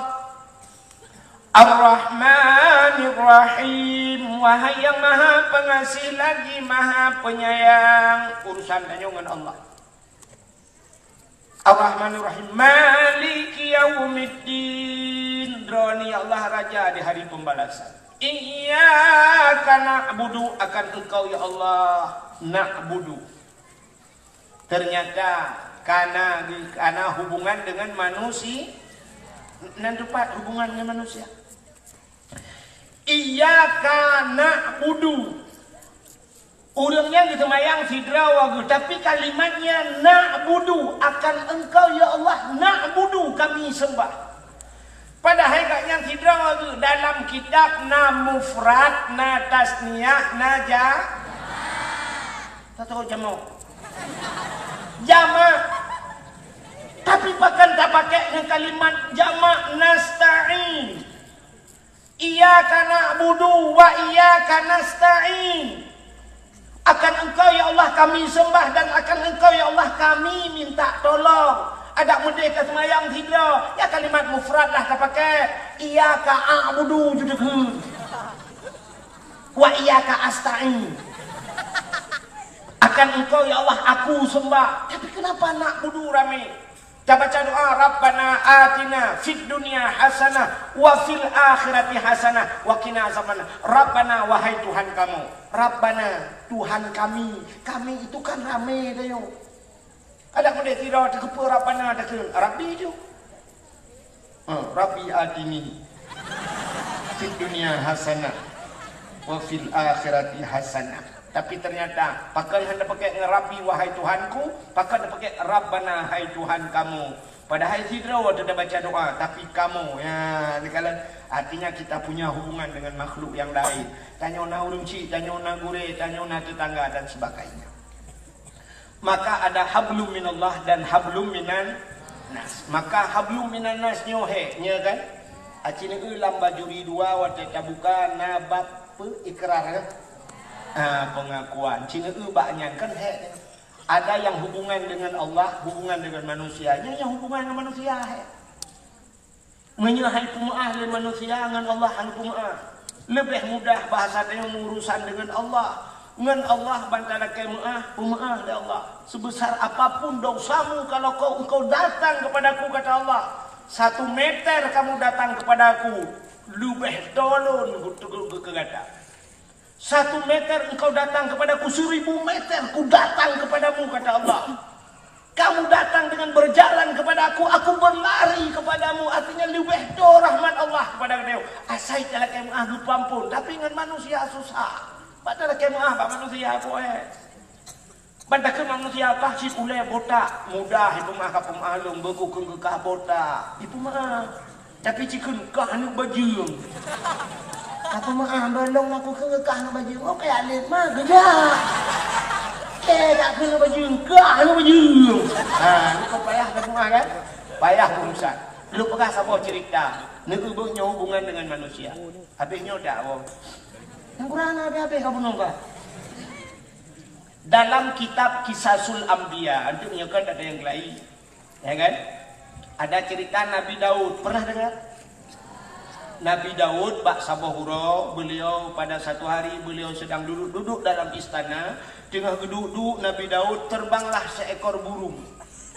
Ar-Rahmanir Rahim. Wahai nyang Maha Pengasih lagi Maha Penyayang. Urusan tanyoe ngon Allah. Ar-Rahmanir Rahim. Maliki yaumiddin. Droeneuh, ya Allah, Raja di Hari Pembalasan. Iyyaka na'budu, akan Engkau, ya Allah, na'budu. Ternyata kana, kana hubungan dengan manusia. Nan tepat hubungan dengan manusia. Iyyaka na'budu. Ureuëng nyan geuseumayang sidroe geuh, tapi kalimatnya na'budu, akan Engkau, ya Allah, na'budu, kami sembah. Padahai gobnyan sidroe geuh, dalam kitab na mufrad, na tasniah, na ja-, Tahu jamak. Jamak. Tapi pakon tapakai ngon kalimat jamak nasta'in. Iyyaka na'budu wa iyyaka nasta'in. Akan Engkau, ya Allah, kami sembah dan akan Engkau, ya Allah, kami minta tolong. Adak meudeh taseumayang sidroe, ya kalimat mufrad lah tapakai. Iyyaka a'budu ju deukeue. Wa iyyaka asta'in. Akan Engkau, ya Allah, aku sembah. Tapi kenapa na'budu ramé? Tabaca doa, "Rabbana atina fid dunya hasanah wa fil akhirati hasanah wa qina azabannar." Rabbana, wahai Tuhan kamu. Rabbana, Tuhan kami. Kami itu kan ramé tanyoe. Adak meudeh sidroe takeupeue Rabbana takheun, Rabbi ju. Ha, Rabbi atini fid dunya hasanah wa fil akhirati hasanah. Tapi ternyata, pakon hana pakai ngon Rabbi, wahai Tuhanku, pakon pakai Rabbana, hai Tuhan kamu. Padahai sidroe teuma baca doa, tapi kamu, ya, ni kalau artinya kita punya hubungan dengan makhluk yang lain. Tanyoe na ureuëng chik, tanyoe na gurée, tanyoe na tetangga dan sebagainya. Maka ada hablum minallah dan hablum minan nas. Maka hablum minan nas nyoe hé, nya kan? Aci neueu lam bajuri dua watée tabuka na bab peu ikrar, kan? Ah, pengakuan. Ci neueu bak nyan kan hé. Ada yang hubungan dengan Allah, hubungan dengan manusia. Nya yang hubungan dengan manusia hé. Meunyoe han peumeu'ah lé manusia, ngon Allah han peumeu'ah. Leubeh mudah bahasa tanyoe meurusan deungon Allah. Ngon Allah ban talakée meu'ah, peumeu'ah lé Allah. Seubesar apapun dosamu, kalau kau, engkau datang kepada-Ku, kata Allah, satu meter kamu datang kepada-Ku, leubeh tolon geu-, geu-, geu-, keu gata. Satu meter engkau datang kepada-Ku, seribu meter Ku datang kepadamu, kata Allah. Kamu datang dengan berjalan kepada-Ku, Aku berlari kepadamu. Artinya, leubeh toe rahmat Allah kepada geutanyoe. Asai talakée meu'ah geupeuampon, tapi ngon manusia susah. Bak talakée meu'ah bak manusia, apoe. Ban takheun manusia kah cit ulée botak, mudah ipeumeu'ah, ka peumeu'ah lôn, beukukheun keu kah botak, ipeumeu'ah. Tapi ci kheun kah aneuk bajeueng. Ka peumeu'ah, ban lôn makukheun keu kah aneuk bajeueng. Oh, kaya lét mah geujak. Eh, tak kheun aneuk bajeueng, kah aneuk bajeueng. Ha, ni kau payah ka peumeu'ah kan? Payah urusan. Lôn peugah saboh cerita. Neueu nyoe hubungan dengan manusia. Habéh nyoe dak, woe. Nyang kurang habéh-habéh ka bunoe kah. Dalam kitab Qisasul Anbiya, anteuk meunyoe kan ada nyang keulai, ya kan? Ada cerita Nabi Daud. Pernah dengar? Nabi Daud bak saboh uroe, beliau pada satu hari beliau sedang duduk-duduk dalam istana. Teungoh geuduek-duek Nabi Daud, terbanglah seekor burung.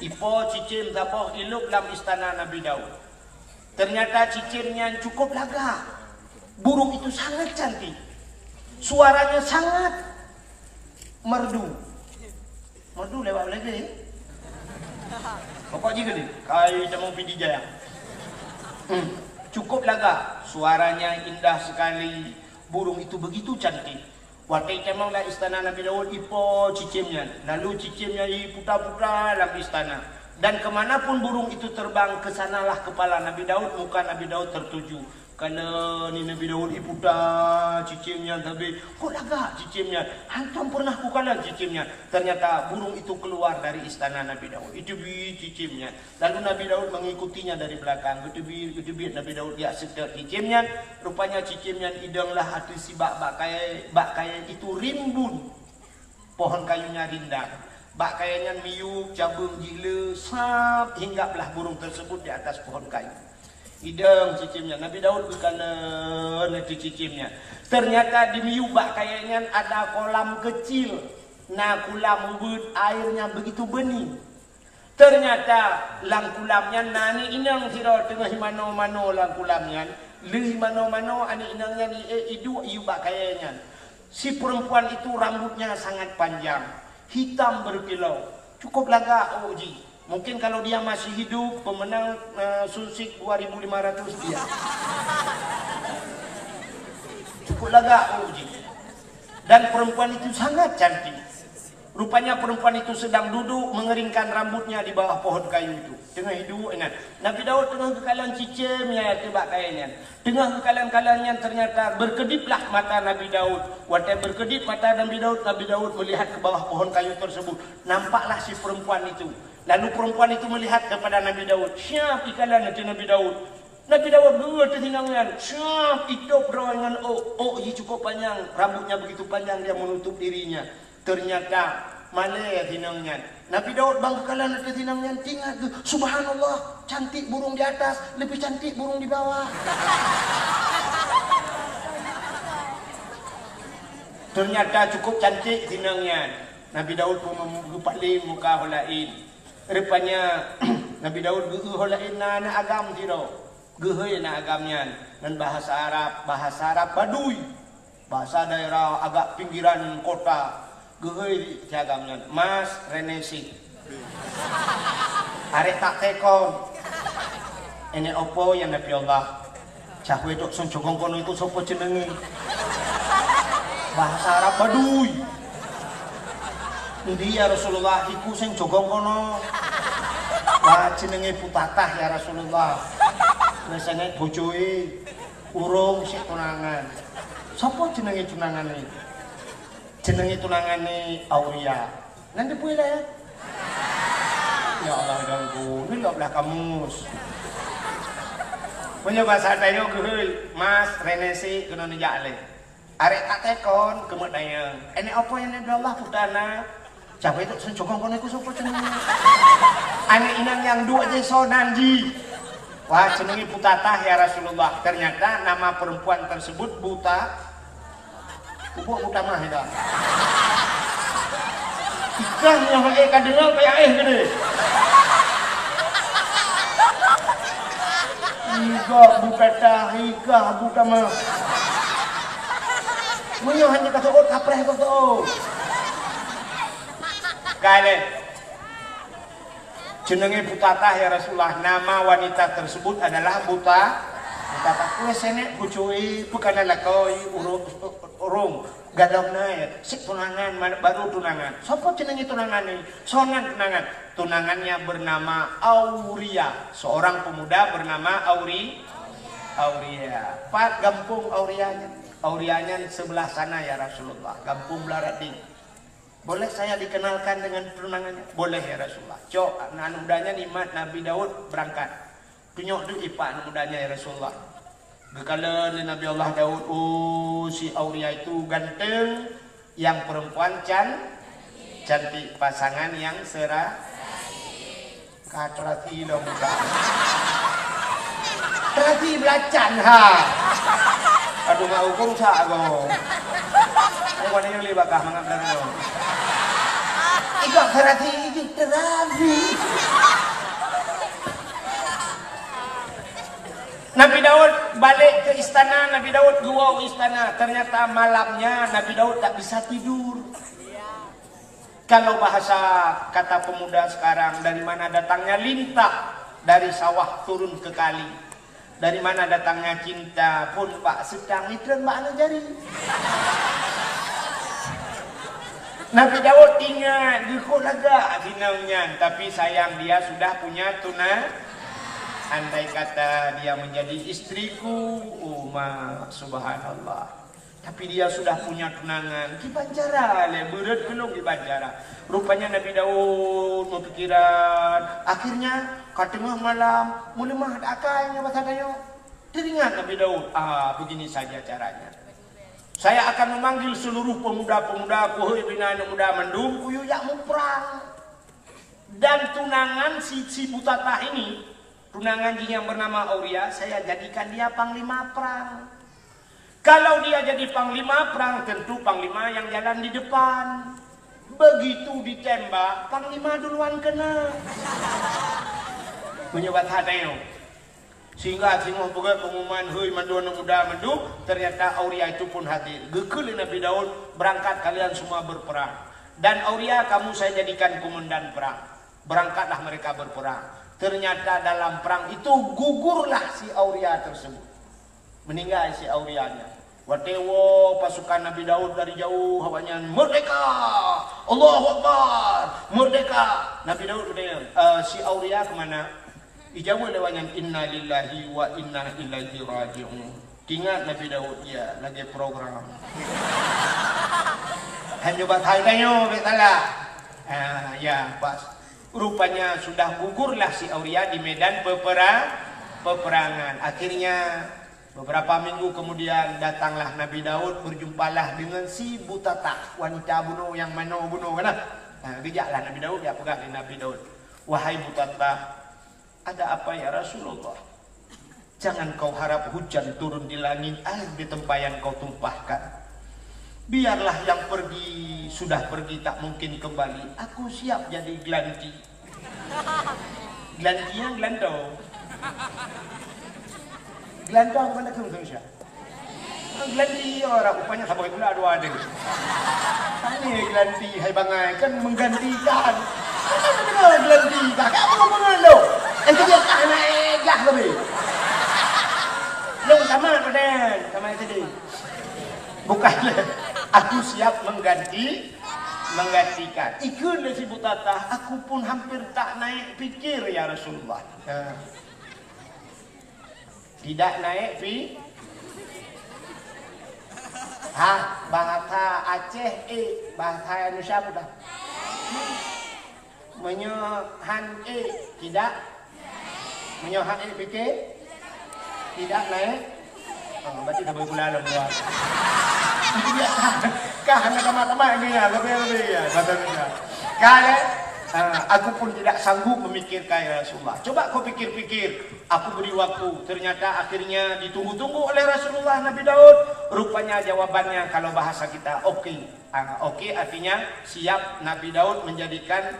Ipo cicém saboh ilop lam istana Nabi Daud. Ternyata cicém nyan cukup lagak. Burung itu sangat cantik. Suaranya sangat merdu. Merdu lewat lagi. Pokok jih geude, kai tamong Pidie Jaya. Hmm. Cukup lagak, suaranya indah sekali. Burung itu begitu cantik. Watée itamong lam istana Nabi Daud, ipo cicém nyan. Lalu cicém nyan iputa-puta lam istana. Dan ke mana pun burung itu terbang, ke sanalah kepala Nabi Daud, muka Nabi Daud tertuju. Kalon ni Nabi Daud iputa cicém nyan sabe, "Kok lagak cicém nyan? Hantom pernah kukalon cicém nyan." Ternyata burung itu keluar dari istana Nabi Daud. Iteubiet cicém nyan. Lalu Nabi Daud mengikutinya dari belakang. Geuteubiet, geuteubiet Nabi Daud jak seutôt cicém nyan. Rupanya cicém nyan idong lah ateueh sibak bak kayèe, bak kayèe itu rimbun. Pohon kayunya rindang. Bak kayèe nyan miyueb cabeueng jih le sab hinggaplah burung tersebut di atas pohon kayu. Idong cicém nyan, Nabi Daud geukalon ateueh cicém nyan. Ternyata di miyueb bak kayèe nyan ada kolam kecil. Na kulam ubit, airnya begitu bening. Ternyata lam kulam nyan na aneuk inong sidroe teungoh imano-mano lam kulam nyan. Lheueh imano-mano aneuk inong nyan i-, iduek iyueb bak kayèe nyan. Si perempuan itu rambutnya sangat panjang, hitam berkilau, cukup lagak ôk jih. Mungkin kalau dia masih hidup, pemenang, eh, Sunsik dua ribu lima ratus dia. Cukup lagak ôk jih. Dan perempuan itu sangat cantik. Rupanya perempuan itu sedang duduk mengeringkan rambutnya di bawah pohon kayu itu. Teungoh iduek nyan. Nabi Daud teungoh geukalon cicém nyan ateueh bak kayèe nyan. Teungoh geukalon-kalon nyan, ternyata berkediplah mata Nabi Daud. Watèe berkedip mata Nabi Daud, Nabi Daud melihat ke bawah pohon kayu tersebut. Nampaklah si perempuan itu. Lalu perempuan itu melihat kepada Nabi Daud. Siap ikalon ateueh Nabi Daud. Nabi Daud geuh ateueh inong nyan, siap itôb droe ngon ôk. Ôk jih cukup panjang, rambutnya begitu panjang dia menutup dirinya. Ternyata malèe inong nyan. Nabi Daud ban geukalon ateueh inong nyan, teuingat geuh, "Subhanallah, cantik burung di atas, lebih cantik burung di bawah." Ternyata cukup cantik inong nyan. Nabi Daud pun mem-, geupaleng muka ho laén. Rupanya Nabi Daud geueu ho laén na aneuk agam sidroe. Geuhôi na agam nyan ngon bahasa Arab, bahasa Arab Baduy, bahasa daerah agak pinggiran kota. Geuhôi si agam nyan, "Mas Renesi, arek tak tekon. Ini opo ya Nabi Allah? Cahwe dok son cogong kono iku sopo jenenge?" Bahasa Arab Baduy. "Endi ya Rasulullah, iku sing cogong kono?" "Wah, jenenge Putatah ya Rasulullah. Wes sengek bojoe, urung sik tunangan." "Sopo jenenge tunangane?" "Jenenge tunangane Auria." "Nan dipeue lé?" Ya Allah, ganggu. Ni lok belah kamus. Punya bahasa Dayu geuhôi, "Mas, Renesi, kena nijak leh." Arek tak tekon, keumeuet dayang. Ini apa yang Nabi Allah putana? Siapa itu? Sen cokong kono ku sopo ceneng. Aneuk inong nyang duek je sonan ji. Wah, cenengi Putatah ya Rasulullah. Ternyata nama perempuan tersebut Buta. Ubuk Buta mah dah. Ikah nyoh eh ka dengar kayak eh gede. Iga Butatah, iga Buta mah. Meunyoe hana ka seuôt, kapreh ka seuôt. Gai lé. Jenenge Butatah, ya Rasulullah. Nama wanita tersebut adalah Buta, Butatah. Kue senek bucui, pekana lakoi, urung, urung. Gadong na ya, sik tunangan, ma-, baru tunangan. Sopo jenenge tunangan ni? Sonan tunangan. Tunangannya bernama Auria. Seorang pemuda bernama Auri-, Auria. Pat gampung Auria nyan? Auria nyan sebelah sana, ya Rasulullah. Gampung Belarading. Boleh saya dikenalkan dengan tunangannya? Boleh, ya Rasulullah. Cok, aneuk muda nyan imat Nabi Daud berangkat. Tunyok tu ipak aneuk muda nyan, ya Rasulullah. Geukala lé Nabi Allah Daud, oh, si Auria itu ganteng, yang perempuan can-, cantik, pasangan yang sera-, ka terati lom ka. Terati belacan, ha. Aduh, mak ukur sa ago. Ai wana nyang lé bakah mangat belakang. Iga terati, iga terati. Nabi Daud balik ke istana, Nabi Daud geuwoe u istana. Ternyata malamnya Nabi Daud tak bisa tidur. Kalau bahasa kata pemuda sekarang, dari mana datangnya lintah? Dari sawah turun ke kali. Dari mana datangnya cinta? Phon bak seutang, itreun bak aneuk jari. Nabi Daud ingat, geukok lagak sinong nyan, tapi sayang dia sudah punya tuna-, Andai kata dia menjadi istriku, Umar, subhanallah. Tapi dia sudah punya tunangan, kiban cara lé, beureut keunoe kiban cara. Rupanya Nabi Daud meupikiran, akhirnya ka teungoh malam, meuleumah akai nyoe basa tanyoe. Teringat Nabi Daud, ah, begini saja caranya. Saya akan memanggil seluruh pemuda-pemuda, kuhôi bina aneuk muda mandum, kuyue jak muprang. Dan tunangan si, si Butatah ini, tunangan jih yang bernama Auria, saya jadikan dia panglima perang. Kalau dia jadi panglima perang, tentu panglima yang jalan di depan. Begitu ditembak, panglima duluan kena. Meunyoe basa tanyoe. Sehingga singoh peugah pengumuman, "Hei, mandum aneuk muda mandum," ternyata Auria itu pun hadir. Geukheun lé Nabi Daud, "Berangkat kalian semua berperang. Dan Auria kamu saya jadikan komandan perang." Berangkatlah mereka berperang. Ternyata dalam perang itu gugurlah si Auria tersebut. Meninggai si Aurianya. Watée woe pasukan Nabi Daud dari jauh, awaknyan, "Merdeka! Allahu Akbar! Merdeka!" Nabi Daud geutanyong, "Eh, si Auria kemana?" Ijaweueb lé awaknyan, "Inna lillahi wa inna ilaihi raji'un." Ingat Nabi Daud, ya, lagée program. Hanya bak hai tanyoe, bek salah. Ah, ya, pas. Rupanya sudah gugurlah si Auria di medan pepera-, peperangan. Akhirnya, beberapa minggu kemudian, datanglah Nabi Daud, berjumpalah dengan si Butatah, wanita bunoe nyang manoe bunoe kan. Nah, geujaklah Nabi Daud, jak peugah lé Nabi Daud, "Wahai Butatah, ada apa ya Rasulullah? Jangan kau harap hujan turun di langit, air di tempayan kau tumpahkan. Biarlah yang pergi sudah pergi, tak mungkin kembali. Aku siap jadi gelanti." Gelanti nyang geulantong. Geulantong bukan lagu Indonesia. Gelanti orang rupanya saboh gula dua ada. Tanya gelanti hai bangai kan menggantikan. Mana dengar gelanti? Kakak apa kau pengen lo? Eh, tu dia kah naik gah lebih. Lo sama tu deh, sama itu deh. Bukan. Aku siap mengganti, menggantikan. Ikut dari si Butatah, aku pun hampir tak naik pikir ya Rasulullah. Ya. Tidak naik pi-, ha, bahasa Aceh, eh, bahasa Indonesia apa dah? Meunyoe han, eh, tidak. Meunyoe han, eh, fikir, tidak naik. Oh, berarti tak boleh pula lom dua. Kah hana tamat-tamat ni ya, lebih-lebih ya, bahasa Indonesia. Kah, eh? Ha, aku pun tidak sanggup memikirkan ya Rasulullah. Coba kau pikir-pikir. Aku beri waktu. Ternyata akhirnya ditunggu-tunggu oleh Rasulullah Nabi Daud. Rupanya jawabannya kalau bahasa kita, oke. Ah, oke artinya siap Nabi Daud menjadikan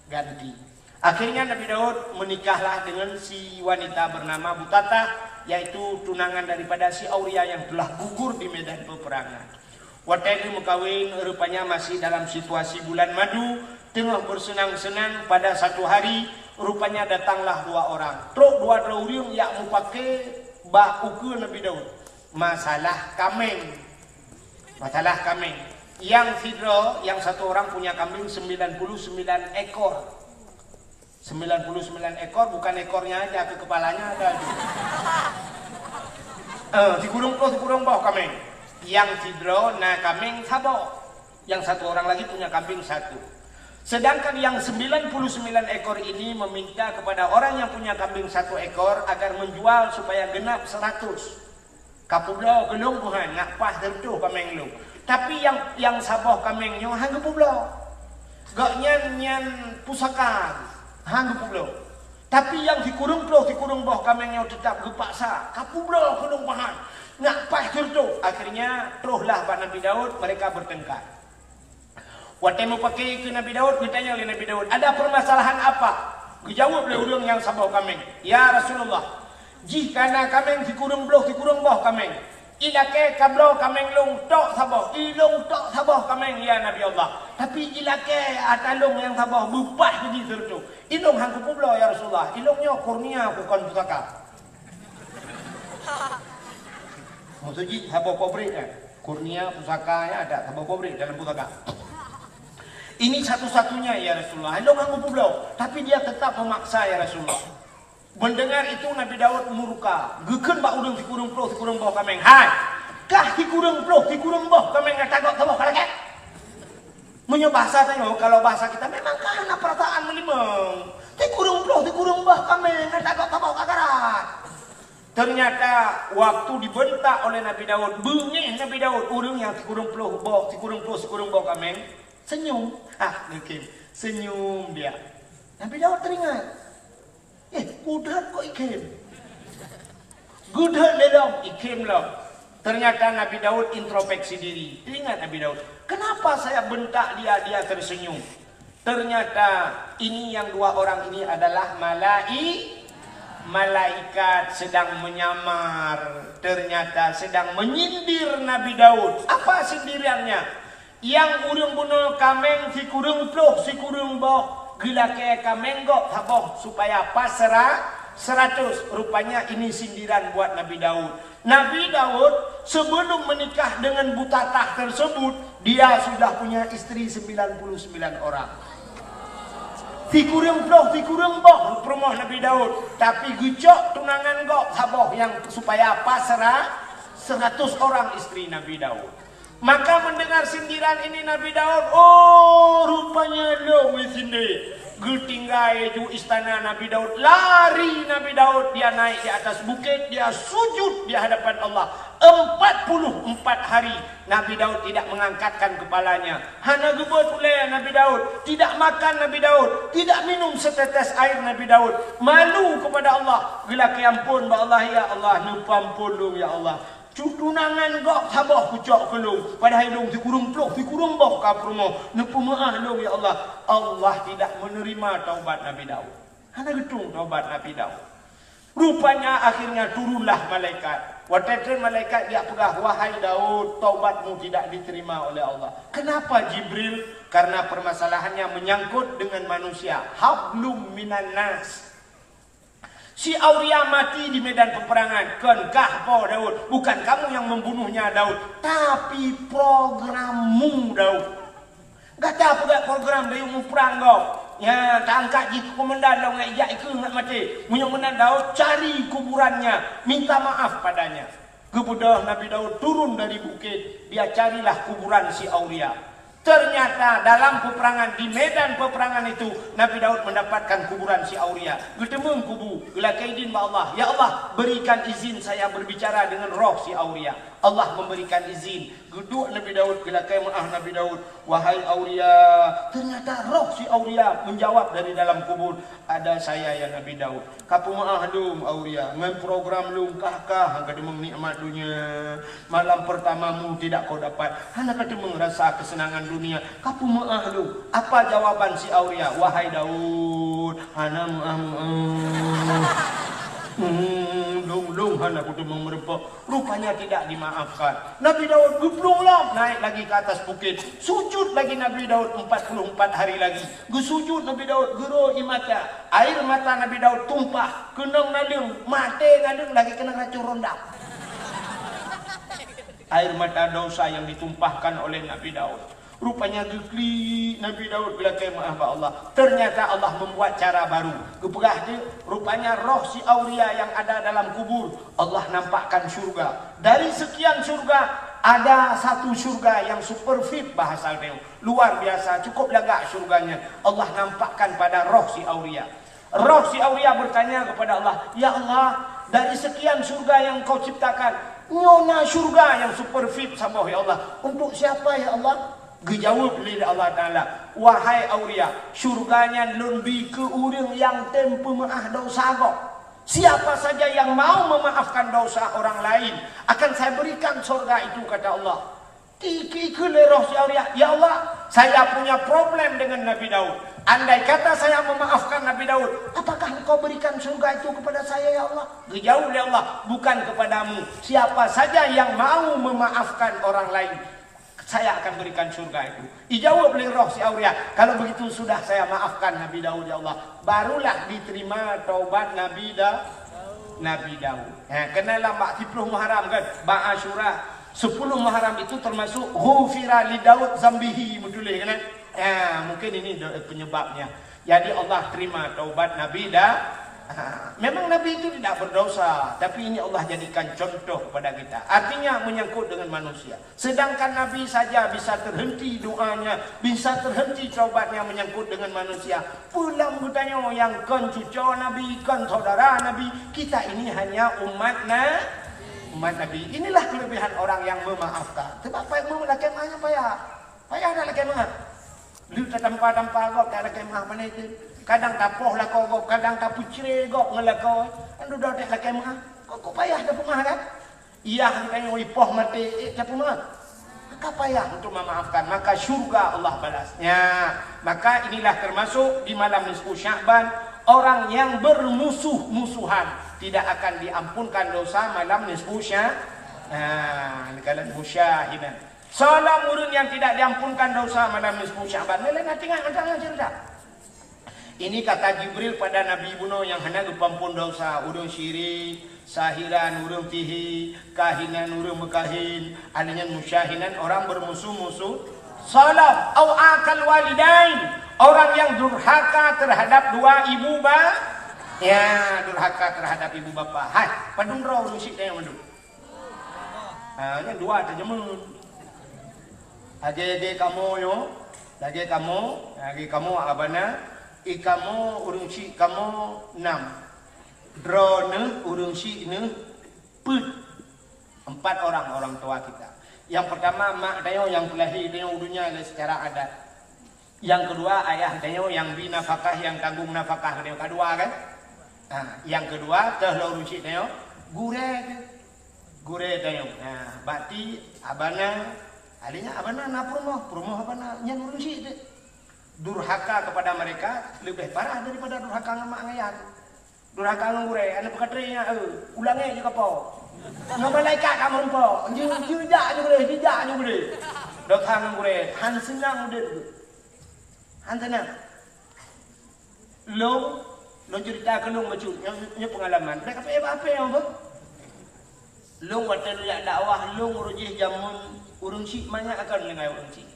ganti. Akhirnya Nabi Daud menikahlah dengan si wanita bernama Butatah, yaitu tunangan daripada si Auria yang telah gugur di medan peperangan. Watée geumeukawen, rupanya masih dalam situasi bulan madu, teungoh bersenang-senang, pada satu hari, rupanya datanglah dua orang. Trok dua droe ureuëng jak mupake bak ukeue Nabi Daud. Masalah kaméng. Masalah kaméng. Yang sidroe, yang satu orang punya kambing sembilan puluh sembilan ekor. Sembilan puluh sembilan ekor, bukan ekornya aja, ke kepalanya ada juga. Eh, sikureueng ploh, sikureueng boh kaméng. Yang sidroe na kaméng saboh. Yang satu orang lagi punya kambing satu. Sedangkan yang sembilan puluh sembilan ekor ini meminta kepada orang yang punya kambing satu ekor agar menjual supaya genap seratus. Kapubloe keu lôn peuhan, nak paih sireutoh kaméng lôn. Tapi nyang, nyang saboh kaméng nyoe han geupubloe. Gobnyan nyan pusaka, han geupubloe. Tapi nyang sikureueng ploh, sikureueng boh kaméng nyoe teutab geupaksa, kapubloe keu lôn peuhan, nak paih sireutoh. Akhirnya, trohlah bak Nabi Daud, mereka bertengkar. Watée mupake keu Nabi Daud, geutanyong lé Nabi Daud, "Ada permasalahan apa?" Geujaweueb lé ureuëng nyang saboh kaméng, "Ya Rasulullah, jih ka na kaméng sikureueng ploh sikureueng boh kaméng. Ilakée kabloe kaméng lôn tok saboh, ilôn tok saboh kaméng, ya Nabi Allah. Tapi ilakée ata lôn nyang saboh beupaih jih sireutoh. Ilôn han kupubloe, ya Rasulullah. Ilôn nyoe kurnia, bukon pusaka." Maksud jih, saboh pabrik, eh. Kurnia pusaka, ya, ada saboh pabrik dalam pusaka. Ini satu-satunya, ya Rasulullah. Ilôn han kupubloe, tapi dia tetap memaksa, ya Rasulullah. Mendengar itu Nabi Daud murka, geukheun bak ureuëng sikureueng ploh sikureueng boh kaméng, "Hai, kah sikureueng ploh sikureueng boh kaméng gata gob saboh ka lakée?" Meunyoe bahasa tanyoe, kalau bahasa kita, memang ka hana perasaan meulimong. Sikureueng ploh sikureueng boh kaméng gata gob saboh ka garat. Ternyata waktu dibentak oleh Nabi Daud, beungéh Nabi Daud, ureuëng nyang sikureueng ploh boh, sikureueng ploh sikureueng boh kaméng, senyum. Ah, mungkin senyum dia. Nabi Daud teringat. Eh, geudet kok ikhém. Geudet lé lom, ikhém lom. Ternyata Nabi Daud introspeksi diri. Teringat Nabi Daud, "Kenapa saya bentak dia, dia tersenyum?" Ternyata ini yang dua orang ini adalah malai-, malaikat sedang menyamar. Ternyata sedang menyindir Nabi Daud. Apa sindirannya? Nyang ureuëng bunoe kaméng sikureueng ploh sikureueng boh, geulakée kaméng gob saboh supaya pas sera-, seratus. Rupanya ini sindiran buat Nabi Daud. Nabi Daud sebelum menikah dengan butatah tersebut, dia sudah punya istri sembilan puluh sembilan orang. Sikureueng ploh sikureueng boh peurumoh Nabi Daud, tapi geucok tunangan gob saboh nyang supaya pas sera-, seratus orang istri Nabi Daud. Maka mendengar sindiran ini Nabi Daud, "Oh, rupanya lôn nyang sindir." Geutinggai ju istana Nabi Daud, lari Nabi Daud, dia naik di atas bukit, dia sujud di hadapan Allah. Empat puluh empat hari Nabi Daud tidak mengangkatkan kepalanya. Hana geubeuet ulée Nabi Daud, tidak makan Nabi Daud, tidak minum setetes air Nabi Daud. Malu kepada Allah, geulakée ampôn bak Allah, "Ya Allah, neupeuampôn lôn, ya Allah." Cu tunangan gob saboh kucok keu lôn, padahai lôn sikureueng ploh sikureueng boh ka peurumoh, neupeumeuáh lôn, ya Allah. Allah tidak menerima taubat Nabi Daud. Hana geutueng taubat Nabi Daud. Rupanya akhirnya turunlah malaikat. Watée treun malaikat geujak peugah, "Wahai Daud, taubatmu tidak diterima oleh Allah." Kenapa Jibril? Karena permasalahannya menyangkut dengan manusia. Hablum minan nas. Si Auria mati di medan peperangan. Kon kah po Daud, bukan kamu yang membunuhnya Daud, tapi programmu Daud. Gata peugah program dari muprang gob. Nya, taangkat jih keu komandan lom ngon ijak ikeue ngat maté. Meunyoe meunan Daud, cari kuburannya, minta maaf padanya. Geubeudôh Nabi Daud turun dari bukit, dia carilah kuburan si Auria. Ternyata dalam peperangan, di medan peperangan itu, Nabi Daud mendapatkan kuburan si Auria. Geuteumeung kubu, geulakée idin bak Allah, "Ya Allah, berikan izin saya berbicara dengan roh si Auria." Allah memberikan izin. Geuduek Nabi Daud, geulakée meuáh Nabi Daud, "Wahai Auria." Ternyata roh si Auria menjawab dari dalam kubur, "Ada saya, ya Nabi Daud." Kapeumeuáh lôn, Auria, ngon program lôn kah-kah ka teumeung nikmat dunia. Malam pertamamu tidak kau dapat, hana ka teumeung rasa kesenangan dunia. Kapeumeuáh lôn. Apa jawaban si Auria? "Wahai Daud, hana meuáh-meuáh. Hmm, lôn, lôn hana kuteumeung meurumpok." Rupanya tidak dimaafkan. Nabi Daud geuplueng lom, naik lagi ke atas bukit. Sujud lagi Nabi Daud empat puluh empat hari lagi. Geusujud Nabi Daud, geuro ie mata. Air mata Nabi Daud tumpah, keunong naleueng, maté naleueng lagi keunong racun rondam. Air mata dosa yang ditumpahkan oleh Nabi Daud. Rupanya geuklik Nabi Daud geulakée meuáh bak Allah. Ternyata Allah membuat cara baru. Geupeugah jih, rupanya roh si Auria yang ada dalam kubur, Allah nampakkan syurga. Dari sekian syurga, ada satu syurga yang super V I P bahasa dia. Luar biasa, cukup lagak syurganya. Allah nampakkan pada roh si Auria. Roh si Auria bertanya kepada Allah, "Ya Allah, dari sekian syurga yang Engkau ciptakan, nyoe na syurga yang super V I P saboh, ya Allah. Untuk siapa, ya Allah?" Geujaweueb lé Allah Taala, "Wahai Auria, syurga nyan Lôn bi keu ureuëng nyang tem peumeuáh dosa gob. Siapa saja yang mau memaafkan dosa orang lain, akan Saya berikan surga itu," kata Allah. Tiki keu lé roh si Auria, "Ya Allah, saya punya problem dengan Nabi Daud. Andai kata saya memaafkan Nabi Daud, apakah Engkau berikan surga itu kepada saya, ya Allah?" Geujaweueb lé Allah, "Bukan kepadamu. Siapa saja yang mau memaafkan orang lain, Saya akan berikan surga itu." Ijaweueb lé roh si Auria, "Kalau begitu sudah saya maafkan Nabi Daud, ya Allah." Barulah diterima taubat Nabi Da-, Nabi Daud. Ha, keunan lam bak siploh Muharram kan, bak Asyura, sepuluh Muharram itu termasuk ghufira li Daud zambihi, meutuléh kan? Ha, mungkin ini do-, penyebabnya. Jadi Allah terima taubat Nabi Da-, Ha, memang Nabi itu tidak berdosa, tapi ini Allah jadikan contoh kepada kita. Artinya menyangkut dengan manusia. Sedangkan Nabi saja bisa terhenti doanya, bisa terhenti taubatnya menyangkut dengan manusia. Peue lom geutanyoe nyang kon cuco Nabi, kon saudara Nabi, kita ini hanya umat na-, umat Nabi. Inilah kelebihan orang yang memaafkan. Sebab payah, lakée meu'ah nyan payah. Payah dak lakée meu'ah. Lheueh tatampa-tampa gob dak lakée meu'ah, pane teuh. Kadang tapoh lakoe gob, kadang tapeucre gob ngon lakoe. Kan dudoe dak lakée meu'ah. Kok, kok payah tapeumeu'ah kan? Yah geutanyoe ipoh maté, eh, tapeumeu'ah. Maka payah untuk memaafkan, maka syurga Allah balasnya. Maka inilah termasuk di malam nisfu Sya'ban, orang yang bermusuh-musuhan tidak akan diampunkan dosa malam nisfu Sya-, nah, kalau musyahidan. Soe lom ureuëng nyang tidak diampunkan dosa malam nisfu Sya'ban. Laén-laén hati ngat mantong nyang cerita. Ini kata Jibril pada Nabi bunoe nyang hana geupeuampôn dosa, ureuëng syirik, sahiran, ureuëng sihé, kahinan, ureuëng meukahin, aneuk nyan musyahinan, orang bermusuh-musuh, soe lom, au aqal walidain, orang yang durhaka terhadap dua ibu ba-, ya, durhaka terhadap ibu bapa. Hai, padum droe ureuëng syiek nyang mandum. Ha, nyan dua teuh jameun. Lagée-lagée kamoe nyoe, lagée kamoe, lagée kamoe abana, i kamoe ureuëng syiek kamoe nam. Droeneuh ureuëng syiek neuh peuet. Empat orang orang tua kita. Yang pertama, mak tanyoe nyang peulahé tanyoe u donya lé secara adat. Nyang keudua, ayah tanyoe nyang bi nafakah, nyang tanggong nafakah tanyoe. Ka dua kan? Ha, nyang keudua, teuh lom ureuëng syiek tanyoe, gurée teuh. Gurée tanyoe. Ha, berarti abana, akhirnya abana na peurumoh, peurumoh abana, nyan ureuëng syiek teuh. Durhaka kepada mereka lebih parah daripada durhaka ngon mak ngon ayah. Durhaka ngon gurée, aneuk peukatré nyan, eh, ulangi je kapo. Ngon malaikat ka meureumpok, jijak ju gurée, jijak ju gurée. Dosa ngon gurée, han seunang udeb. Han seunang. Lôn, lôn cerita keu lôn bacut, nyoe, nyoe pengalaman. Dak kape-kape nyoe beuh. Lôn watée lôn jak dakwah, lôn uroe jih jameun ureuëng syiek manyak akan deungon ureuëng syiek.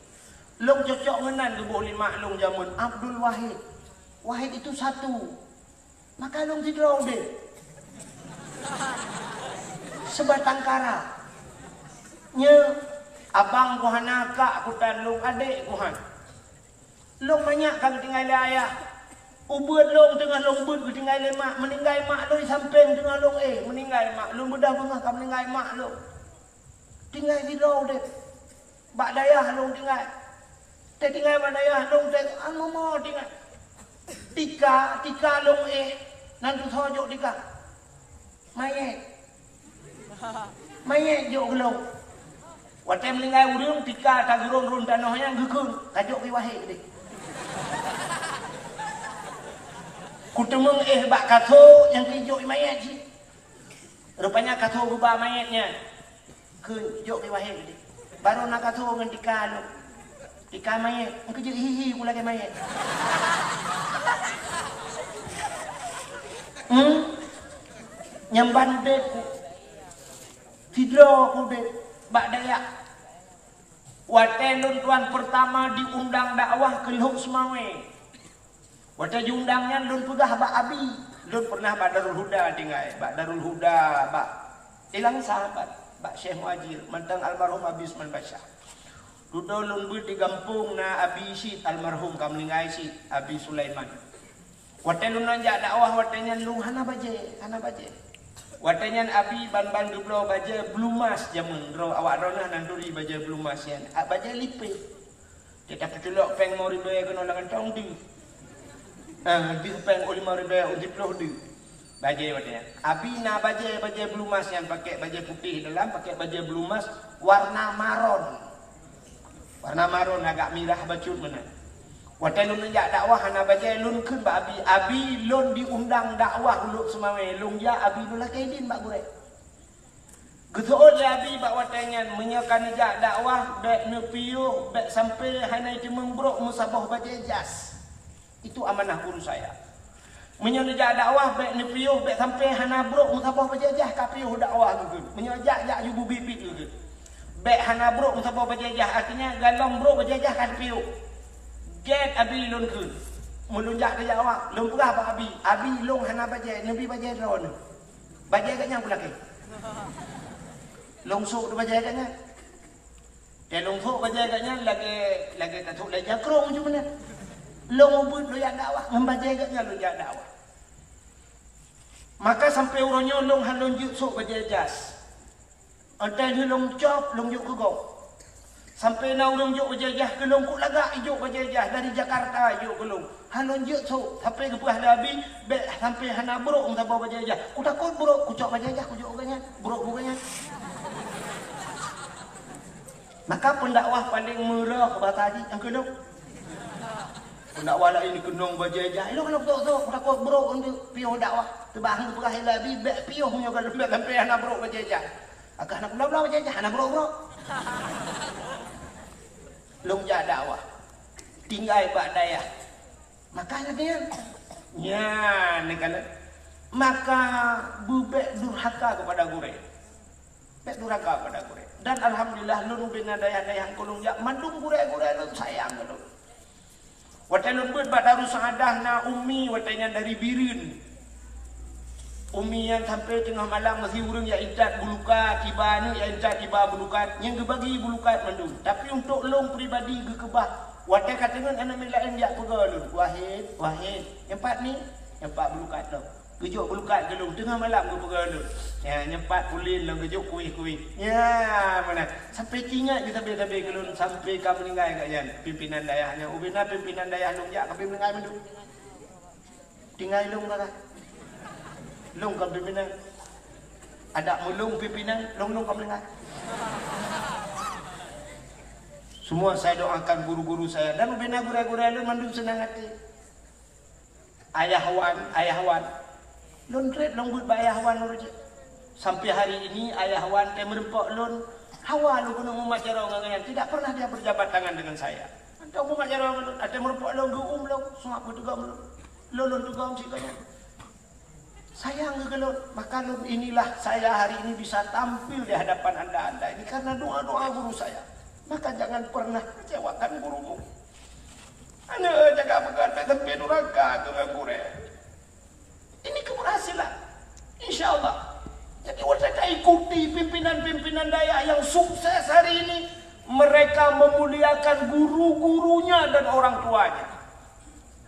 Lôn cocok ngon nan geuboh lé mak lôn jameun Abdul Wahid. Wahid itu satu. Maka lôn sidroe udeb. Sebatang kara. Nyoe, abang ku hana, kak ku tan, lôn adek ku han. Lôn manyak ka geutinggai lé ayah. Ubeuet lôn teungoh lôn beuet geutinggai lé mak. Meuninggai mak lôn, sampéng teungoh lôn éh. Meuninggai mak lôn, beudoh beungoh ka meuninggai mak lôn. Tinggai sidroe udeb. Bak dayah lôn tinggai. Teutinggai bak dayah lôn teuh, an momo tinggai. Tika, tika lôn éh, nan tusoe jok tika. Manyét. Manyét jok keu lôn. Watée meuninggai ureuëng, tika tageuron rôn tanoh nyan geukheun, ka jok keu wahé keudeh. Kuteumeung éh bak kaso nyang keu jok manyét cit. Rupanya kaso geuba manyét nyan. Kheun jok keu wahé keudeh. Barô na kaso ngon tika lôn. Tika manyét, engkeu jeuet hi-hi ku lagée manyét. Hmm? Nyang ban udeb ku. Sidroe ku udeb bak dayah. Watée lôn tuan pertama diundang dakwah keu Lhok Seumawé. Watée jiundang nyan lôn peugah bak abi, lôn pernah bak Darul Huda tinggai, bak Darul Huda, bak ilang sahabat, bak Syekh Muhajir, mantong almarhum Abi Usman Basyah. Dudoe lôn beuet di gampông na abi cit almarhum ka meuninggai cit, Abi Sulaiman. Watée lôn jak dakwah watée nyan lôn hana bajée, hana bajée. Watée nyan abi ban-ban geubloe bajée blumas jameun droe awak droeneuh nan turi bajée blumas nyan, a bajée lipéh. Teutab peuculok péng limong ribée keunoe lam kantong deuh. Ah, deuh péng u limong ribée u siploh deuh. Bajée watée nyan. Abi na bajée, bajée blumas nyan pakék bajée putéh dalam, pakék bajée blumas warna maron. Warna maron agak mirah bacut meunan. Watée lôn jak dakwah hana bajée lôn kheun bak abi, "Abi, lôn diundang dakwah u Lhok Seumawé, lôn jak abi lôn lakée idin bak gurée." Geuseuôt lé abi bak watée nyan, meunyoe ka neujak dakwah, bék neupiôh, bék sampoe hana jiteumeung brok meusaboh bajée jas. Itu amanah guru saya. Meunyoe neujak dakwah, bék neupiôh, bék sampoe hana brok meusaboh bajée jas ka piôh dakwah geukheun. Meunyoe jak, jak ju beubiet-biet geukheun. Bék hana brok meusaboh bajée jas, artinya galom brok bajée jas ka neupiôh. Gét abi lôn kheun. Meulôn jak keu awak, lôn peugah bak Abi, "Abi, lôn hana bajèe, neubi bajèe droeneuh." Bajèe geuh nyan kulakèe. Lôn sôk bajèe geuh nyan. Teuh lôn sôk bajèe geuh nyan lagèe, lagèe tasôk lé jakrong cit meunan. Lôn ubit lôn jak dakwah, ngon bajèe geuh nyan lôn jak dakwah. Maka sampai uroe nyoe lôn han lôn jeuet sôk bajèe jas. Watèe lheueh lôn cop, lôn jok keu gob. Sampai na ureueng jok bajèe jas keu lôn, kok lagak ijok bajèe jas dari Jakarta ijok keu lôn. Han lôn jeuet sôk, sampai geupeugah lé Abi, bèk sampai hana brôk meusaboh bajèe jas. Kutakot brôk, kucok bajèe jas, kujok keu gobnyan, brôk keu gobnyan. Maka pendakwah paling murah bahasa jih nyang keu lôn. Pendakwah laén keunong bajèe jas, ilôn hana kutok-tok, kutakot brôk untuk piôh dakwah. Teuma han geupeugah lé Abi, bèk piôh nyoe ka lôn bèk sampai hana brôk bajèe jas. Akan hana keubloe-bloe bajèe jas, hana brôk-brôk. Lôn jak dakwah. Tinggai bak dayah. Maka lagèe nyan. Nyan, neukalon. Maka beubèk durhaka keupada gurèe. Bèk durhaka keupada gurèe. Dan alhamdulillah, lôn ubena dayah-dayah nyang lôn jak, mandum gurèe-gurèe lôn sayang keu lôn. Watèe lôn beuet bak Darussaaddah na Ummi, watèe nyan dari Bireuen. Ummi nyan sampai teungoh malam masih ureueng jak intat bulukat, iba aneuk jak intat iba bulukat, nyang geubagi bulukat mandum. Tapi untuk lôn pribadi geukeubah, watèe ka teungeut aneuk miet laén jak peugah lôn, "Wahid, Wahid, nyan pat ni, nyan pat bulukat lôn." Geujok bulukat keu lôn, teungoh malam geupeugah lôn. Ya, nyan pat ulèe lôn geujok kuéh-kuéh. Ya, meunan. Sampai teuingat geuh sabe-sabe keu lôn, sampai ka meuninggai gobnyan, pimpinan dayah nyan. Ubena pimpinan dayah lôn jak ka meuninggai mandum. Tinggai lôn ka. Lôn kon pimpinan. Adak meulôn pimpinan, lôn-lôn ka meuninggai. Semua saya doakan guru-guru saya dan ubena gurèe-gurèe lôn mandum seunang até. Ayah wan, ayah wan. Lôn trép lôn beuet bak ayah wan lôn jeuet. Sampai hari ini ayah wan teumeureumpok lôn, hawa lôn keuneuk mumat jaroe ngon gobnyan. Tidak pernah dia berjabat tangan dengan saya. Mantong mumat jaroe ngon lôn, teumeureumpok lôn geuum lôn, seumah peuteugoe lôn. Lôn, lôn teugom sigoe nyan. Sayang keu lôn, maka lôn inilah saya hari ini bisa tampil di hadapan anda-anda ini karena doa-doa guru saya. Maka jangan pernah kecewakan gurumu. Aneuk jaga peugah bèk sampai durhaka keu gurèe. Ini keberhasilan. Insya Allah. Jadi, watèe ka ikuti pimpinan-pimpinan dayah yang sukses hari ini, mereka memuliakan guru-gurunya dan orang tuanya.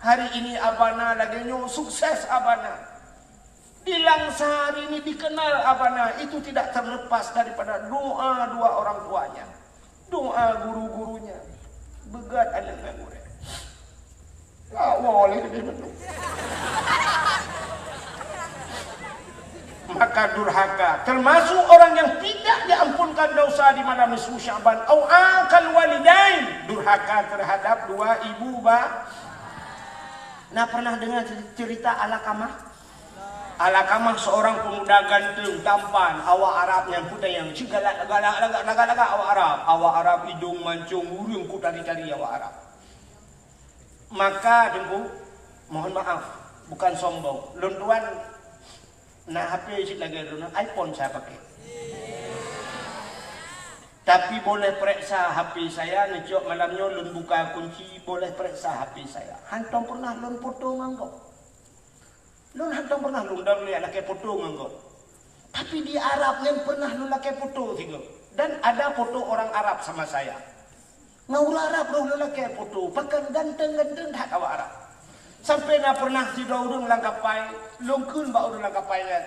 Hari ini abana lagèe nyoe sukses abana. Di Langsa hari ini dikenal abana, itu tidak terlepas daripada doa dua orang tuanya. Doa guru-gurunya. Beugèt aneuk ngon gurèe. Lawa lé keudéh mandum. Maka durhaka, termasuk orang yang tidak diampunkan dosa di malam nisfu Sya'ban, au aqal walidain, durhaka terhadap dua ibu ba-, nah, pernah dengar cerita Alakamah? Alakamah seorang pemuda ganteng, tampan, awak Arab nyang putih nyang cit galak, galak, lagak, lagak, lagak awak Arab. Awak Arab idong mancong, ureueng kutari-tari awak Arab. Maka, Teungku, mohon maaf, bukan sombong. Lôn tuan na H P cit lagèe droeneuh, iPhone saya pakai. Tapi boleh pereksa H P saya, neucok malam nyoe lôn buka kunci, boleh pereksa H P saya. Hantom pernah lôn foto ngon gob. Lôn hantom pernah lôn dang lihat lakèe foto ngon gob. Tapi di Arab nyan pernah lôn lakèe foto sigoe. Dan ada foto orang Arab sama saya. Ngon ureueng Arab roh lôn lakèe foto, pakon ganteng-ganteng that awak Arab. Sampai na pernah sidroe ureueng lam kapai, lôn kheun bak ureueng lam kapai nyan.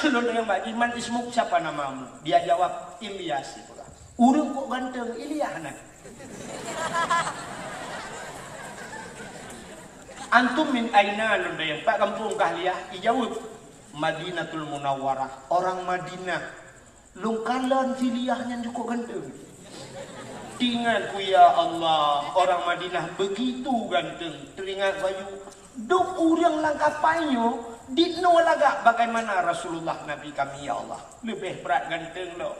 Lôn tanyong bak jih, "Man ismuk, siapa namamu?" Dia jawab, "Ilyas," dia peugah. Ureueng kok ganteng, Ilyas nyan. "Antum min aina?" Lôn tanyong, "Pat gampông kah Ilyas?" Ijaweueb, "Madinatul Munawwarah, orang Madinah." Lôn kalon si Ilyas nyan cukôp ganteng. Teuingat ku, ya Allah, orang Madinah begitu ganteng. Teuingat bayu, dum ureueng lam kapai nyoe dinoe lagak bagaimana Rasulullah Nabi kami, ya Allah. Leubeh brat ganteng lom.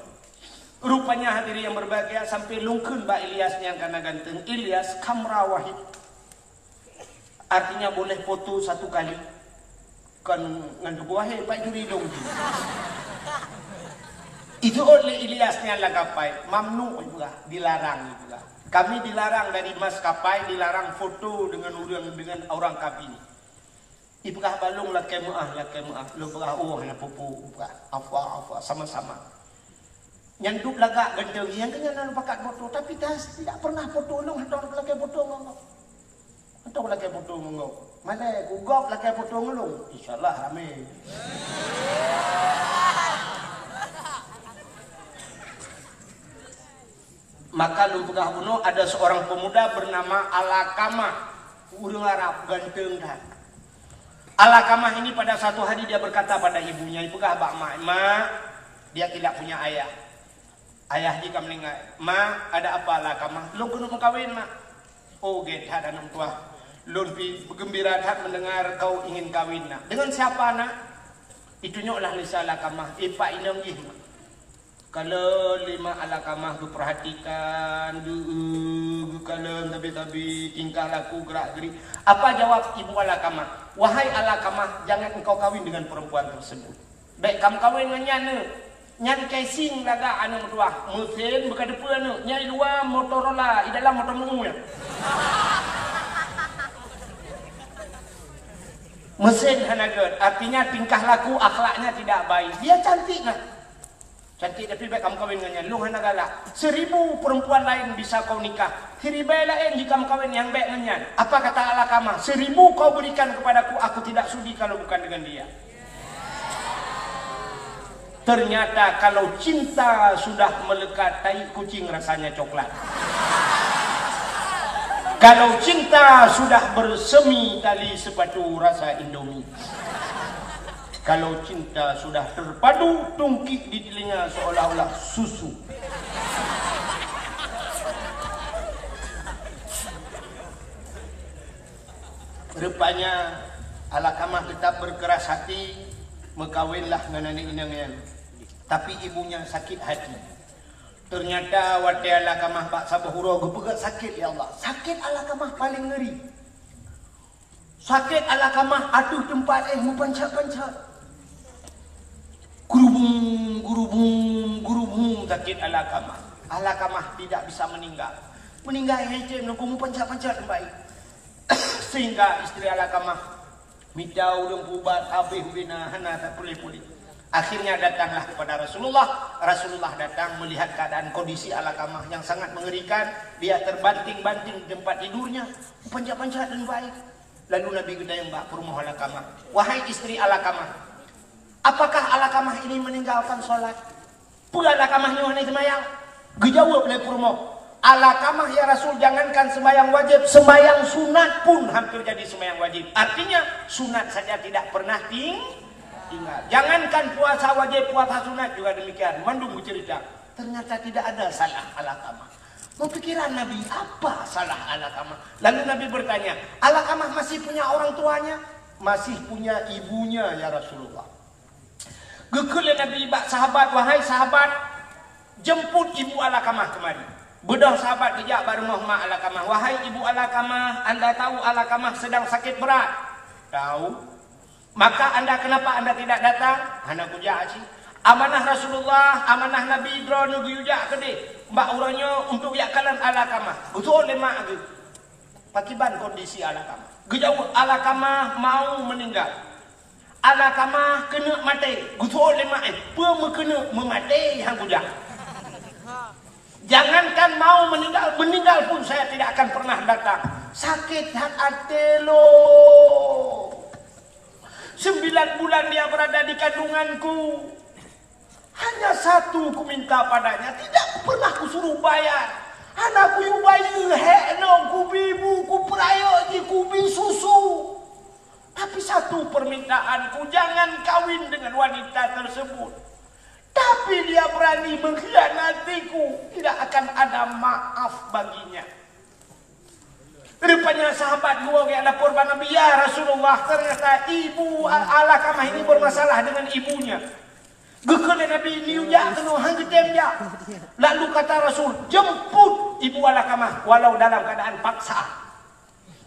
Rupanya, hadirin yang berbahagia, sampai lôn kheun bak Ilyas nyang kana ganteng, "Ilyas, kamera wahid." Artinya boleh foto satu kali. Kon ngon tuboh hai pat juri lôn tu. Itu oleh Ilyas nyan lam kapai, mamnu juga, dilarang juga. Kami dilarang dari maskapai, dilarang foto dengan ureuëng, dengan orang kami. Ipeugah bak lôn lakée meuáh, lakée meuáh. Lôn peugah, "Oh, hana peue-peue," peugah, "Afwa, afwa, sama-sama." Nyan duek lagak ganteng, nyang keu nyan na lôn pakat foto, tapi tas tidak pernah foto lôn, hantom lakée foto ngon gob. Hantom lakée foto ngon gob. Malée ku gob lakée foto ngon lôn. Insya Allah ramé. Maka lôn peugah bunoe, ada seorang pemuda bernama Alakamah, ureuëng Arab ganteng that. Alakamah ini pada satu hari dia berkata pada ibunya, ipeugah bak mak, "Mak," dia tidak punya ayah. Ayah jih ka meninggal. "Mak, ada apa, Alakamah?" "Lôn keuneuk meukawen, Mak." "Oh, gét that, aneuk tuah. Lôn pi geumbira that mendengar kau ingin kawin, Nak." "Dengan siapa, Nak?" Itunyoklah lé si Alakamah, "Eh, pak inong jih, Mak." Kalon lé mak Alakamah geupeurhatikan, geu-, geukalon sabe-sabe, tingkah laku, gerak-gerik. Apa jawab ibu Alakamah? "Wahai Alakamah, jangan engkau kawin dengan perempuan tersebut. Bék kamoe kawin ngon nyan, neuk. Nyan casing lagak aneuk meutuah, meusén beuka teupeu aneuk. Nyan i luwa Motorola, i dalam moto meu nyan." Meusén hana gét, artinya tingkah laku akhlaknya tidak baik. Dia cantik, nah. Cantik, tapi bék kamoe kawin ngon nyan. Lôn hana galak. Seribu perempuan lain bisa kau nikah. Siribée laén jih kamoe kawin nyang bék ngon nyan. Apa kata Alakamah? "Seribu kau berikan kepadaku, aku tidak sudi kalau bukan dengan dia." Ternyata kalau cinta sudah melekat, tai kucing rasanya coklat. Kalau cinta sudah bersemi tali sepatu rasa Indomie. Kalau cinta sudah terpadu, tungkik di telinga seolah-olah susu. Rupanya, Alakamah tetap berkeras hati, meukawinlah ngon aneuk inong nyan. Tapi ibunya sakit hati. Ternyata watée Alakamah bak saboh uroe geupeugah sakét, ya Allah. Sakét Alakamah paléng ngeuri. Sakét Alakamah ateueh teumpat éh meupancak-pancak. Gurubung, gurubung, gurubung sakét Alakamah. Alakamah tidak bisa meninggal. Meninggal hai tem nunggu meupancak-pancak teumpat éh. Sehingga istri Alakamah mita ureuëng peuubat habéh ubena hana tapuléh-puléh. Akhirnya datanglah kepada Rasulullah. Rasulullah datang melihat keadaan kondisi Alakamah yang sangat mengerikan. Dia terbanting-banting di tempat tidurnya, meupancak-pancak dan baik. Lalu Nabi geutanyong bak peurumoh Alakamah, "Wahai istri Alakamah, apakah Alakamah ini meninggalkan sholat?" "Peue Alakamah nyoe hana seumayang?" Geujaweueb lé peurumoh, "Alakamah, ya Rasul, jangankan seumayang wajib, seumayang sunat pun hampir jadi seumayang wajib." Artinya, sunat saja tidak pernah ting-, tinggal. Jangankan puasa wajib, puasa sunat juga demikian. Mandum bercerita. Ternyata tidak ada salah Alakamah. Berpikiran Nabi, apa salah Alakamah? Lalu Nabi bertanya, "Alakamah masih punya orang tuanya?" "Masih punya ibunya, ya Rasulullah." Geukheun lé Nabi bak sahabat, "Wahai sahabat, jemput ibu Alakamah kemari." Beudôh sahabat geujak bak rumoh mak Alakamah, "Wahai ibu Alakamah, anda tahu Alakamah sedang sakit berat?" "Tahu." "Maka anda, kenapa anda tidak datang?" "Hana kujak cit. Amanah Rasulullah, amanah Nabi droeneuh geuyue jak keudeh bak uroe nyoe untuk jak kalon Alakamah." Geutanyong lé mak geuh, "Pakiban kondisi Alakamah?" Geujaweueb, "Alakamah mau meninggal." "Alakamah keuneuk maté." Geutanyong lé mak, "Eh, peue meukeuneuk, meumaté han kujak?" "Jangankan mau meninggal, meninggal pun saya tidak akan pernah datang. Sakét that até lôn. Sembilan bulan dia berada di kandunganku. Hanya satu kuminta padanya, tidak pernah kusuruh bayar. Hana kuyue bayeue hék lôn, kubi bu, kupeurayeuk jih, kubi susu. Tapi satu permintaanku, jangan kawin dengan wanita tersebut. Tapi dia berani mengkhianatiku, tidak akan ada maaf baginya." Rupanya sahabat dua orang lapor bak Nabi, "Ya Rasulullah, ternyata ibu Alakamah ini bermasalah dengan ibunya." Geukheun lé Nabi, "Neujak keunoe, han geutem jak." Lalu kata Rasul, "Jemput ibu Alakamah walau dalam keadaan paksa."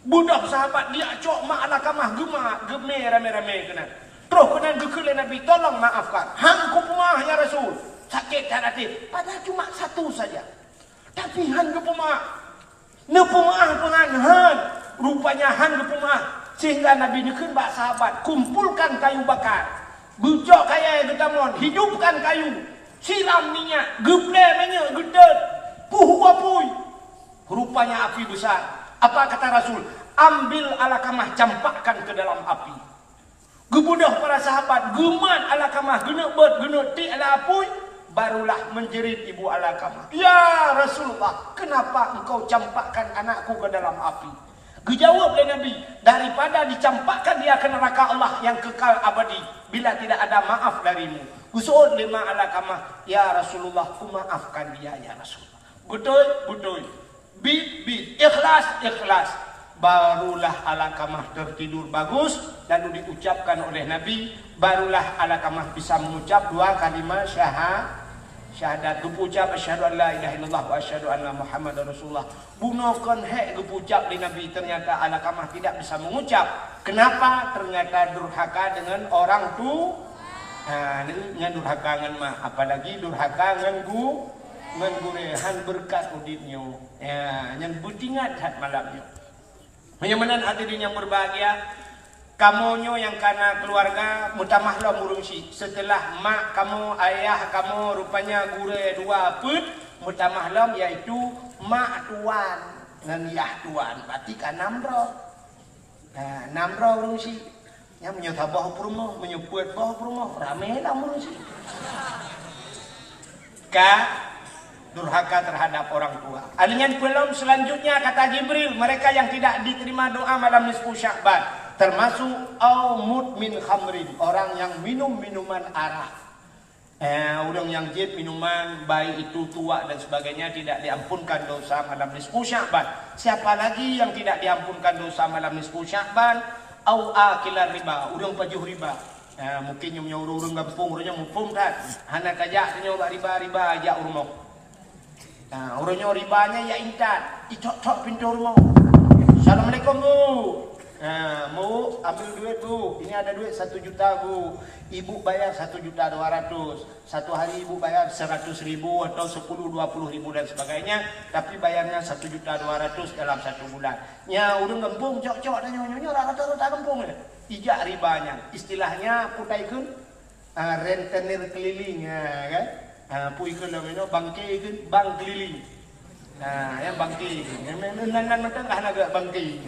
Beudôh sahabat geujak cok mak Alakamah, geuma geumè ramé-ramé keunan. Troh keunan geukheun lé Nabi, "Tolong maafkan." "Han kupeumaaf, ya Rasul. Sakét that até." Padahal cuma satu saja. Tapi han geupeumaaf. Neupeumeu'ah peungan han, rupanya han geupeumeu'ah, sehingga Nabi neukheun bak sahabat, "Kumpulkan kayu bakar, geucok kayèe geutamon, hidupkan kayu, siram minyak, geuplè minyeuk, geutot, puh u apui." Rupanya api besar. Apa kata Rasul? "Ambil Alakamah, campakkan ke dalam api." Geubeudôh para sahabat, geumat Alakamah, geuneuk beuet, geuneuk tiek lam apui, barulah menjerit ibu Alakamah, "Ya Rasulullah, kenapa engkau campakkan anakku ke dalam api?" Geujaweueb lé Nabi, "Daripada dicampakkan dia ke neraka Allah yang kekal abadi, bila tidak ada maaf darimu." Geuseuôt lé ma Alakamah, "Ya Rasulullah, kumaafkan dia, ya Rasulullah." Beutôi, beutôi. Bit, bit. Ikhlas, ikhlas. Barulah Alakamah tertidur bagus, lalu diucapkan oleh Nabi, barulah Alakamah bisa mengucap dua kalimat syaha-, syahadat. Geupeuucap, "Asyhadu an la ilaha illallah wa asyhadu anna Muhammadar Rasulullah." Bunoe kon hék geupeuucap lé Nabi, ternyata Alakamah tidak bisa mengucap. Kenapa? Ternyata durhaka dengan orang tu-, ha, nyan durhaka ngon ma, apalagi durhaka ngon gu-, ngon gurée, han beureukat udeb nyoe. Ya, nyan beutingat that malam nyoe. Meunyoe meunan hadirin yang berbahagia, kamoe nyoe nyang kana keuluwarga meutamah lom ureueng syiek. Seuteulah mak kamoe, ayah kamoe, rupanya gurée dua peuet meutamah lom, yaitu mak tuan ngon yah tuan, berarti ka nam droe. Nah, nam droe ureueng syiek. Nyan meunyoe saboh peurumoh, meunyoe peuet boh peurumoh, ramé lom ureueng syiek. Ka durhaka terhadap orang tua. Alèh nyan peulom selanjutnya kata Jibril, mereka yang tidak diterima doa malam nisfu Sya'ban, termasuk au mudmin khamrin, orang yang minum minuman arak. Eh, ureueng nyang jieb minuman, baik itu tuak dan sebagainya, tidak diampunkan dosa malam nisfu Sya'ban. Siapa lagi yang tidak diampunkan dosa malam nisfu Sya'ban? Au akilar riba, ureueng pajoh riba. Eh, mungkin nyoe ureueng-ureueng gampông, ureueng nyoe muphom that. Hana tajak tanyoe bak riba, riba jak u rumoh. Nah, ureueng nyoe riba nyan jak intat, icok-cok pintoe rumoh. "Assalamualaikum, Bu." Nah, "Bu, ambil duit, Bu. Ini ada duit satu juta, Bu. Ibu bayar satu juta dua ratus. Satu hari Ibu bayar seratus ribu atau sepuluh, dua puluh ribu dan sebagainya, tapi bayarnya satu juta dua ratus dalam satu bulan." Nyan ureueng gampông cok-cok tanyoe, nyoe rata-rata gampông nyan. Ijak riba nyan. Istilahnya, peue ta kheun? Ah, rentenir keliling, ha, kan? Ah, peue kheun lom inoe, bangke kheun, bank keliling. Ha, nyang bangke. Nyang nan, nan, nan mantong ka hana gerak bangke.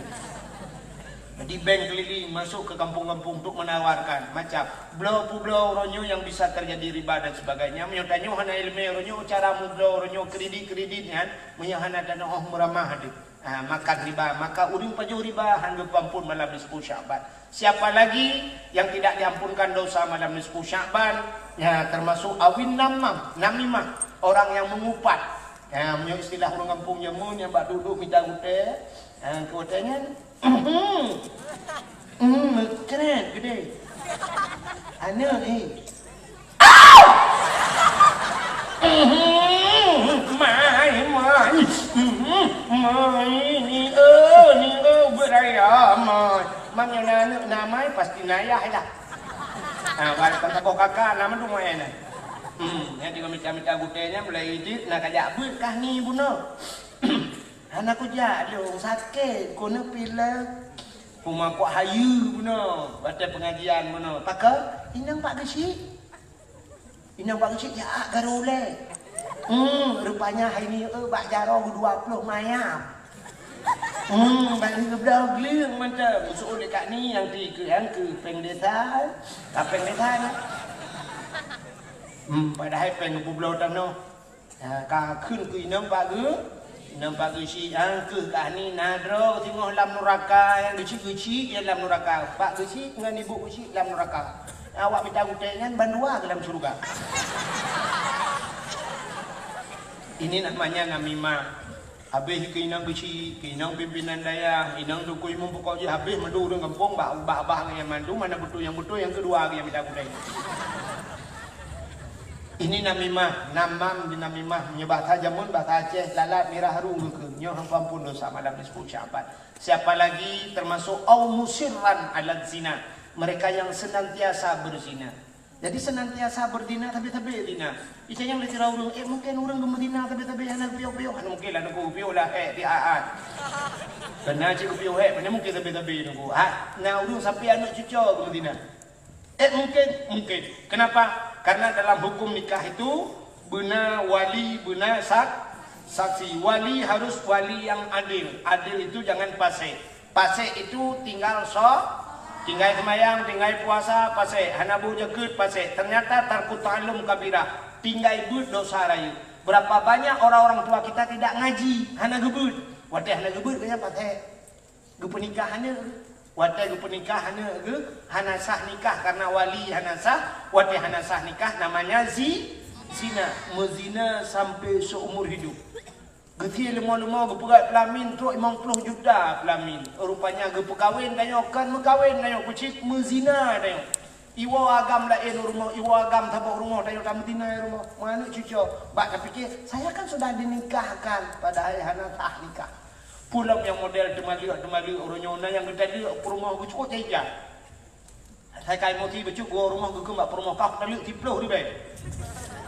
Jadi, bank keliling masuk ke kampung-kampung untuk menawarkan macam bloe peubloe uroe nyoe yang bisa terjadi riba dan sebagainya. Meunyoe tanyoe hana ileumèe uroe nyoe, cara meubloe uroe nyoe, kredit-kredit nyan, meunyoe hana tanoh meuramah deh. Ha, makan riba, maka ureueng pajoh riba han geupeuampon malam nisfu Sya'ban. Siapa lagi yang tidak diampunkan dosa malam nisfu Sya'ban? Ya, termasuk awin namam, namimah, orang yang mengupat. Ya, meunyoe istilah ureueng gampông jameun nyang bak duek-duek mita gutèe, ha, gutèe nyan, hmm, meukrèt geude. Aneuk, eh. Mai, mai. Mai, ni, eh, ni, eh, beuraya, mai. Mam nyoe na aneuk na mai, pasti na ayah dah. Ah, walaupun saboh kakak, na mandum ayah na. Hmm, nyan tinggai mita-mita gutèe nyan mulai jeuet na kajak beuet kah ni bunoe. Hana kujak lôn, sakét, keuneuk pilek. Puma kok hayeue bunoe, watèe pengajian bunoe. Pakon? Inong bak geusyik. Inong bak geusyik jak garô lé. Hmm, rupanya hai ni, eh, bak jaroe dua ploh mayam. Hmm, bak ni geubloe gleueng mantong. Seuôt lé kak ni nyang ti keu, nyang keu péng desa, eh. Ka péng desa nyan. Hmm, padahai péng geupubloe tanoh. Ha, ka kheun keu inong bak geu-, inong bak geusyik, ha, keuh kah ni na droe singoh lam nuraka, nyang geusyik-geusyik nyang lam nuraka. Bak geusyik ngon ibu geusyik lam nuraka. Awak mita gutèe nyan bandua keu lam syeuruga. Ini namanya namimah. Habéh keu inong geusyik, keu inong pimpinan dayah, inong teungku imum pokok jih habéh mandum ureueng gampông bak, bak, bak nyang mandum, mana beutôi nyang beutôi, nyang keudua nyang mita gutèe. Ini namimah, namam di namimah, meunyoe bahasa jameun, bahasa Aceh, lalat mirah haru geukheun, nyoe han peuampon dosa malam nisfu Sya'ban. Siapa lagi termasuk au musirran ala zina, mereka yang senantiasa berzina. Jadi senantiasa berzina, sabe-sabe zina. Ita nyang lé sira ureuëng, eh, mungkin ureuëng geumeuzina sabe-sabe hana geupiôh-piôh, hana mungkin lah nunggu geupiôh lah, eh, di a-a. Kena cit geupiôh, eh, mana mungkin sabe-sabe nunggu. Ha, na ureuëng sampai aneuk cuco geumeuzina. Eh, mungkin, mungkin. Kenapa? Karena dalam hukum nikah itu beuna wali, beuna sak-, saksi. Wali harus wali yang adil. Adil itu jangan fasik. Fasik itu tinggai so-, tinggai seumayang, tinggai puasa, fasik. Hana bôh jakeuet, fasik. Ternyata tarku ta'allum kabirah, tinggai beuet dosa rayeuk. Berapa banyak orang-orang tua kita tidak ngaji, hana geubeuet. Watée hana geubeuet, geuhnyan fasik. Geupeunikah aneuk geuh. Watée geupeunikah aneuk geuh, hana sah nikah karena wali hana sah. Watée hana sah nikah, namanya zi-, zina. Meuzina sampai seumur hidup. Geusie leumo-leumo geupeugah peulamin trok limong ploh juta peulamin. Rupanya geupeukawen tanyoe, kon meukawen tanyoe, peucit meuzina tanyoe. Iwoe agam laén u rumoh, iwoe agam saboh rumoh, tanyoe tameuzina u rumoh. Meuaneuk cuco, bak tapike, "Saya kan sudah dinikahkan," padahai hana sah nikah. Peue lom nyang model teumaleuek-teumaleuek uroe nyoe, na nyang geutaleuek peurumoh geucukot jai-jai. Sai ka emosi bacut, geuwoe rumoh geukheun bak peurumoh, "Kah taleuek siploh ribée."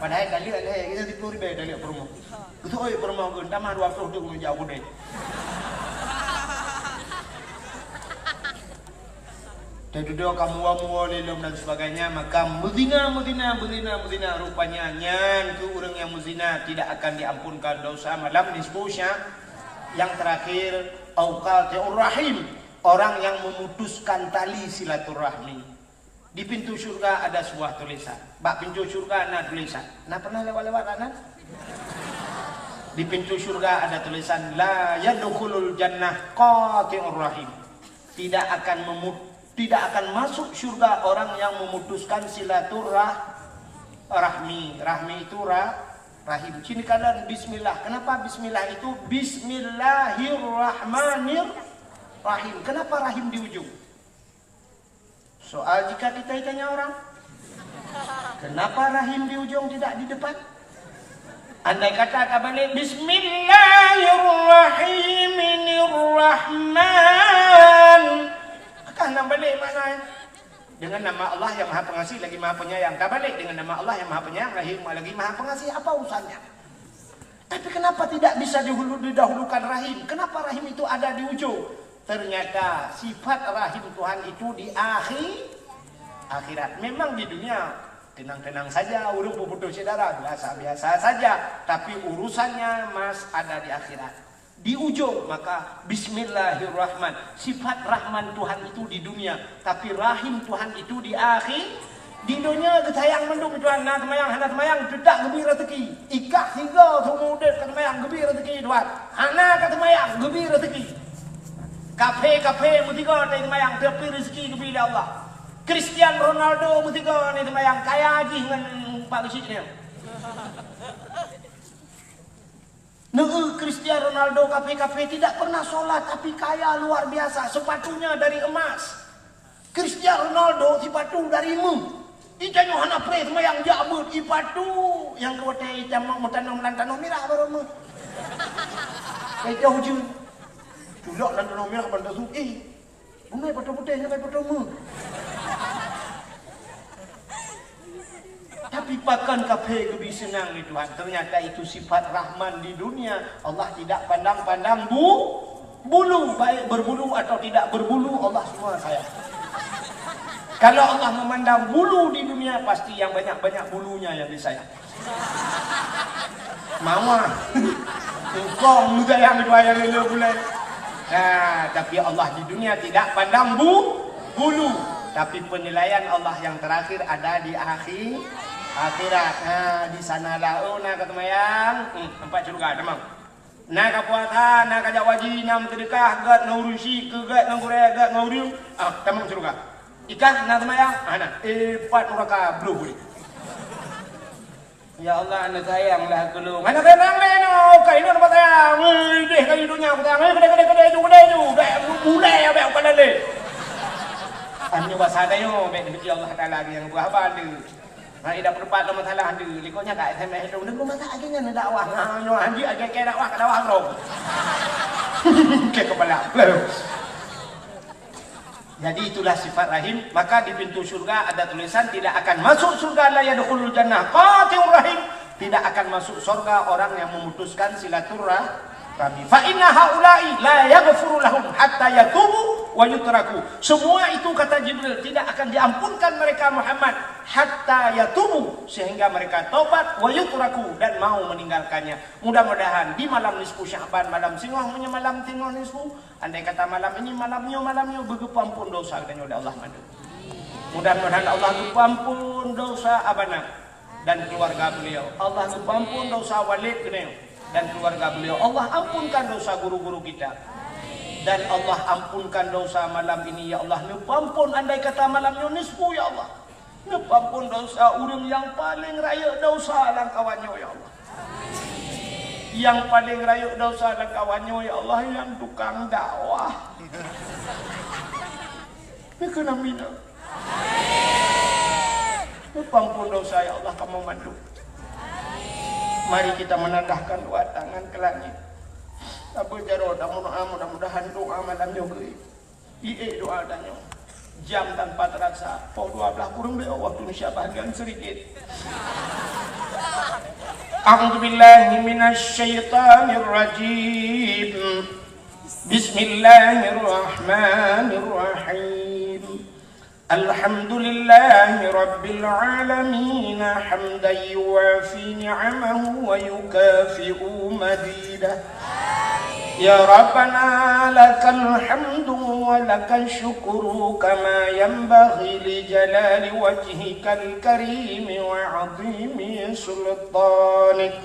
Padahai taleuek lhée, geutanyoe siploh ribée taleuek peurumoh. Geuseuôt peurumoh geuh, "Tamah dua ploh teuk meunyoe jak u keudée." Teududoe ka muwoe-muwoe lé lom dan sebagainya, maka meuzina, meuzina, meuzina, meuzina. Rupanya nyan keu ureuëng nyang meuzina tidak akan diampunkan dosa malam nisfu sya-, yang terakhir, au qati'ur rahim, orang yang memutuskan tali silaturahmi. Di pintu syurga ada sebuah tulisan. Bak pintu syurga na tulisan. Na pernah lewat-lewat na? Di pintu syurga ada tulisan, "La yadkhulul jannah qati'ur rahim." Tidak akan memu-, tidak akan masuk syurga orang yang memutuskan silaturah-, rahmi. Rahmi itu ra-, rahim. Sini kalian bismillah. Kenapa bismillah itu bismillahirrahmanirrahim? Kenapa rahim di ujung? Soal jika kita ditanya orang, "Kenapa rahim di ujung tidak di depan?" Andai kata tabalik, "Bismillahirrahmanirrahim." Maka hana balik makna. Dengan nama Allah yang Maha Pengasih lagi Maha Penyayang. Tabalik dengan nama Allah yang Maha Penyayang lagi, lagi Maha Pengasih. Apa urusannya? Tapi kenapa tidak bisa dihulu-, didahulukan rahim? Kenapa rahim itu ada di ujung? Ternyata sifat rahim Tuhan itu di akhi-, akhirat. Memang di dunia tenang-tenang saja, ureuëng peuputoh syedara biasa-biasa saja. Tapi urusannya mas ada di akhirat. Di ujung, maka bismillahirrahman. Sifat rahman Tuhan itu di dunia, tapi rahim Tuhan itu di akhi-, di donya geusayang mandum Tuhan, na seumayang hana seumayang, teutak geubri raseuki. Ikah sigoe seumeu udeb ka seumayang geubri raseuki Tuhan. Hana ka seumayang geubri raseuki. Kafe-kafe meusigoe tai seumayang, tapi raseuki geubri lé Allah. Cristiano Ronaldo meusigoe ni seumayang, kaya jih ngon Pak Rashid ni. Neu Cristiano Ronaldo kafe-kafe tidak pernah sholat, tapi kaya luar biasa. Sepatunya dari emas. Cristiano Ronaldo sipatu dari meuh. Itanyoe hana preh seumayang jak beuet, ipatu nyang keu watée itamong meutanong lam tanoh mirah baru meuh. Ijoh ujeuen. Tulak lam tanoh mirah ban tasut, eh, Bunoe poto putéh nyoe poto meuh. Tapi pakon kafe geubri seunang lé Tuhan? Ternyata itu sifat Rahman di dunia. Allah tidak pandang-pandang bu-, bulu, baik berbulu atau tidak berbulu, Allah semua sayang. Kalau Allah memandang bulu di dunia, pasti yang banyak-banyak bulunya yang disayang. Mawah. Engkau muda yang kedua yang lele bulan. Nah, tapi Allah di dunia tidak pandang bu-, bulu. Tapi penilaian Allah yang terakhir ada di akhi-, akhirat. Nah, di sanalah. Oh, na ka seumayang. Hmm, nampak syurga, tamam. Na ka puasa, na ka jak haji, na meuseudeukah, gét ngon ureueng syik, gét ngon gurée, gét ngon ureueng, ah, tamong syeuruga. Ikah na seumayang, ah, na, eh, pat nuraka bloh ulée. Ya Allah, aneuk sayang lah keu lôn. Hana keunong lé nyoe, ka inong tempat sayang. Wih, deh kali donya ku sayang. Eh, keudeh, keudeh, keudeh ju, keudeh ju. Deh, bulée, abéh ku lé. Aneuk basa dayong, bék deuh Allah Taala nyang buah haba deuh. Ha, ida peurupat lom masalah tu. Likot nyan ka S M S tu. Nunggu masa lagi nyan dakwah. Ha, nyoe hanji lagi ke dakwah, ke dakwah bro. Ke kepala. Jadi itulah sifat rahim. Maka di pintu syurga ada tulisan, "Tidak akan masuk syurga, la yadkhulul jannah qati'ur rahim." Tidak akan masuk surga orang yang memutuskan silaturahmi. "Fa inna haula'i la yaghfiru lahum hatta yatubu wa yutraku." Semua itu, kata Jibril, tidak akan diampunkan mereka, Muhammad, hatta yatubu, sehingga mereka taubat, wa yutraku, dan mau meninggalkannya. Mudah-mudahan di malam nisfu Sya'ban, malam singoh, meunyoe malam singoh nisfu, andai kata malam ini, malam nyoe, malam nyoe, beugeupampun dosa geutanyoe lé Allah mandum. Mudah-mudahan Allah geupeuampun dosa abana dan keluarga beliau. Allah geupeuampun dosa Walid geutanyoe dan keluarga beliau. Allah ampunkan dosa guru-guru kita. Dan Allah ampunkan dosa malam ini, ya Allah. Neupeuampun andai kata malam nyoe nisfu, ya Allah. Neupeuampun dosa ureuëng nyang paleng rayeuk dosa lam kawan nyoe, ya Allah. Nyang paleng rayeuk dosa lam kawan nyoe, ya Allah, nyang tukang dakwah. Neukeuneuk mina. Neupeuampun dosa, ya Allah, kamoe mandum. Mari kita menandahkan dua tangan ke langit. Sabe jaroe, mudah-mudahan doa malam nyoe geuh. Ié doa tanyoe. Jam tanpa terasa, poh dua belas kurang lhée waktu Indonesia bahagian sedikit. A'udzubillahi minasyaitonirrajim. Bismillahirrahmanirrahim. Alhamdulillahi rabbil alamin, hamdan yuwafi ni'amahu wa yukafi'u mazidah. Ya Rabbana, lakal hamdu wa lakash syukru kama yanbaghi li jalali wajhikal karimi wa 'azimi sultanik.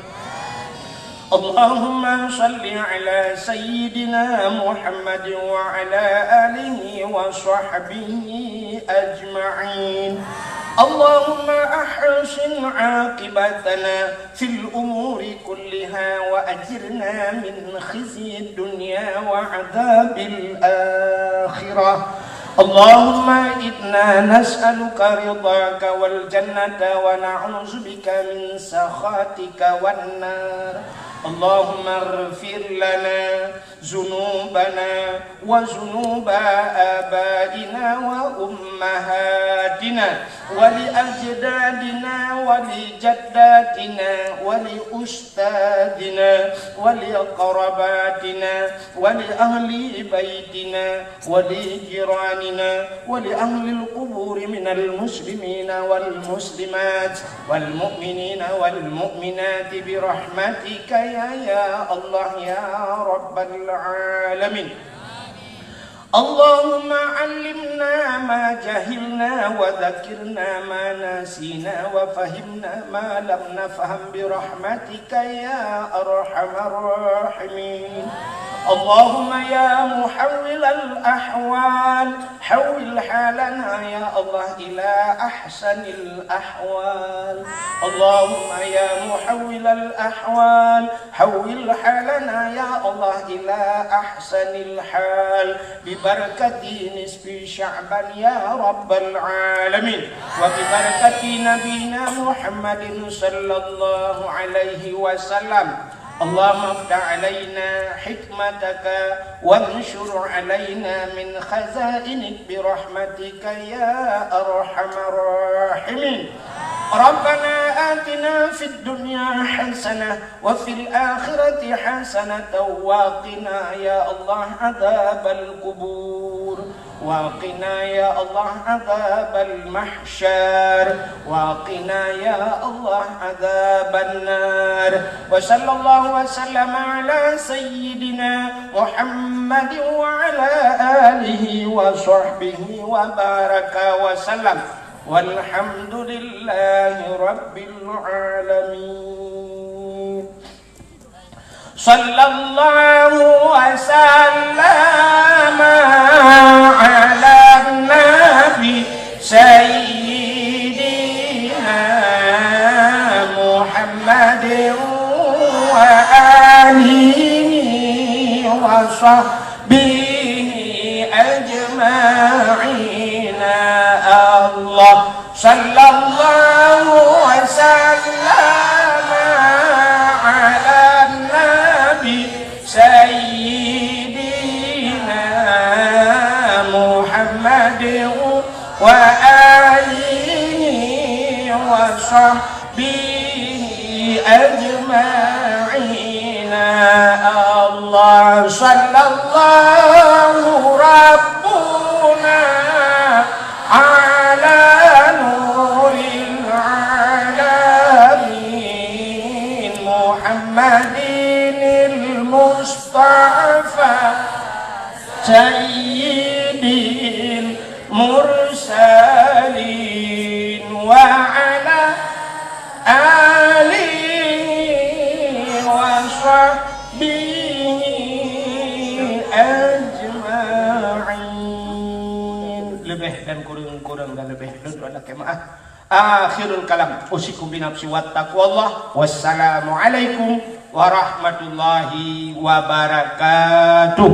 Allahumma shalli ala sayyidina Muhammadin wa ala alihi wa sahbihi ajma'in. Allahumma ahsin aqibatana fil umuri kulliha wa ajirna min khizyid dunya wa adzabil akhirah. Allahumma inna nas'aluka ridhaka wal jannata wa na'udzubika min sakhatika wan nar. Allahumma ighfir lana zunubana wa zunuba abaina wa ummahatina wa li ajdadina wa li jaddatina wa li ustadzina wa li qarabatina wa li ahli baitina wa li jiranina wa li ahlil quburi minal muslimina wal muslimat wal mu'minina wal mu'minati bi rahmatika ya, ya Allah, ya Rabbal alamin. Allahumma 'allimna ma jahilna wa dzakkirna ma nasina wa fahimna ma lam nafham bi rahmatika ya arhamar rahimin. Allahumma ya muhawwilal ahwal, hawwil halana ya Allah ila ahsanil ahwal. Allahumma ya muhawwilal ahwal, hawwil halana ya Allah ila ahsanil hal. Bi barakati nisfi Sya'ban ya Rabbal alamin. Wa bi barakati Nabina Muhammadin sallallahu alaihi wasallam. Allahumma iftah alaina hikmataka wansyur alaina min khazainik bi rahmatika ya arhamar rahimin. Rabbana atina fid dunya hasanah wa fil akhirati hasanatan wa qina ya Allah adzabal qubur. Wa qina ya Allah adzabal mahsyar. Wa qina ya Allah adzaban nar. Wa sallallahu wa sallama ala sayyidina Muhammadin wa ala alihi wa sahbihi wa baraka wa sallam. Walhamdulillahi rabbil alamin. Sallallahu wa sallama ala nabi sayyidina Muhammadin wa alihi wa sahbihi ajma'in. Allah. Sallallahu wa sallama ala nabi sayyidina Muhammad. به أجمعين. الله صلى الله ربنا على نور العالمين محمد المصطفى سيد المرسلين وعلى آله وصحبه أجمعين. Leubeh dan kureueng, kureueng dan leubeh, lôn tuan lakèe meu'ah. Akhirul kalam, usikum binafsi wattaqwallah. Wassalamualaikum warahmatullahi wabarakatuh.